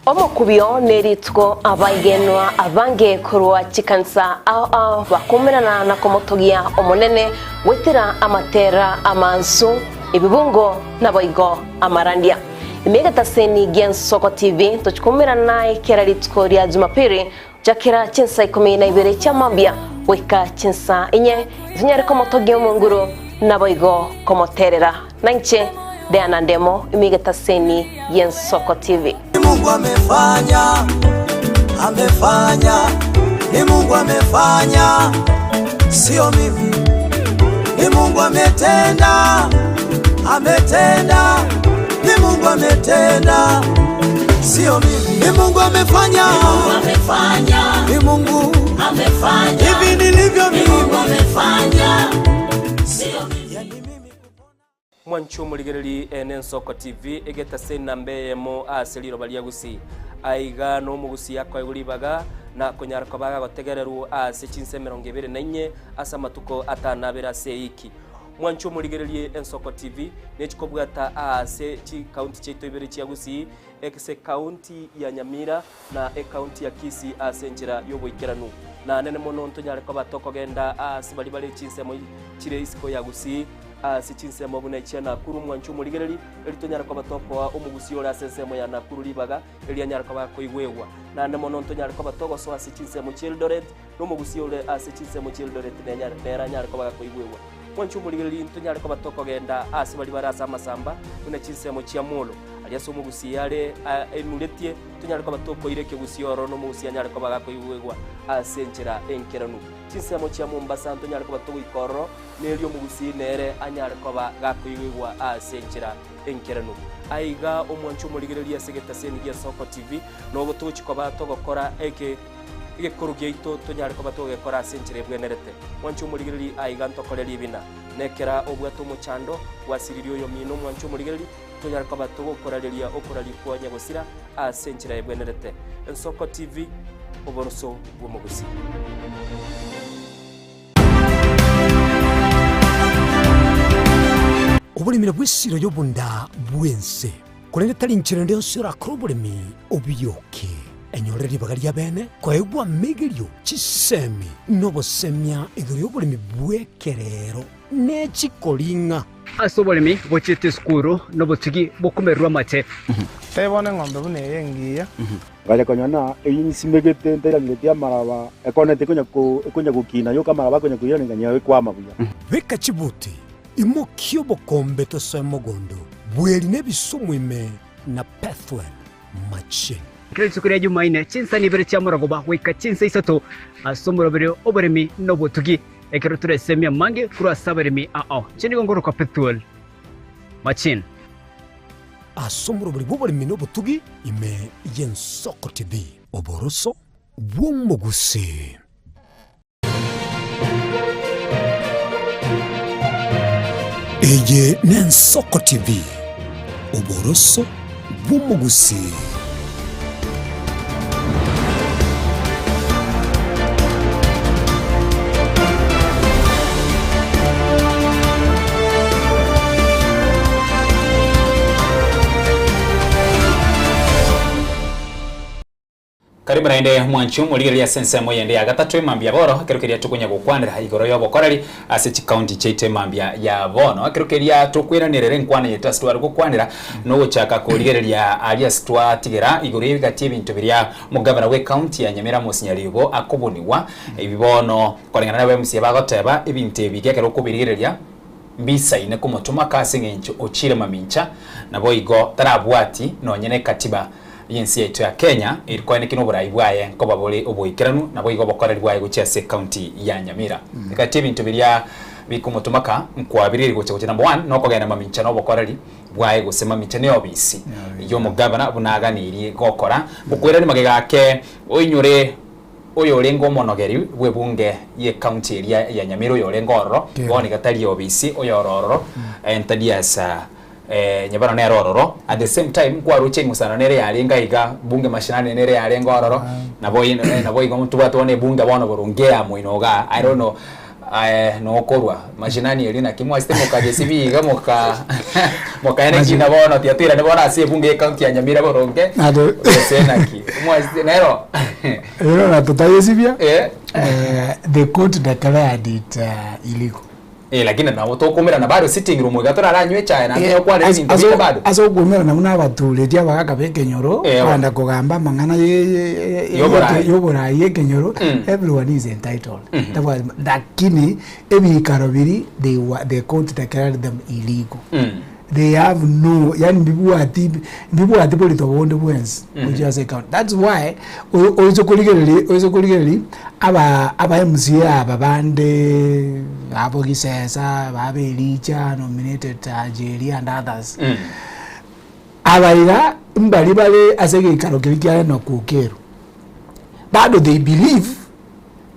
Omokubio nerituko abaigenwa abange korwa chikanisa ao ao bakomerana na komotogia Omonene goetera amatera amansu, ebibungo naboigo amarandia. Ime egetaseni gi'Ensoko TV tochikomerana naye kera rituko ria Jumapili gochakera chinsa ikomi na ibere chia mambia goika chinsa inye, tonyare komotogia Omonguru naboigo komoterera. Nainche Diana Ndemo, ime egetaseni gi'Ensoko TV. Ni Mungu amefanya, amefanya, ni Mungu amefanya, sio mimi. Ni Mungu ametenda, ametenda, ni Mungu ametenda, sio mimi. Ni Mungu amefanya, ni Mungu amefanya, ni Mungu amefanya, hivi nilivyo mimi, Mungu amefanya, sio mimi. Mwanche omorigereria ene Ensoko TV, egetase enamba eyemo ase riroba ria Gusii. Aiga nomogusii akoegwa ribaga na konyara koba agotegererwa ase chinsa emerongo ebere na inye ase amatuko atano abere ase eiki. Mwanche omorigererie Ensoko TV nechikobwata aase chikaunti chiaito ibere chia Gusii, ase ekaunti ya Nyamira na ekaunti ya Kisii ase enchera y'oboikeranu. Na nene mono ntonyare koba tokogenda aase baria bare chinsemo chire isiko ya Gusii, ase chinsemo buna echia Nakuru, mwanche omorigereri, erio tonyare koba tokoa omogusii ore ase ensemo ya Nakuru ribaga, erio anyare koba akoigwegwa. Naende mono ntonyare koba togosoa ase chinsemo chi'Eldoret, na omogusii ore ase chinsemo chi'Eldoret nere anyare koba gakoigwegwa. Mwanche omorigereri, ntonyare koba tokogenda aase baria bare ase amasamba, buna chinsemo chia Molo, aria ase omogusii are aimuretie, tonyare koba tokoira ekegusii ororo, na omogusii anyare koba gakoigwegwa ase enchera enkeranu. Chinsemo chia Mombasa ntonyare koba togoika ororo, na erio omogusii nere anyare koba gakoigwegwa ase enchera enkeranu. Aiga omwanche omorigereria ase egetaseni gia Soko TV, nogo togochia koba togokora eke egekoro giaito tonyare koba togekora ase enchera ebwenerete. Mwanche omorigereria aiga ntokore ribina. Nekera obwate omochando, gwasiririe oyomino omwanche omorigereria, tonyare koba togokorareria okoraria kwa nyagosira ase enchera ebwenerete. Ensoko TV, oboroso bw'omogusii. Oboremi nabwo esiro y'obonda bw'ense, korende tari nchera ende yonsi orakore oboremi obiyoke. Enyore ribaga ri'abeene koegwa amegerio, chisemi, na obosemia igoro y'oboremi bw'ekerero ne chikoring'a. Ase oboremi bochiete esukuru nobotugi bokomererwa amache. Tebia bono eng'ombe buna eye engiya. Ngacha konyora ng'a eyio nsimegete ntairangeretie amaraba, ekona tekonya ko ekonya gokina yoka amaraba akonya koirana ng'a ekwama buya. Beka chibuti, imokia obokombe tosoe mogondo, bweri na ebisumu ime na Pethuel machine. Kera rituko ria Jumaine, chinsani ibere chia morogoba goika chinsa isato ase omoroberi oboremi na obotugi, ekero toresemie amange korwa ase abaremi ao. Inche nigo ngorokwa Pethuel Machin. Ase omoroberi bw'oboremi na obotugi ime y'Ensoko TV. Oboroso bw'omogusii. Eye n'Ensoko TV, oboroso bw'omogusii. Karibu naende mwanchi omorigereria ase ensemo eyende ya gatato emambia bono, ekero keria tokonya gokwanera igoro y'obokoreri ase chikaunti chiaito emambia ya bono. Ekero keria tokweranerera enkwana yaito ase tware gokwanera nogochaka korigereria aria ase twatigera igoro y'ebigati ebinto biria omogabana bw'ekaunti ya Nyamira Amos Nyaribo akobunigwa. Ebi bono koreng'ana na MCA bagoteba ebinto ebi ekero okobirigereria mbisaine komotomaka ase eng'encho ochire mamincha naboigo tarabwati nonye nekatiba y'ense yaito ya Kenya eri koeneki noborai bwaye nkoba bore oboikeranu naboigo obokoreri bwaye gochia ase ecounty ya Nyamira. Egati ebinto biria bikomotomaka nkwabiriri gocha gochia number one nokogenda mamincha nobokoreri bwaye gose mamincha ne obisi yomogavana buna aganirie gokora ngokoirani magega ake oinyore oyorenge omonogeri bw'ebunge y'ecounty eria ya Nyamira oyorenge ororo bono iga tari obisi oyore ororo Ntadias Nyabaro nere ororo, at the same time nkwaroche eng'usano nere yarenge aiga, bunge mashinani nere yarenge ororo, nabo nabo igo ntobwate bono ebunge bono boronge ya moino igaa, I don't know aye nokorwa mashinani eria naki mwachete mokagesibi iga moka mokaene kina bono tiga toirane bono ase ebunge ya ecounty ya Nyamira boronge, gose naki, mwachete nero. Ero na totayesibia, the court declared it illegal. Eh, lakini nabo tokomerana bado sitting room iga toraranywe echae naende onye okwanera ebinto binde bado. Ase okomerana buna abatureti abagaka b'ekenyoro, Eh, kogenda kogamba amang'ana ye- ye- ye- Y'oborai. y'oborai y'ekenyoro, Mm. everyone is entitled. Tabwati ma- Lakini ebikaro biri they were the court declared them illegal. Mm. They have no yaani mbibwati mbibwati borito bonde bwensi Mhm. gochia ase ecounty. That's why o- oise korigereria oise korigereria aba aba MCA aba bande babo Gisesa, babo Elicha nominated Njeri and others. Mm. Aba iga mbari bare ase egeikaro keria kia Enock Okello. Bado they believe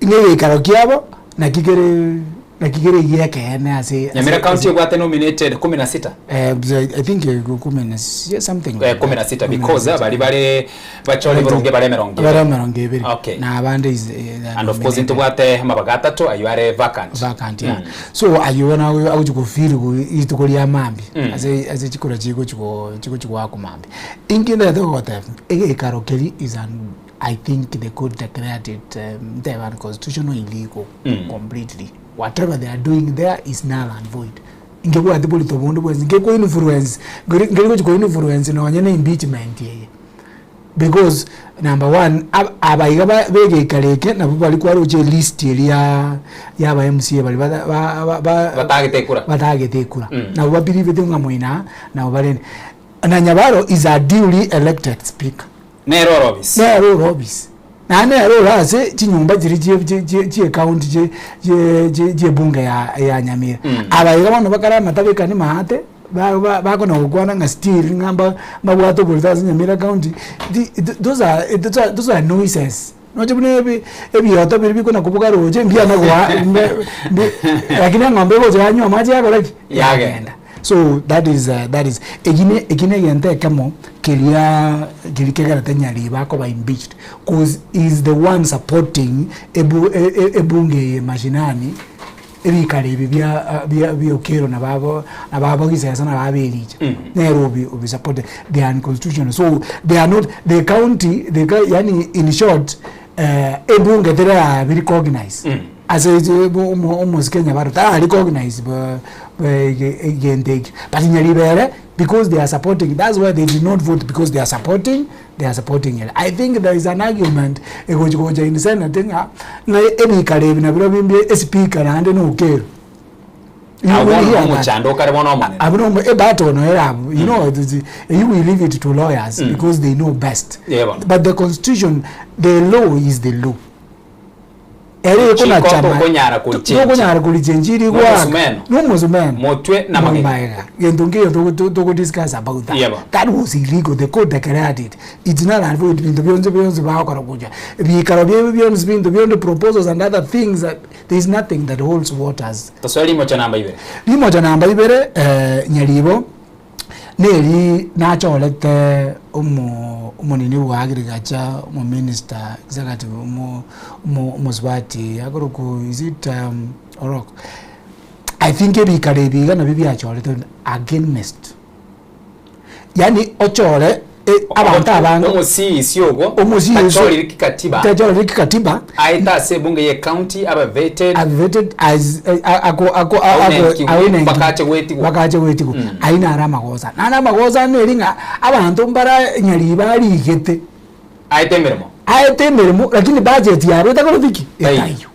ng'a egeikaro kiabo naki kere naki kere egi'ekeene ase Nyamira County ebwate nominated kumi na sita. Eh, I think kumi na something like Eh, kumi na that. sita Kumi na because sita. bari bare bachore boronge bare emerongo Bare ebere. emerongo ebere. Okay. Na abande is eh, And of course nominated. ntobwate amabaga atato ayio are vacant. Vacant, yeah. Mm. So ayio bono agochi gofeel rituko ria mambia Mm. ase ase chikura chigochi go chigochi goakwa mambia. Inki ndagete gogotebia, egeikaro keria is an I think they could declared it ntebe unconstitutional illegal Mm. completely. Whatever they are doing there is null and void. Nkebwati borito bonde bwensi, nke influence, nkeri gochi ko influence nonye na impeachment eye. Because number one, ab- aba iga ba- begeikaro eke nabo bari kwaroche elist eria ya aba MCA bari bata- ba- ba- ba- Batagete ekura. batagete ekura. Mm. Nabo babilivete ng'a moina nabo barende. Na Nyabaro is a duly elected speaker. Nere ore obisi. Nere ore obisi. Naende nere ore ase chinyomba chiria chie chie chie chie county chie chie chie chiebunge ya ya Nyamira. Mm. Aba iga bono bakare amatabekani maate, ba ba bakona gokwana ng'a still ng'a mba mbabwate oborito ase Nyamira county, thi those are those are noises. Noche buna ebi ebioto biria bikona kobuga roche mbiana goa mbe mbi lakini eng'ombe egocha yanywa amache yakora ki? Yagenda. So that is that is eki ne eki ne egento ekemo keria keria kegerete Nyaribo akoba impeached cause he is the one supporting ebu ebunge eye mashinani ebikaro ebi bia bia bia Okello na babo na babo Gisesa na babo Ericha nere obi obi supported they are unconstitutional so they are not the county the yani in short ebunge tera be recognized ase omosike Nyabaro tara recognize egento ekio but Nyaribo ere because they are supporting that's why they did not vote because they are supporting they are supporting it. I think there is an argument egochi gocha in senate ng'a ng'a ebikaro ebi nabirobio mbie espeaker naende na Okello. You Abwo will bono hear that. omochando okare bono omonene. Abwo no e battle no era abwo. You know, you will leave it to lawyers because they know best. Yeah, bono. But the constitution, the law is the law. Ere Chiko ekonachama tokonyara korichenji. tokonyara korichenji iri gwaka. Nomosumeno. Nomosumeno. Motwe na magega. Magega. Gento nkeyo togo- to- togo discuss about that. Yeah, bono. That was illegal. The court declared it. It's not and void. Bintu byonsi byonsi bakora kuja. Bikaro byebi byonsi bintu byonsi proposals and other things that there is nothing that holds waters. Tosoe rimocha namba ibere. Rimocha namba ibere eh, nyaribo neri nachorete omo omonene bwa agriculture omo minister executive omo omo omosubati akorokwa is it um, Orok I think ebikaro ebi iga nabio biachorete against yaani ochore abanto abange Omosiisi ogo Omosiisi. tachorire kikatiba. Tachorire kikatiba. Aete ase ebunge ye county abe vetted. Abe vetted as ako ako Aunenkiwe bakache goetigwa. Bakache goetigwa. Ayio naro amagoso. Naende amagoso ane neri ng'a abanto mbara nyariba arigete. Aete emeremo. Aete emeremo lakini budget yabo etakoreti ki? Etaiyo.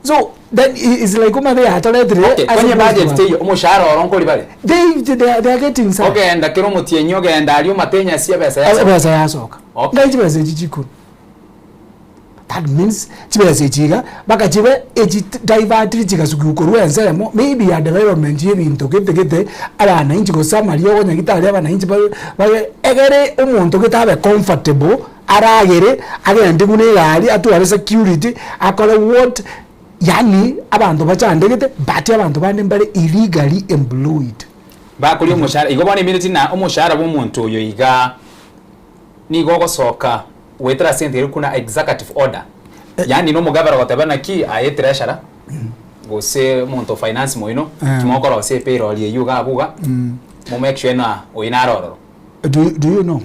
So then is like omanyete yatoretire Okay, ase konye budget president. teiyo omoshahara oro nkori bare? They, they, are, they are getting some. Ogenda kera omotienyi ogenda aria omate enyasi ebesa yasoka. Ebesa yasoka. Okay. Ngai chibesa echi chikuru. That means chibesa echi iga mpaka chibe echi divertiri chigasukiwa korwa ensemo maybe ya development ya ebinto gete gete abananchi gose amariogo nyagitari abananchi babe babe egere omonto gete abe comfortable Aragere, agende buna egari, atware security, akore what, yaani abanto bachandegete but abanto bande mbare illegally employed. Bakoria omoshahara, igo bono emineti na omoshahara bw'omonto oyo iga nigo ogosoka goetera ase egento keria buna executive order, yaani na omogabera ogoteba naki aye treasurer gose omonto o finance moino, timokorosia epayroll eywo iga abwo iga, mo make sure ng'a oyo nare ororo. Do, do you know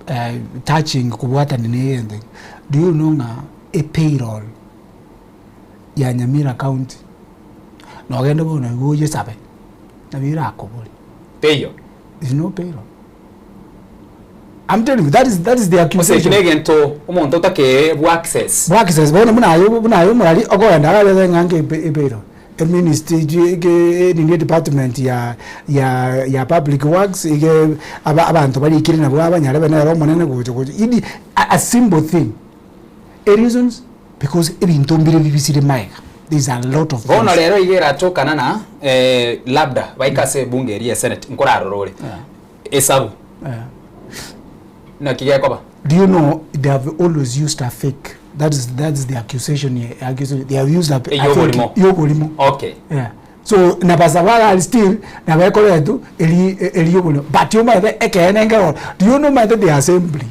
eh, touching kobwatania na egento eke, do you know ng'a epayroll ya Nyamira county nogende bono igo oyesabe nabo erakobore. Teiyo. Is no payroll. I'm telling you that is, that is the Gose eki accusation. na egento omonto otakee bwa access. Bwa access bono buna aye buna aye omorari okogenda iga aria ng'a ng'a epe epayroll. Eministry ege nini edepartment ya ya ya public works ige aba abanto barikire nabwo abanyarebe nere omonene gocha gocha yaani a a simple thing. E reasons because ebinto mbire bibisire magega there is a lot of Bono things. rero iga eratokana na labda baike ase ebunge eria ya senate nkorarora ore esabu naki gekoba. Do you know they have always used a fake that is that is the accusation here accusation they have used a, a fake Eyoborimo. yoborimo Okay. yeah so nabasaba are still nabekoretu eri eri yoborimo but omanyete ekeene nkero do you know omanyete the assembly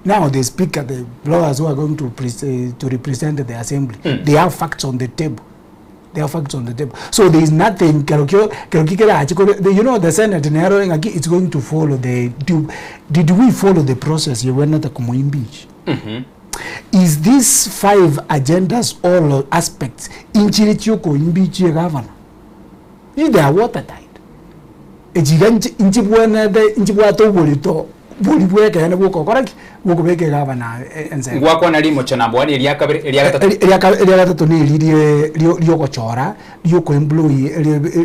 now the speaker the lawyers who are going to pres to represent the assembly mm. they have facts on the table They have facts on the table. So there is nothing kerokio kerokio kerache kore the, you know the senate nero ng'aki it's going to follow the do, did we follow the process yebwenerete komo impeach is these five agendas all aspects inchire chioko impeach egavana if they are watertight Echiga inche inchibwenerete inchibwate oborito boria bw'ekeene bw'okokora ki? Bw'okobeka egavana ensemo. Ngwakwana rimocho namba one, eria kabere, eria gatato. Eria ka eria gatato neri rie rio riogochora riokoemploy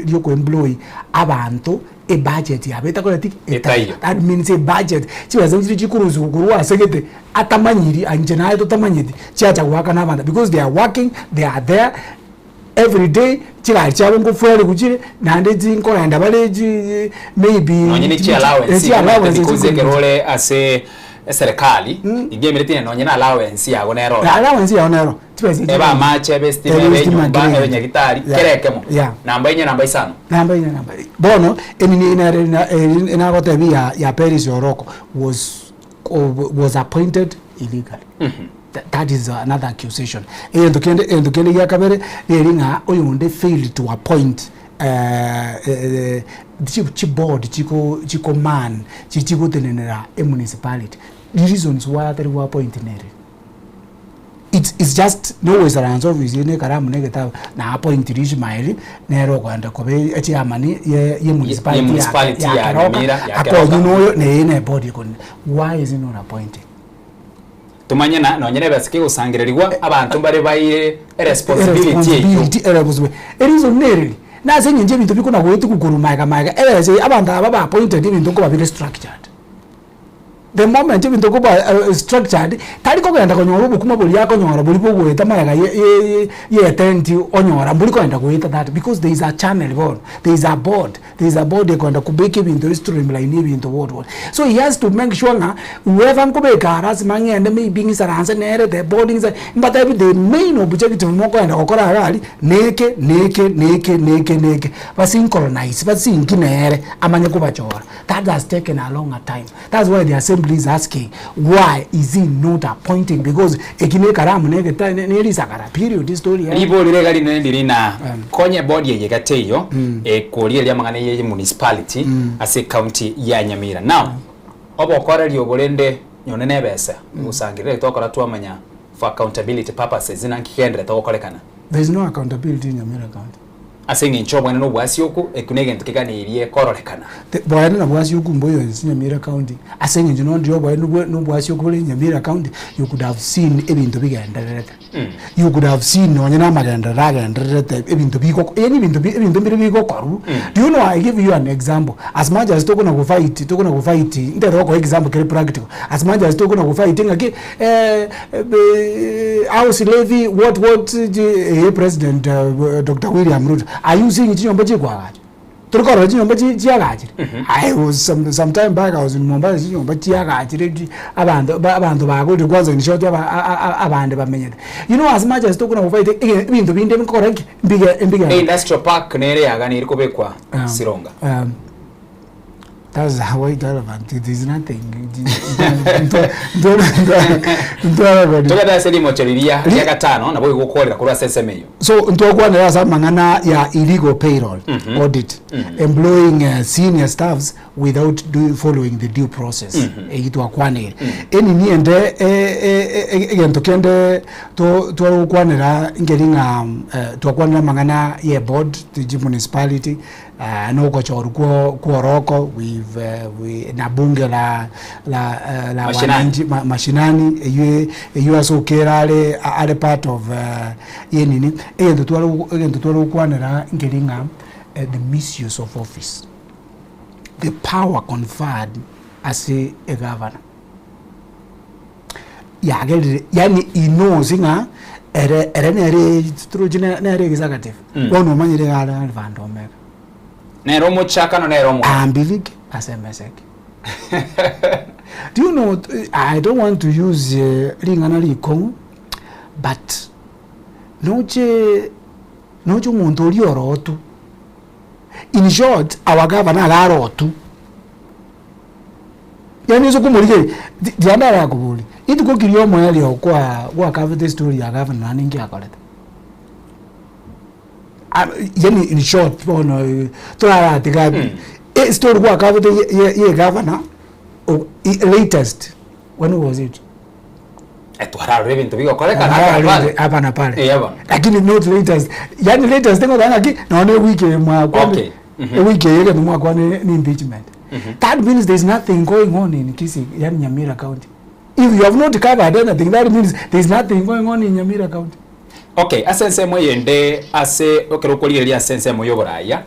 riokoemploy abanto ebudget yabo etakoreti ki? Etaiyo. That means ebudget chibesa nchire chikorusiwa korwa ase gete atamanyiri inche naye totamanyeti chiacha goakana abanto because they are working they are there. Every day chigari chiabo nkofuerigwa chire naende chinkorenda bare chi maybe Nonye ne chi allowance chi allowance because ekero ore ase eserekari iga emereti ng'a nonye na allowance yago nero ororo. Allowance yago nero chibesa echi Ebe amache ebe estima Ebe ebe estima, enyomba kera ebe egento. nyagitari Yeah. kera ekemo. Yeah. Namba inye namba isano. Namba inye namba bono enini nere eri nagotebia ya ya Peris Oroko was was appointed illegally. That is another accusation. Egento kende egento kende gia kabere neri ng'a oyonde failed to appoint chi chiboard chiko chikoman chi chigotenenera emunicipality. The reasons why atari go appoint nere it's it's just nogoisaransa ofisi eye na ekaramu na egetabu na appointire Ishmael nere okoenda koba echairman ye ye municipality ya municipality ya ya Keroka Nyamira, ya akonye Keroka. noyo neye ne eboard ekonene. Why is he not appointing? Tomanye na nonye na ebesa kegosangererigwa abanto mbare baire eresponsibility eyio. Eresponsibility, eresponsibility. Ereason nereri, nase eng'encho ebinto bikona goetigwa korwa maega maega, ebesa eye abanto aba ba appointed ebinto nkoba bire structured. The moment ebinto nkoba structured, tari kogenda konyora obokima boria akonyora boria bogoeta magega ye ye ye etent onyora mbori kogenda goeta that because there is a channel bono, there is a board. There is a board ekoenda kobeka ebinto streamline ebinto what what. So he has to make sure ng'a whoever nkobeka aro lasima ng'ende maybe ng'isaranse nere the board ng'isa mbatebi the main objective mokoenda gokora iga aria neke neke neke neke neke basynchronize basinki nere amanye kobachora. That has taken a longer time. That's why the assembly is asking why is he not appointing because eki ne ekaramu ne egeta ne risakara period story ere. Ribori riga rinene ndiri na konya ebodi eye iga teiyo ekorigereria amang'ana ye municipality ase ecounty ya Nyamira. Now obokoreri obo rende nyone na ebesa gosangerera tokora twamanya for accountability purposes naki kegenderete gokorekana. There is no accountability in Nyamira county. Ase engencho obonene obwasioku, ekio negento keganeirie kororekana. Boene na bwasioku mboyo ense Nyamira county ase engencho nonde oboene bwe nobwasioku bore Nyamira county you could have seen ebinto bigendererete you could have seen nonye na amagenderero agendererete ebinto bigoko yaani ebinto bi ebinto mbire bigokorwa do you know I give you an example as much as tokona go fight tokona go fight ntere gokoa example kere practical as much as tokona go fight ng'aki House levy what what eh president Doctor William Ruto are you seeing chinyomba chikoagachwa? Tori korora chinyomba chiagachire? I was some some time back I was in Mombasa chinyomba chiagachire chi abanto ba abanto bagorire kwanza in short aba abande bamenyete. You know as much as tokona gofight ege ebinto binde nkokora ki? Mbige mbigende. Industrial park nere yaganiri kobekwa Sironga. That's how irrelevant it is nothing. Togende ase rimocho riria ria gatano nabo egokorera korwa ase ensemo eyio. So ntwakwanera ase amang'ana ya illegal payroll audit employing uh, senior staffs without do, following the due process eyio twakwanire enini ende eh, eh, eh, egento kende to- tware gokwanera nkeri ng'a eh, twakwanera amang'ana ye board ji municipality Nogochorwa kwo kworoko we've we na bunge la la la Mashinani. wananchi ma, mashinani eywo eywo ase okere are are part of yenini egento tware egento tware gokwanera nkeri ng'a the misuse of office the power conferred ase egavana yagerire yaani he knows ng'a ere ere nere torochi nere executive bono omanyire iga are Alpha and Omega. Nere omochakano nere omoerio. Ambiliki ase emeseke. Do you know I don't want to use ring'ana rikong'u but noche noche omonto oria orotu in short our governor iga arotu. Yaani ase okomorigereria, ti tiga ndarakoborie, rituko ki ria omoerio kwa gwakabete estory ya gavana naende inki akorete? Ah yaani in short bono toraratiga estory gwakabete ye ye ye egavana o latest when was it? Twararora ebinto bigokorekana hapa na pale. Hapa na pale. Eh, bono. Lakini not latest. Yaani latest ngoteba ng'aki nonya na ewiki eye mwakwanire. Okay. Mhm. Ewiki eye egento mwakwanire ni impeachment. That means there is nothing going on in Kisii, yaani Nyamira County. If you have not covered anything, that means there is nothing going on in Nyamira County. Okay, ase ensemo eyende ase ekero okorigereria ase ensemo ya oboraya,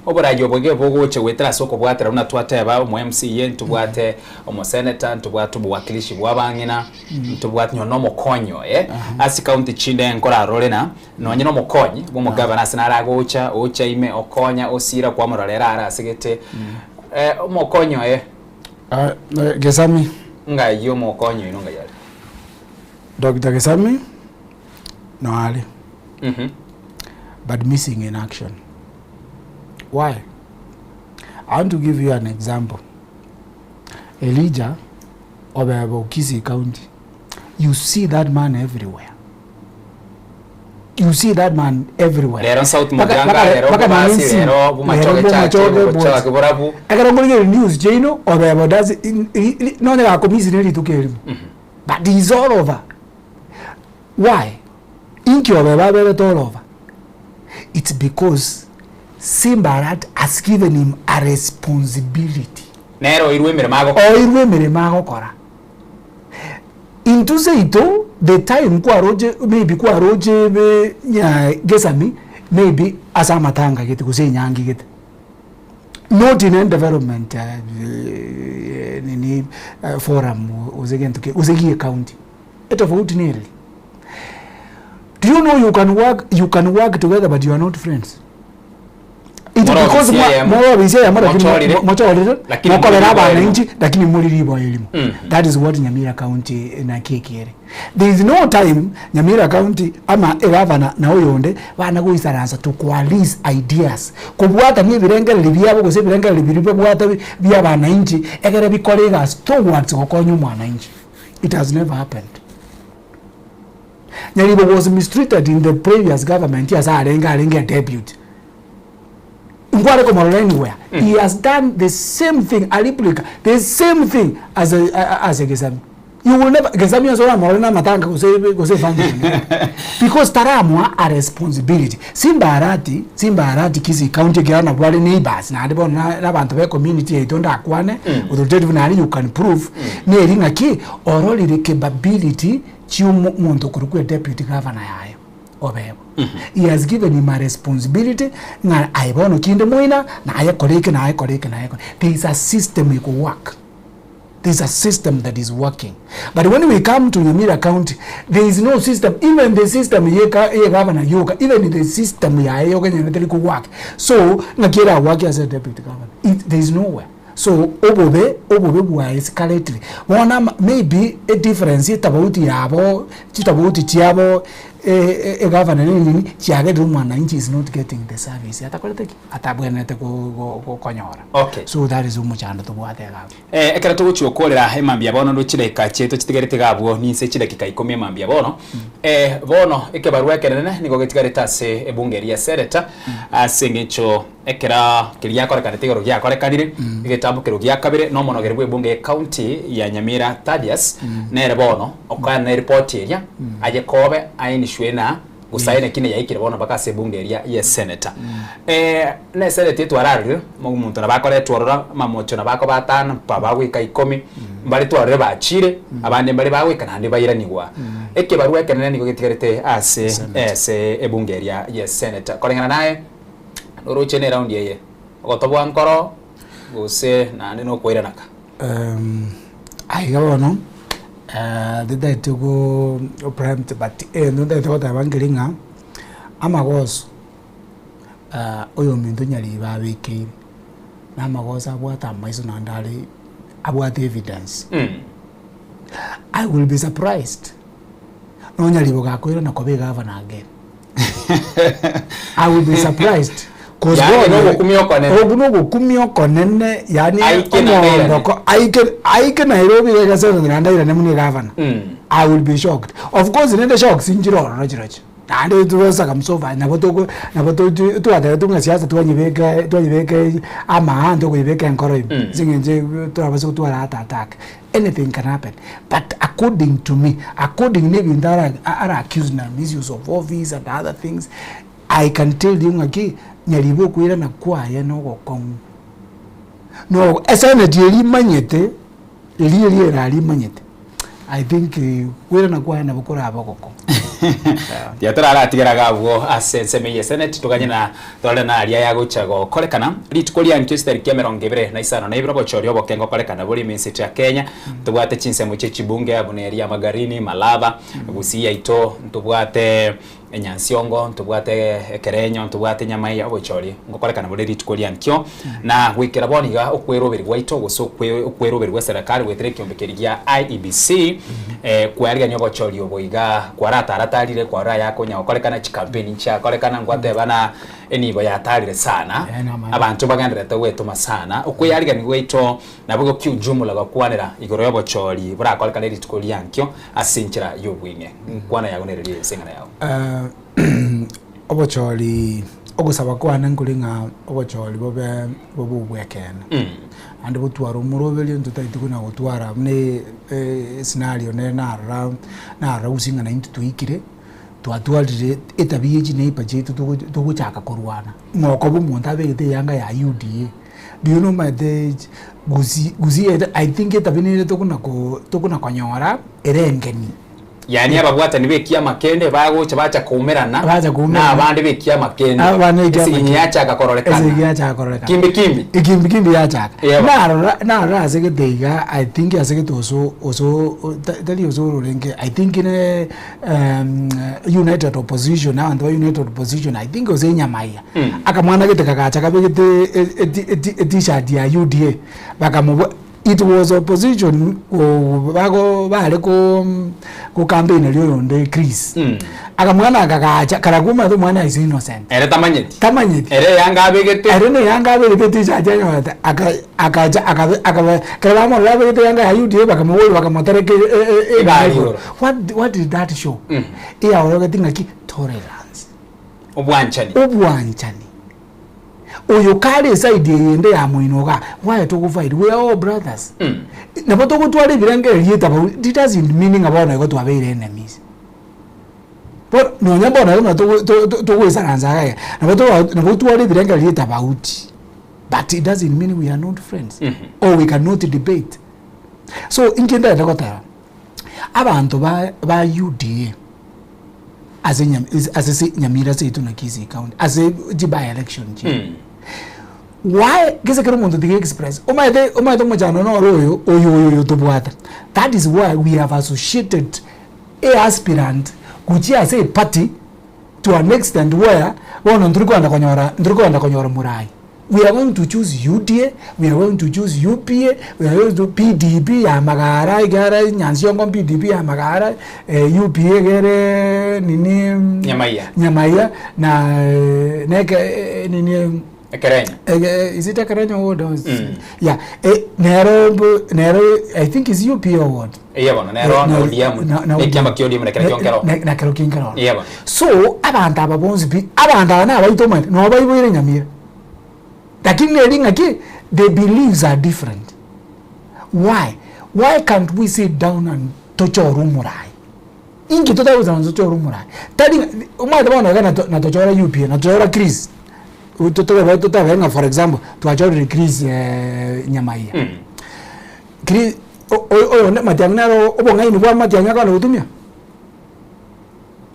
oboraya obo iga bogocha goetera ase okobwatera buna twateba omo MCA, ntobwate omosenator, ntobwate obowakilishi bwa abang'ina, ntobwate nonye na omokonyi oye, ase county chinde nkorarore na nonye na omokonyi bwa omogavana ase nare agocha, ocha ime okonya osira kwamorora ere are asegete, omokonyi oye Gesami. Ng'ai omokonyi oino ng'ai are? Doctor Gesami no are but missing in action. Why? I want to give you an example. Elijah obeba Kisii County, you see that man everywhere. You see that man everywhere. Rero South Mpaka- Muganga, mpaka- rero mpaka Bobasi, nonye nsi- rero Bomachoge rero Church, Bomachoge, Bomachoge Bomachoge. Borabu. Ekero nkorigereria news chiaino obeba does nonye gakomisi ne rituko erimo. But he is all over. Why? Inki obeba aberete all over? It's because Simba Arati has given him a responsibility. Nere oirwe emeremo agokora. Oirwe emeremo agokora. Intwe seito the time kwaroche maybe kwaroche ebe nya gesami maybe ase amatanga gete gose enyangi gete. Not in any development nini forum gose gento ke gose gie county. Etofauti nere. Do you know you can work you can work together but you are not friends? It More because ofisi mwa- eyemo. more ofisi eyemo lakini Mochorire. mo- mochorire Lakini mokorera muri riboa abananchi lakini muri riboa erimo that is what Nyamira County naki ekere there is no time Nyamira County ama egavana na oyonde bana goisaransa to coalesce ideas kobwatania ebirengererio biabo gose ebirengererio biria babwate bia abananchi egere bikore egasi towards gokonya omwananchi it has never happened. Nyaribo was mistreated in the previous government ase arenge arenge a deputy. Nkware komorora anywhere. He has done the same thing, a replica, the same thing as a, as a Gesami. You will never, Gesami ase oramorore na amatanga gose gose function. Because taramoa a responsibility. Simba Arati, Simba Arati Kisii County ekiagera nabwo are neighbors naende bono na na abanto be community yaito ndakwane, authoritative naende you can prove, neri ng'aki ororire capability chi'omonto okorokwa deputy governor yaye obebo. He has given him a responsibility ng'a aye bono kinde moina naye kora eke naye kora eke naye kora there is a system eko work there is a system that is working but when we come to Nyamira county there is no system even the system ye ka ye governor yoka even the system yaye yoka enyene teri ko work so ng'aki era work as a deputy governor it, there is nowhere So obobe obobe bwaescalatire. Bono ama maybe edifference etabauti yabo chitabauti chiabo egavana na enini chiagerire omwananchi is not getting the service atakorete ki? Atabwenerete ko go konyora. Okay. So that is omochando tobwate iga abwo. Ekero togochia gokorera emambia bono ndo chidakika chiaito chitigarete iga abwo ninse chidakika ikomi emambia bono. Bono ekebarua ekenene nigo getigarete ase ebunge eria ya senator ase eng'encho Ekero keria giakorekanete igoro giakorekanire, egetambo keria gia kabere na omonogeri bw'ebunge y'ecounty ya Nyamira Thaddeus nere bono okoenana eripoti eria aye kobe aenishwe na gose aye naki neyaikire bono mpaka ase ebunge eria y'esenator. Na esenate etwararire omonto nabo akoretwa ororo amamocho nabo akoba atano mpaka bagoika ikomi mbare twarorire bachire abande mbare bagoika naende bairanigwa. Ekebarua ekenene nigo getigarete ase ase ebunge eria y'esenator. Koreng'ana naye. Noroche ne round eye, ogotobwa nkoro gose naende nokoiranaka? Aiga bono titaeti go preempt but egento ntagete goteba nkeri ng'a amagoso oyominto Nyaribo abekeire na amagoso abwate amaiso naende are abwate evidence. I will be surprised nonya Nyaribo gakoirana koba egavana again. I will be surprised. 'Cause Yaani bono- nogokumia okonene. Oku nogokumia okonene yaani Aike naende airane. omondoko aike aike Nairobi iga egesero naende airane buna egavana. I will be shocked. Of course rende shocks nchire ororo chirochio. Naende togosaka msofa nabo toko nabo tochi twatebete ng'a siasa twanyebeka twanyebeka amaanto tokoyebeka enkoro ime. Ase eng'encho torabase gotwara heart attack. Anything can happen but according to me, according na ebinto ara ara accuse na misuse of office and other things, I can tell you ng'aki Nyaribo okoirana kwaye na ogokong'u. No eseneti eria imanyete, eria eria erari imanyete, I think koirana kwaye nabo korabe ogokong'u. Tiga toraratigera iga abwo ase ensemo eye y'eseneti toganye na Torore naria yagocha gokorekana rituko ria nkio chitariki emerongo ebere na isano na ibere obochori oboke ngokorekana bore ime ense ya Kenya. Ntobwate chinsemo chie chibunge buna eria Magarini, Malava, Gusii yaito, ntobwate Nyansiongo, ntobwate Ekerenyo, ntobwate Nyamaiya obochori ngokorekana bore rituko ria nkio. Na goikera bono iga okweroberi gwaito gose okweroberi gwe serikali goetera ekiombe keria gia IEBC kwarigania obochori obo iga kwarataratarire kwarora ayakonya gokorekana chikampeni nchiakorekana ngwateba na enibo yatarire sana abanto bagendererete gwetoma sana okweyarigania gwaito nabo igo kiujumla gokwanera igoro y'obochori borakorekane rituko ria nkio ase enchera y'obweng'e nkwana yago nere riria ase eng'ana yago. Obochori ogosaba kwane nkore ng'a obochori bobe bobe obwekeene. Naende botware omoroberio ntotagete kona gotwara buna escenario nere narora narora gose ng'a naintwe twaikire, twatwarire etabia ya chineighbour chiaito togo togochaka korwana, ng'a okoba omonto abegete eyanga ya UDA. Do you know omanyete gusii gusii ere I think etabi nere tokona ko tokona konyora ere engeni. Yaani ababwatani ba ekiama kende bagocha bacha koumerana Bacha koumerana. na abande ba ekiama kende. Abande ba ekiama Esegi kende. yachaka kororekana. Esegi yachaka kororekana. Kimbi kimbi. Ekimbi kimbi yachaka. Yebo. Narora narora ase gete iga I think ase gete oso oso ta- tari osoro orenge I think ne United Opposition abanto ba United Opposition I think gose enyamaiga. Akamwana gete kagacha kabegete e- eti- eti- e-t-shirt ya UDA bakamobwa it was opposition ko bago bare ko ko campaign eria oyonde Chris. Akamwana aka kagacha karakwo omanyete omwana is innocent. Ere tamanyeti. Tamanyeti. Ere eyanga abegete. Ere na eyanga abegete e-t-shirt anyorete aka akacha akabe akabe ekero bamorora abegete eyanga ya UDA bakamoboria bakamotereka e- e- e- Egari igoro. What what did that show? Eyaorogeti ng'aki? Tolerance. Obwanchani. Obwanchani. Oyo kare eside eyende ya moino igaa, why togofight? We are all brothers. Nabo togotwara ebirengererio etabau, it doesn't mean ng'a bono igo twabeire enemies. Bono nonya bono igo buna togo to- to- togoisaransa iga iga, nabo toba nabo otware ebirengererio etabauti, but it doesn't mean we are not friends or we cannot debate. So inche ndagete goteba, abanto ba ba UDA ase nyam ase ase Nyamira seito na Kisii county ase chi by election chi why gese kera omonto tiga express omanyete omanyete omochando noro oyo oyo oyo oyo tobwate that is why we have associated a aspirant gochia ase eparty to an extent where bono ntori kogenda konyora ntori kogenda konyora morai. We are going to choose UDA, we are going to choose UPA, we are going to PDP ya Magara igere Nyansiongo PDP ya Magara, eh, UPA igere nini Nyamaiya. Nyamaiya na eh, neke eh, nini Ekerenyo. eh, eh, is it Ekerenyo ward or is- Mm. yeah eh, nero nero I think is UPA ward Eye bono nero Eh, na na- ODM. na- na Na ekiama kia ODM na kero kionkero. na- na kero kinkero Eye bono. So abanto aba bonsi pi, abanto aba nabaito omanyete, nabo baiboire nyamira. Lakini neri ng'aki, the beliefs are different. Why? Why can't we sit down and tochore omorai? Inki totagoisaransa tochore omorai? Tari ng'a omanyete bono iga nato natochora UPA, natochora Chris, totebe totebe ng'a for example, twachorire Chris Nyamaiya. Chris oyonde Matiang'i nere obong'aini bwa Matiang'i akona gotumia?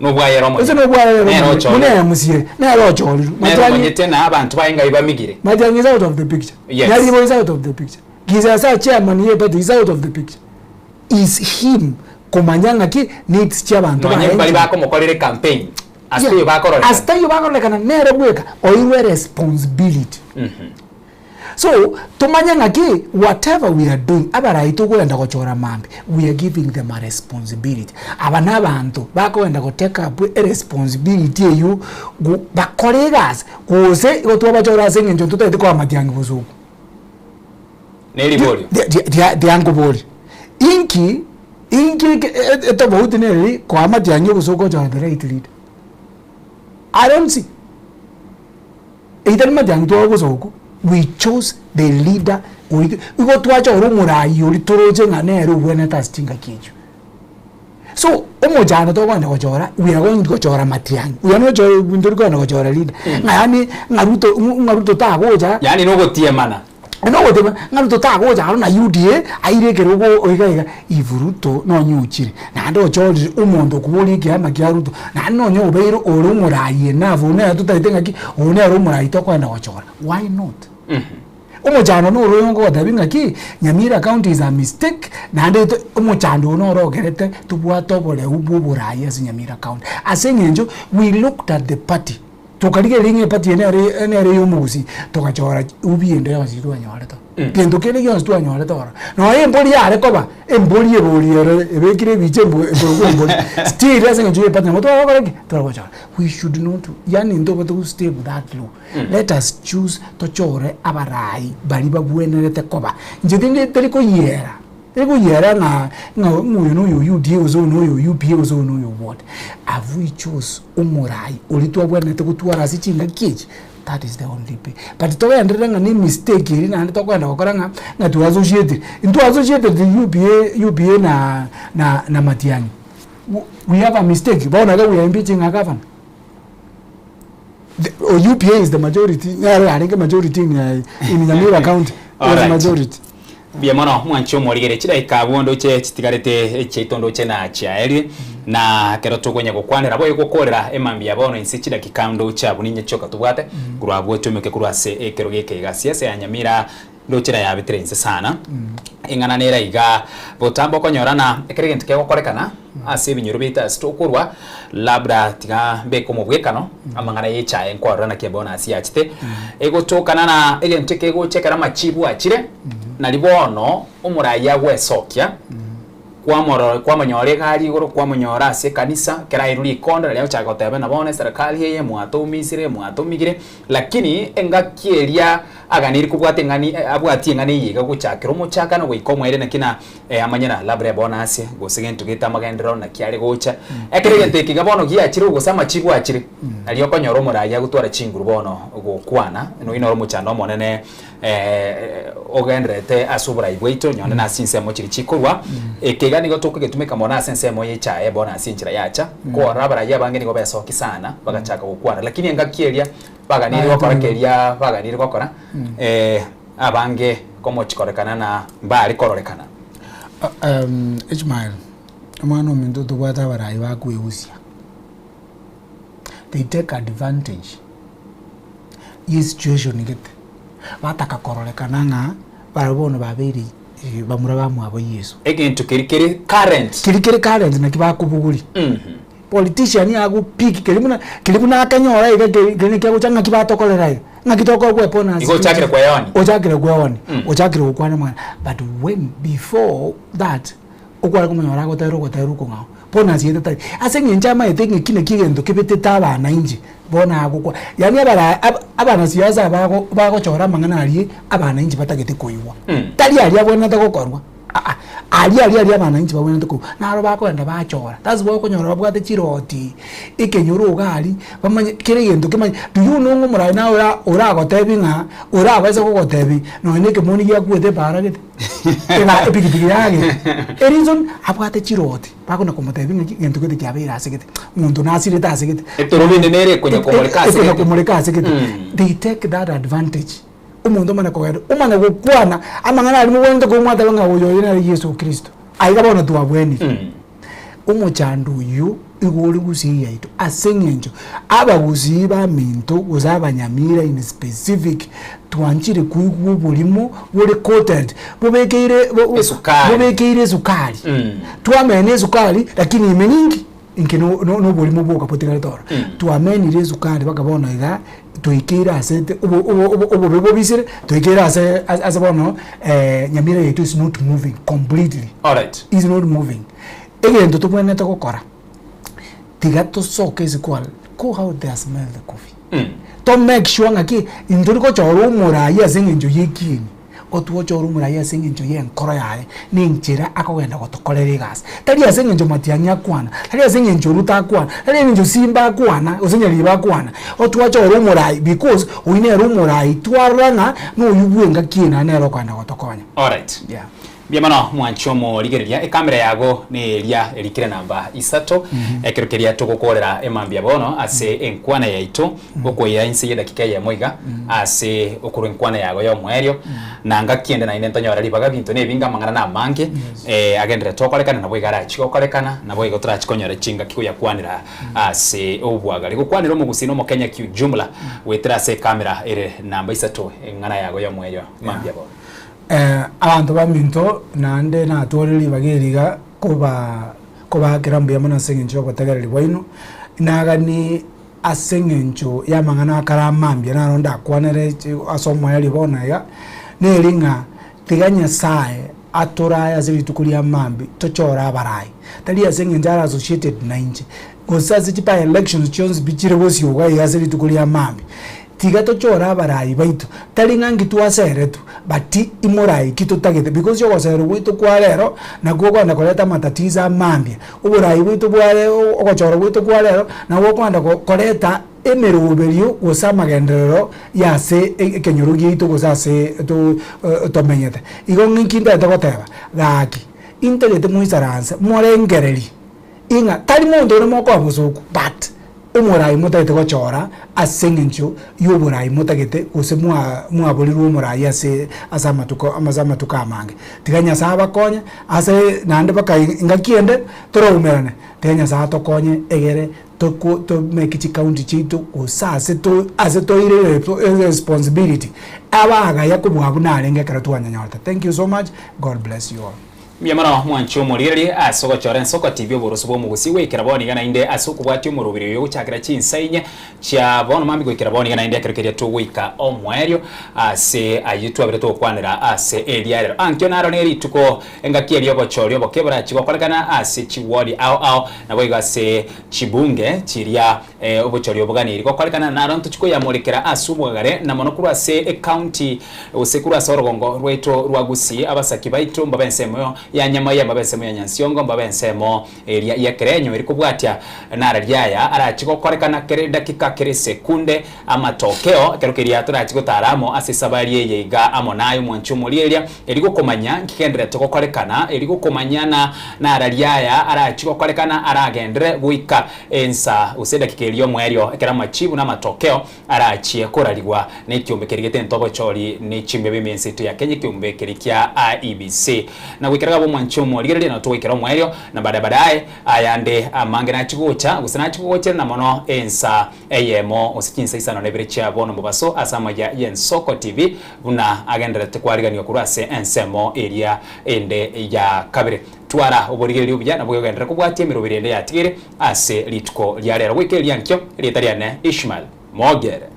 Nobwaye ere Ase omonyene. nobwaye ere Nere omonyene. ochorirwe. Buna eyamusiire, nere ochorirwe. Nere Matiang'i omanyete na abanto baye ngai bamigire. Matiang'i is out of the picture. Yes. Nyaribo is out of the picture. Kisasa chairman ye party is out of the picture. Is him komanya ng'aki needs chia abanto Nonye baye mbari nchi. bakomokorera ecampaign. Ase Yeah. oyo bakororekana. Ase taiyo bakororekana nere bweka oirwe responsibility. So, tomanye ng'aki whatever we are doing, abarai togoenda gochora mambia, we are giving them a responsibility. Aba na abanto bakoenda go take up eresponsibility eywo go bakore egasi, gose igo twabachora ase eng'encho totagete koa amatiang'i bosa okwo. Neriborio. Tiankoboria, inki inki eke etofauti neri koa amatiang'i obosa okochora the right leader? I don't see. Either matiang'i twaba bosa okwo, we chose the leader oito, igo twachora omorai oria toroche ng'a nere obwenerete ase chingaki echio. So, omochando tokogenda gochora, we are going gochora matiang'i, we are not cho ntori kogenda gochora leader, ng'a yaani ng'a Ruto ng'a Ruto tagocha. Yaani nogotiemana. Nogotiemana, ng'a Ruto tagocha aro na UDA aire ekerogo iga iga, if Ruto nonye ochire, naende ochorire omonto okoboria ekiama kia Ruto, naende nonye obeire ore omorai enough oyio nere totaete ng'aki, oyio nere omorai tokoenda gochora, why not? Omochando noro oyo ngogotebia ng'aki, Nyamira county is a mistake, naende to omochando oyo noro ogerete tobwate oboreu bwa oborai ase Nyamira county. Ase eng'encho, we looked at the party. Tokarigereria ng'a eparty eye nere nere ya omogusii, togachora ubi ende yonsi twanyorete ororo. Gento kende gionsi twanyorete ororo. Nonya embori yare koba, embori ebori ere ebekire ebicha embo ekorokwa embori, still ase eng'encho ya eparty nabo twagokora ki? Twagochora. We should not, yaani ntobwate go step that low. Let us choose tochore abarai baria babwenerete koba. Inche tindi tari koyiera. Ekoyiera ng'a ng'a oyo noyo o UDA gose oyo noyo o UPA gose oyo noyo o what. Have we chose omorai oria twabwenerete gotwara ase chingaki echi? That is the only way. But togenderere ng'a ne emistake eria naende tokoenda gokora ng'a ng'a twaasociatire. Intwaasociatete UPA UPA na na na Matiang'i. We have a mistake, bono iga we are impeaching a governor. The UPA is the majority, nere yarenge majority in in Nyamira county, was Alright. majority. Mbuya mono mwanche omorigere chidaika abwo ndoche chitigarete echiaito ndoche na chiaerie na ekero tokonya gokwanera boigo gokorera emambia ya bono inse chidakika ndoche abwo ninye chioka tobwate korwa abwo toimoke korwa ase ekero geke iga siasa ya Nyamira ndoche na yabetire inse sana eng'ana nere iga botambe okonyora na ekero egento kegokorekana ase ebinyoro biaito ase tokorwa labda tiga mbeke omobwekano amang'ana ya echae nkwarora naki bono ase yachete egotokana na egento ekegocha ekero amachibu achire nari bono omoraia agwesokia kwamoro kwamonyora egari igoro kwamonyora ase ekanisa ekero airwe rikondo nari agochaka goteba buna bono eserekari eye mwatoumisire mwatomigire lakini engaki eria Aganiri kobwata eng'ani abwatie eng'ana eye iga gochakera omochakano goika omoerio naki na amanye na labda bono ase gose gento gete amagenderero naki are gocha. Ekero egento eke iga bono giachire gose amachibu achire nario okonyora omoraia agotwara chinguru bono gokwana nonya noro omochando omonene ogendererete ase oborai bwaito nonye na ase chinsemo chiria chikorwa. Eke iga nigo tokogetumeka mono ase ensemo ya echae bono ase enchera yacha korora abarai abange nigo besokia sana bagachaka gokwana lakini engaki eria Baganirie gokora keria baganirie gokora, abange komochikorekana na mbare kororekana. Ishmael, omwana ominto tobwate abarai bakwegusia, they take advantage ye situation gete, bataka kororekana ng'a barabwo bono babeire bamura bamwabo Yeso. Egento keria kere current. Keria kere current naki bakobogoria. Politician ago pick keria buna keria buna akanyora iga keria keria naki agocha ng'aki batokorera iga, ng'aki tokoegwa ebonus Igo ochakire kweonia. Ochakire kweonia, ochakire gokwana amang'ana but when before that, okware komonyora agotera ogotera okong'ao, bonus yaito tari, ase eng'encho amaete ng'a eki naki egento kebetete abana inche, bono agokwa yaani abara aba abanasiasa bago bagochora amang'ana aria abanainchi batagete koigwa, tari aria abwenerete gokorwa. Aa, aria aria aria abananchi babwenerete korwa, naro bakogenda bachora, that's why okonyora babwate chiroti, ekenyoro iga aria, bamanye kera egento kemanye, do you know ng'a omorai naye ora oragotebi ng'a orabaisa kogotebi nonye na ekemoni giakwete epaara gete, ega epikipiki yagete, ereason abwate chiroti, bakona komotebi ng'aki egento gete kiabeire ase gete, omonto nasirete ase gete, Etorobini nere ekonya komoreka ase ekonya gete. komoreka ase gete, they take that advantage. Omonto omane kogenda, omanye gokwana amang'ana aria mobwenerete koba mwateba ng'a oyo oyo nere Yeso Kristo. Aiga bono twabwenire. Omochando oyio igo ore gusii yaito ase eng'encho abagusii baminto gose abanyamira in specific twanchire koigwa oborimo bore coated bobekeire bo Esukari. bobekeire esukari. Twamena esukari lakini ime ninki? Inki no no noborimo bwoka botigarete ororo. Twamenire esukari mpaka bono iga, toikeire ase te obo obo obo obobe bobisire, toikeire ase ase bono nyamira yaito is not moving completely. Alright. Is not moving. Egento tobwenerete gokora, tiga tosoke isiko aria, go out there smell the coffee. To make sure ng'aki, ntori gochora omorai ase eng'encho ya ekieni. Otwochore omoraia ase engencho y'enkoro yaye, na enchera akogenda gotokorera egasi. Tari ase engencho Matiang'i akwana, tari ase engencho Ruto akwana, tari engencho Simba akwana, gose Nyaribo akwana. Otwachore omorai because oyio nere omorai twarora ng'a noyio bw'engaki eye naende nere okogenda gotokonya. Alright. Yeah. Mbuya mono mwanche omorigereria, ekamera yago neria erikire namba isato, ekero keria togokorera emambia bono ase enkwana yaito, gokoira inse y'edakika eyemo iga, ase okorwa enkwana yago y'omoerio, na ngaki ende naende ntonyore ribaga binto nebinge amang'ana namange, agenderete okorekana nabo iga arachie gokorekana, nabo igo torachie konyora chingaki koyakwanera ase obwagare. Gokwanera omogusii na omokenya kiujumla, goetera ase ekamera ere namba isato, eng'ana yago y'omoerio mambia bono. Abanto baminto, naende natwore ribaga eri iga koba kobaakera mbuya mono ase eng'encho y'obotegereri bwaino, nagani ase eng'encho y'amang'ana akare amambia naro ndakwanere ase omoerio bono iga, neri ng'a tiga Nyasaye atorae ase rituko ria mambia tochore abarai, tari ase eng'encho are associated nainche, gose ase chi by elections chionsi pi chire bosio iga iga ase rituko ria mambia. Tiga tochore abarai baito, tari ng'a nki twaseretwe, but imorai ki totagete because ogoserwa gwaito kwa rero nakwo okogenda koreta amatatizo amambia. Oborai bwaito bwa rero ogochorwa gwaito kwa rero nabwo okogenda koreta emeroberio gose amagenderero ya ase ekenyoro giaito gose ase to tomenyete. Igo ng'inki ntagete goteba, gaki intagete moisaranse morengererie ing'a tari monto onde mokoa bosooku but. Omorai motagete gochora ase eng'encho y'oborai motagete gose mwa mwaborirwe omorai ase ase amatuko ase amatuko amange. Tiga Nyasae abakonye ase naende mpaka engaki ende toraumerane, tiga Nyasae atokonye egere toko tomake chikaunti chiaito gose ase to ase toire responsibility abagaya kobua buna arenge ekero twanyanyorete. Thank you so much, God bless you all. Mbuya mono mwanche omorigererie ase ogochora ensoko TV oboroso bw'omogusi goikera bono iga naende ase okobwatia omoroberi oyo gochakera chinsa inye chia bono mambia goikera bono iga naende ekero keria togoika omoerio ase ayio twabire togokwanera ase eriarero. Ankio naro ne rituko engaki eria obochori oboke borachie gokorekana ase chiwodi ao ao naboigo ase chibunge chiria Obochori oboganiri gokorekana naro ntochie koyamorekera ase obwagare, na mono korwa ase ecounty gose korwa ase orogongo rwaito rwa Gusii, abasaki baito mbabe ensemo ya Nyamaiya, mbabe ensemo ya Nyansiongo, mbabe ensemo eria ya Kerenyo eri kobwatia nara riaya arachie gokorekana kere edakika kere esekunde amatokeo ekero keria torachie gotara amo ase esabari eye iga amo naye omwanchi omorieria eri gokomanya nkigendererete gokorekana eri gokomanya na nara riaya arachie gokorekana aragendere goika Ensa gose edakika eria y'omoerio ekero amachibu na amatokeo arachie korarigwa nekiombe keria getente obochori ne chimbebe ime ense yaito ya Kenya ekiombe keria kia IEBC. Na goikera gabo omwanchi omorigereria nabo togoikera omoerio na baadaye baadaye ayande amange nachie gocha gose nachie gogochera na mono ensa eyemo gose chinsa isano na ibere chia bono mobaso ase amaya y'Ensoko TV buna agendererete kwariganiwa korwa ase ensemo eria ende ya kabere. Twara oborigereria obuya nabo ogenderere kobwatia emeroberi ende yatigaire ase rituko ria rero goika eria nkio. Erieta riane Ishmael Mogere.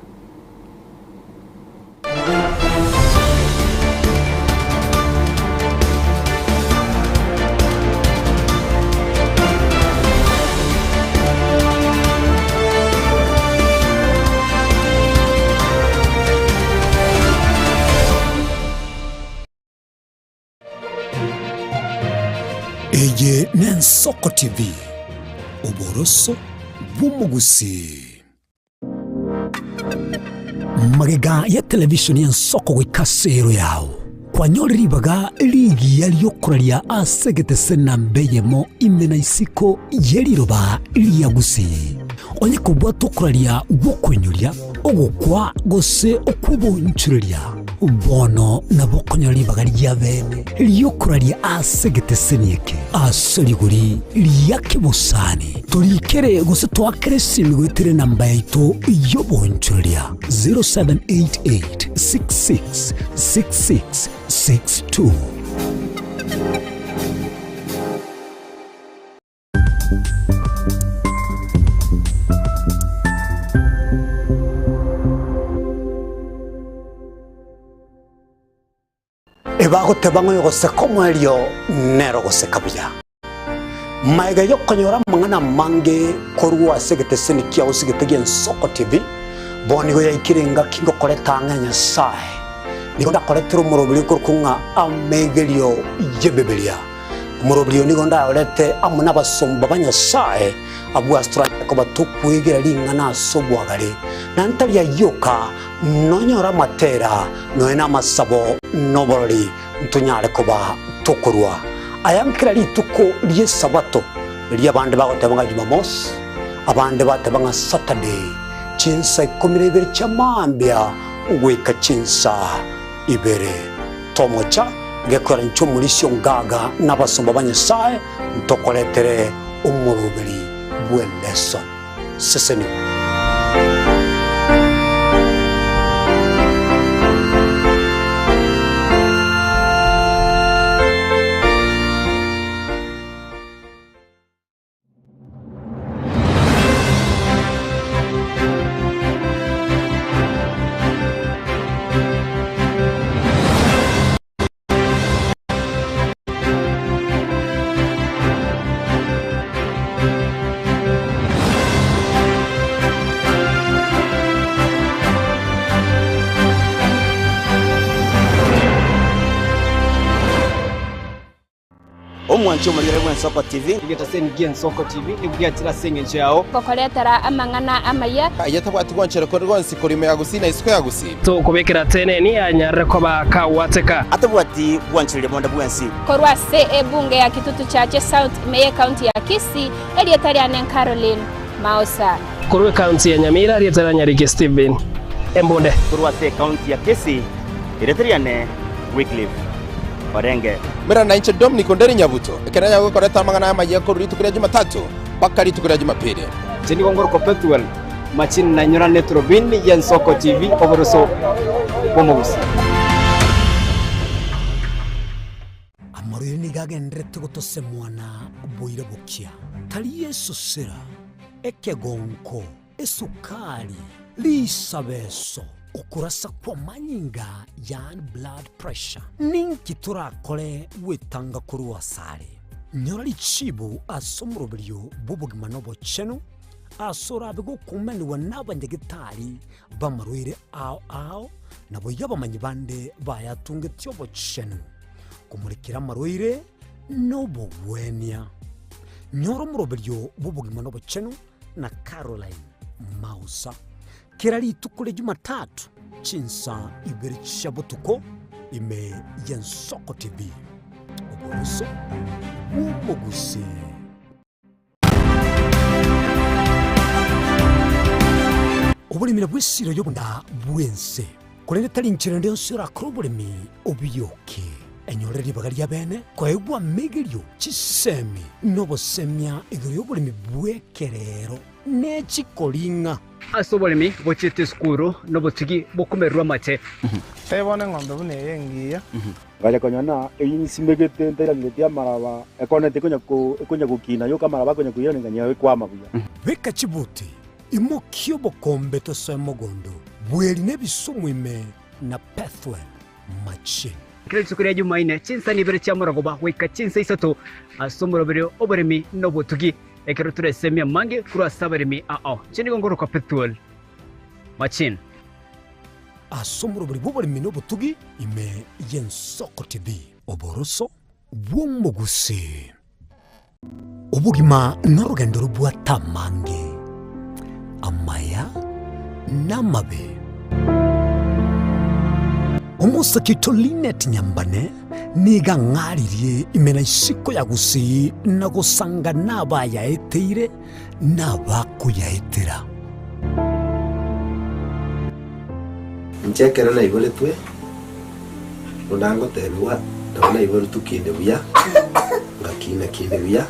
Eye n'Ensoko TV, oboroso bw'omogusii. Magega ya televisheni y'Ensoko goika ase ero yao, kwanyorire ribaga rigiya riokoraria ase egetese namba eyemo ime na isiko ye riroba ria Gusii. Onye kobwate okoraria gw'okoinyoria, ogokwa gose okw'obonchoreria, bono nabo okonyora ribaga ri'abeene ri'okoraria ase egeteseni eke ase rigori ria kebosani. Torikere gose toakere esimi goetera enamba yaito y'obonchoreria 0788 66 66 62. Ebagoteba ng'a oyogoseka omoerio nere ogoseka buya. Magega y'okonyora amang'ana amange korwa ase egeteseni kiao ase egete gi'Ensoko TV, bono nigo yaikire engaki ngokoreta ang'e Nyasae. Nigo ndakoretere omoroberi okorokwa ng'a Amegerio y'Ebibilia. Omoroberi oyo nigo ndayorete amo nabasomba ba Nyasae, abwo ase toranyare koba tokwegera ring'ana ase obwagare, na ntari ayio oka, nonyore amatera, nonya namasabo, na oborori, ntonyare koba tokorua aya nkera rituko ri'Esabato, riria abande bagoteba ng'a Jumamosi, abande bateba ng'a Saturday, chinsa ikomi na ibere chia mambia goika chinsa ibere. Tomocha gekwera inche omorisia ongaga na abasomba ba Nyasae ntokoretere omoroberi bw'eleso. Sesenigwa. Omwanchi omorigere bw'Ensoko TV. Egetaseni gi'Ensoko TV nigo giachire ase engencho yao. Gokoretera amang'ana amaya. Aye tabwati gwanchera konde gwonsi korwa ime ya Gusii na isiko ya Gusii. Tokobekera teneni anyarire koba kagwateka. Atabwati gwanchereria bonde bwensi. Korwa ase ebunge ya Kitutu Chache South ime y'ecounty ya Kisii, erieta riane Caroline. Maosa. Korwa ekaunti ya Nyamira, rieta ria Nyariki Stephen Embunde. Korwa ase ekaunti ya Kisii, erieta riane Wycliffe Orenge. Mera nainche Dominic Onderi Nyabuto, ekero nanyare gokoreta amang'ana aya amayia korwa rituko ria Jumatatu mpaka rituko ria Jumapili. Inche nigo ngorokwa Pethuel Machini na inyorane eturubini y'Ensoko TV oboroso bw'omogusii. Amarwaire nigo agendererete gotosemwa na boira bokia, tari esosera, ekegonko, esukari, risabeso, okorasa kw'amanyinga, yaani blood pressure. Ninki torakore gwetanga korwa asare? Nyora richibu ase omoroberio bw'obogima na obochenu, ase orabe gokumanigwa nabanyagetari b'amarwaire ao ao, naboigo abamanyi bande bayatungetie obochenu, komorekera amarwaire nobogwenia. Nyora omoroberio bw'obogima na obochenu na Caroline Mausa, kera rituko ria Jumatatu chinsa ibere chia botuko ime y'Ensoko TV. Oboroso bw'omogusii. Oboremi nabwo esiro y'obonda bw'ense, korende tari nchera ende yonsi orakore oboremi obiyoke. Enyorere ribaga ri'abeene koegwa amegerio, chisemi, na obosemia igoro y'oboremi bw'ekerero ne chikoring'a. Ase oboremi bochiete esukuru nobotugi bokomererwa amache. Tebona eng'ombe buna eye engiya. Ngacha konyora ng'a eyio nsimegete ntairangeretie amaraba, ekoneti ekonya ko ekonya gokina yoka amaraba akonya koirana ng'a ekwama buya. Beka chibuti, imokia obokombe tosoe mogondo, bweri na ebisumu ime na Pethuel machine. Kera rituko ria Jumaine, chinsani ibere chia morogoba goika chinsa isato ase omoroberio oboremi na obotugi, ekero toresemie amange korwa ase abaremi ao. Inche nigo ngorokwa Pethuel Machine. Ase omorobori bw'oboremi na obotugi ime y'Ensoko TV. Oboroso bw'omogusii. Obogima norogendo robwate amange, amaya na amabe. Omosake oito Linet Nyambane nigo ang'aririe ime na isiko ya Gusii na gosanga nabayaeteire na abakoyaetera. Inche ekero naiboretwe, buna ngotebigwa, nabo naiboretwe kinde buya, ngakina kinde buya,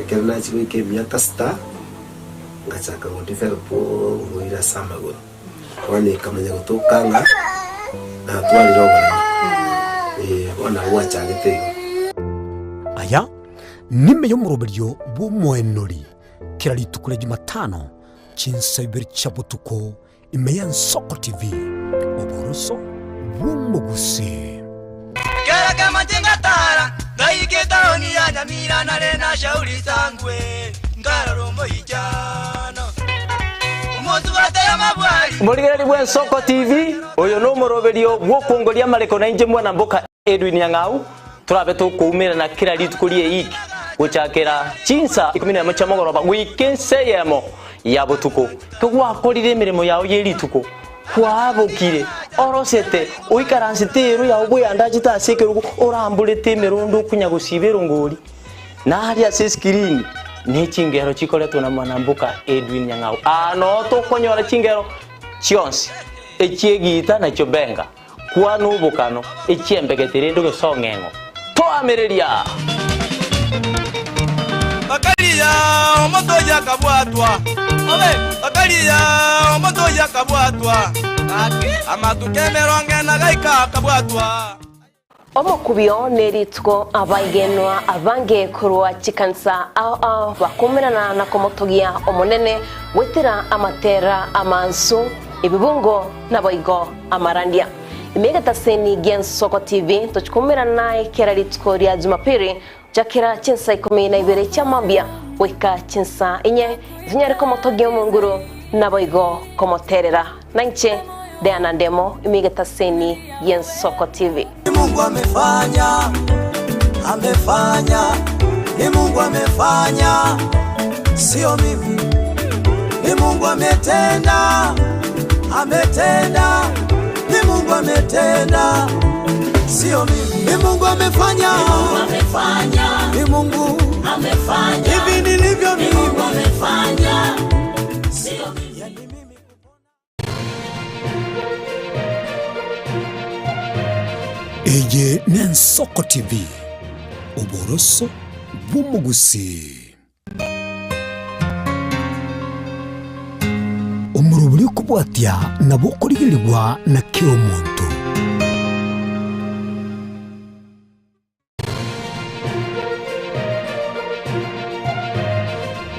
ekero nachia goika emiaka sita, ngachaka go develop oborwaire ase amagoro. Bono ekamanya gotoka ng'a natwarire oboremo, eh, bono nabo gwachagete igo. Aya nime y'omoroberio bw'omoenori kera rituko ria Jumatano chinsa ibere chia botuko ime y'Ensoko TV, oboroso bw'omogusii. Kera kemache ngatara, ngaika etaoni ya Nyamira nare na Shauri Sangwe, nkarora omoichano omosubate y'amabwari. Morigereria bw'Ensoko TV, oyo nomoroberio bw'okwongoria amareko nainche mwana mboka Edwin Nyang'au, torabe tokoumerana kera rituko ri'eiki gochakera chinsa ikomi nemo chia mogoroba goika ensa eyemo ya botuko. Kegwakorire emeremo yao ye rituko, kwabokire, orosete, oikaransete eero yao bweyandachete ase ekerogo, oramborete emerondo okonya gosiba erongori, na aria ase eskirini ne chingero chikoretwa na mwanamboka Edwin Nyang'au. Aa noo tokonyora chingero chionsi, echi'egiita na chiobenga. Kwana obokano, echiembegete rende gose ong'eng'o. Toamereria! Bakaria omonto oyio akabwatwa, bakaria omonto oyio akabwatwa, amatuko emerongo ena gaika akabwatwa. Omokubio nerituko abaigenwa abange korwa chikanisa ao ao bakomerana na komotogia Omonene goetera amatera amansu, ebibungo naboigo amarandia. Ime egetaseni gi'Ensoko TV tochikomerana naye kera rituko ria Jumapili gochakera chinsa ikomi na ibere chia mambia goika chinsa inye, tonyare komotogia Omonguru naboigo komoterera. Nainche Diana Ndemo, ime egetaseni gi'Ensoko TV. Ni Mungu amefanya, amefanya, ni Mungu amefanya, sio mimi. Ni Mungu ametenda, ametenda, ni Mungu ametenda, sio mimi. Ni Mungu amefanya, ni Mungu amefanya, hivi nilivyo mimi. Nensoko TV, oboroso bw'omogusii. Omorobori okobwatia nabo okorigerigwa na kera omonto.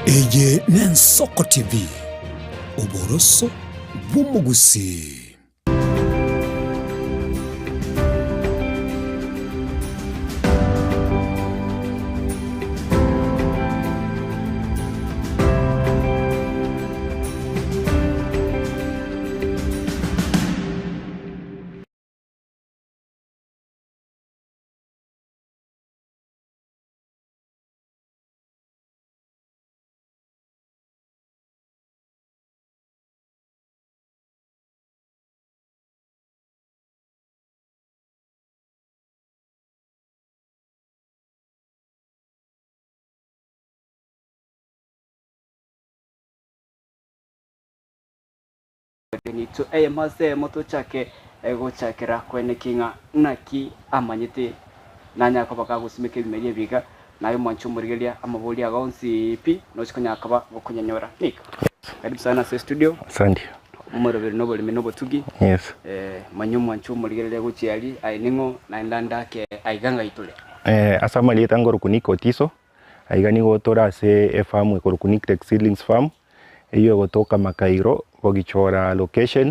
Eye n'Ensoko TV, oboroso bw'omogusii. Nitwe eyemo ase eyemo tochake gochakera koenekia ng'a naki amanyete nanyare koba kagosimeka ebimeria ebi iga, naye omwanche omorigereria amaborio aga onsi pi nochi konyara koba gokonyanyora. Nick, karibu sana ase estudio. Asante. Omoroberi na oboremi na obotugi. Yes. Manya omwanche omorigereria gochia aria aye ning'o naende ande ake aiga ng'ai tore. Ase amarieta ngoroku Nick Otiso, aiga nigo tore ase efarm ekorokwa Nictech Seedlings Farm, eyio egotoka Makairo, Bogichora location.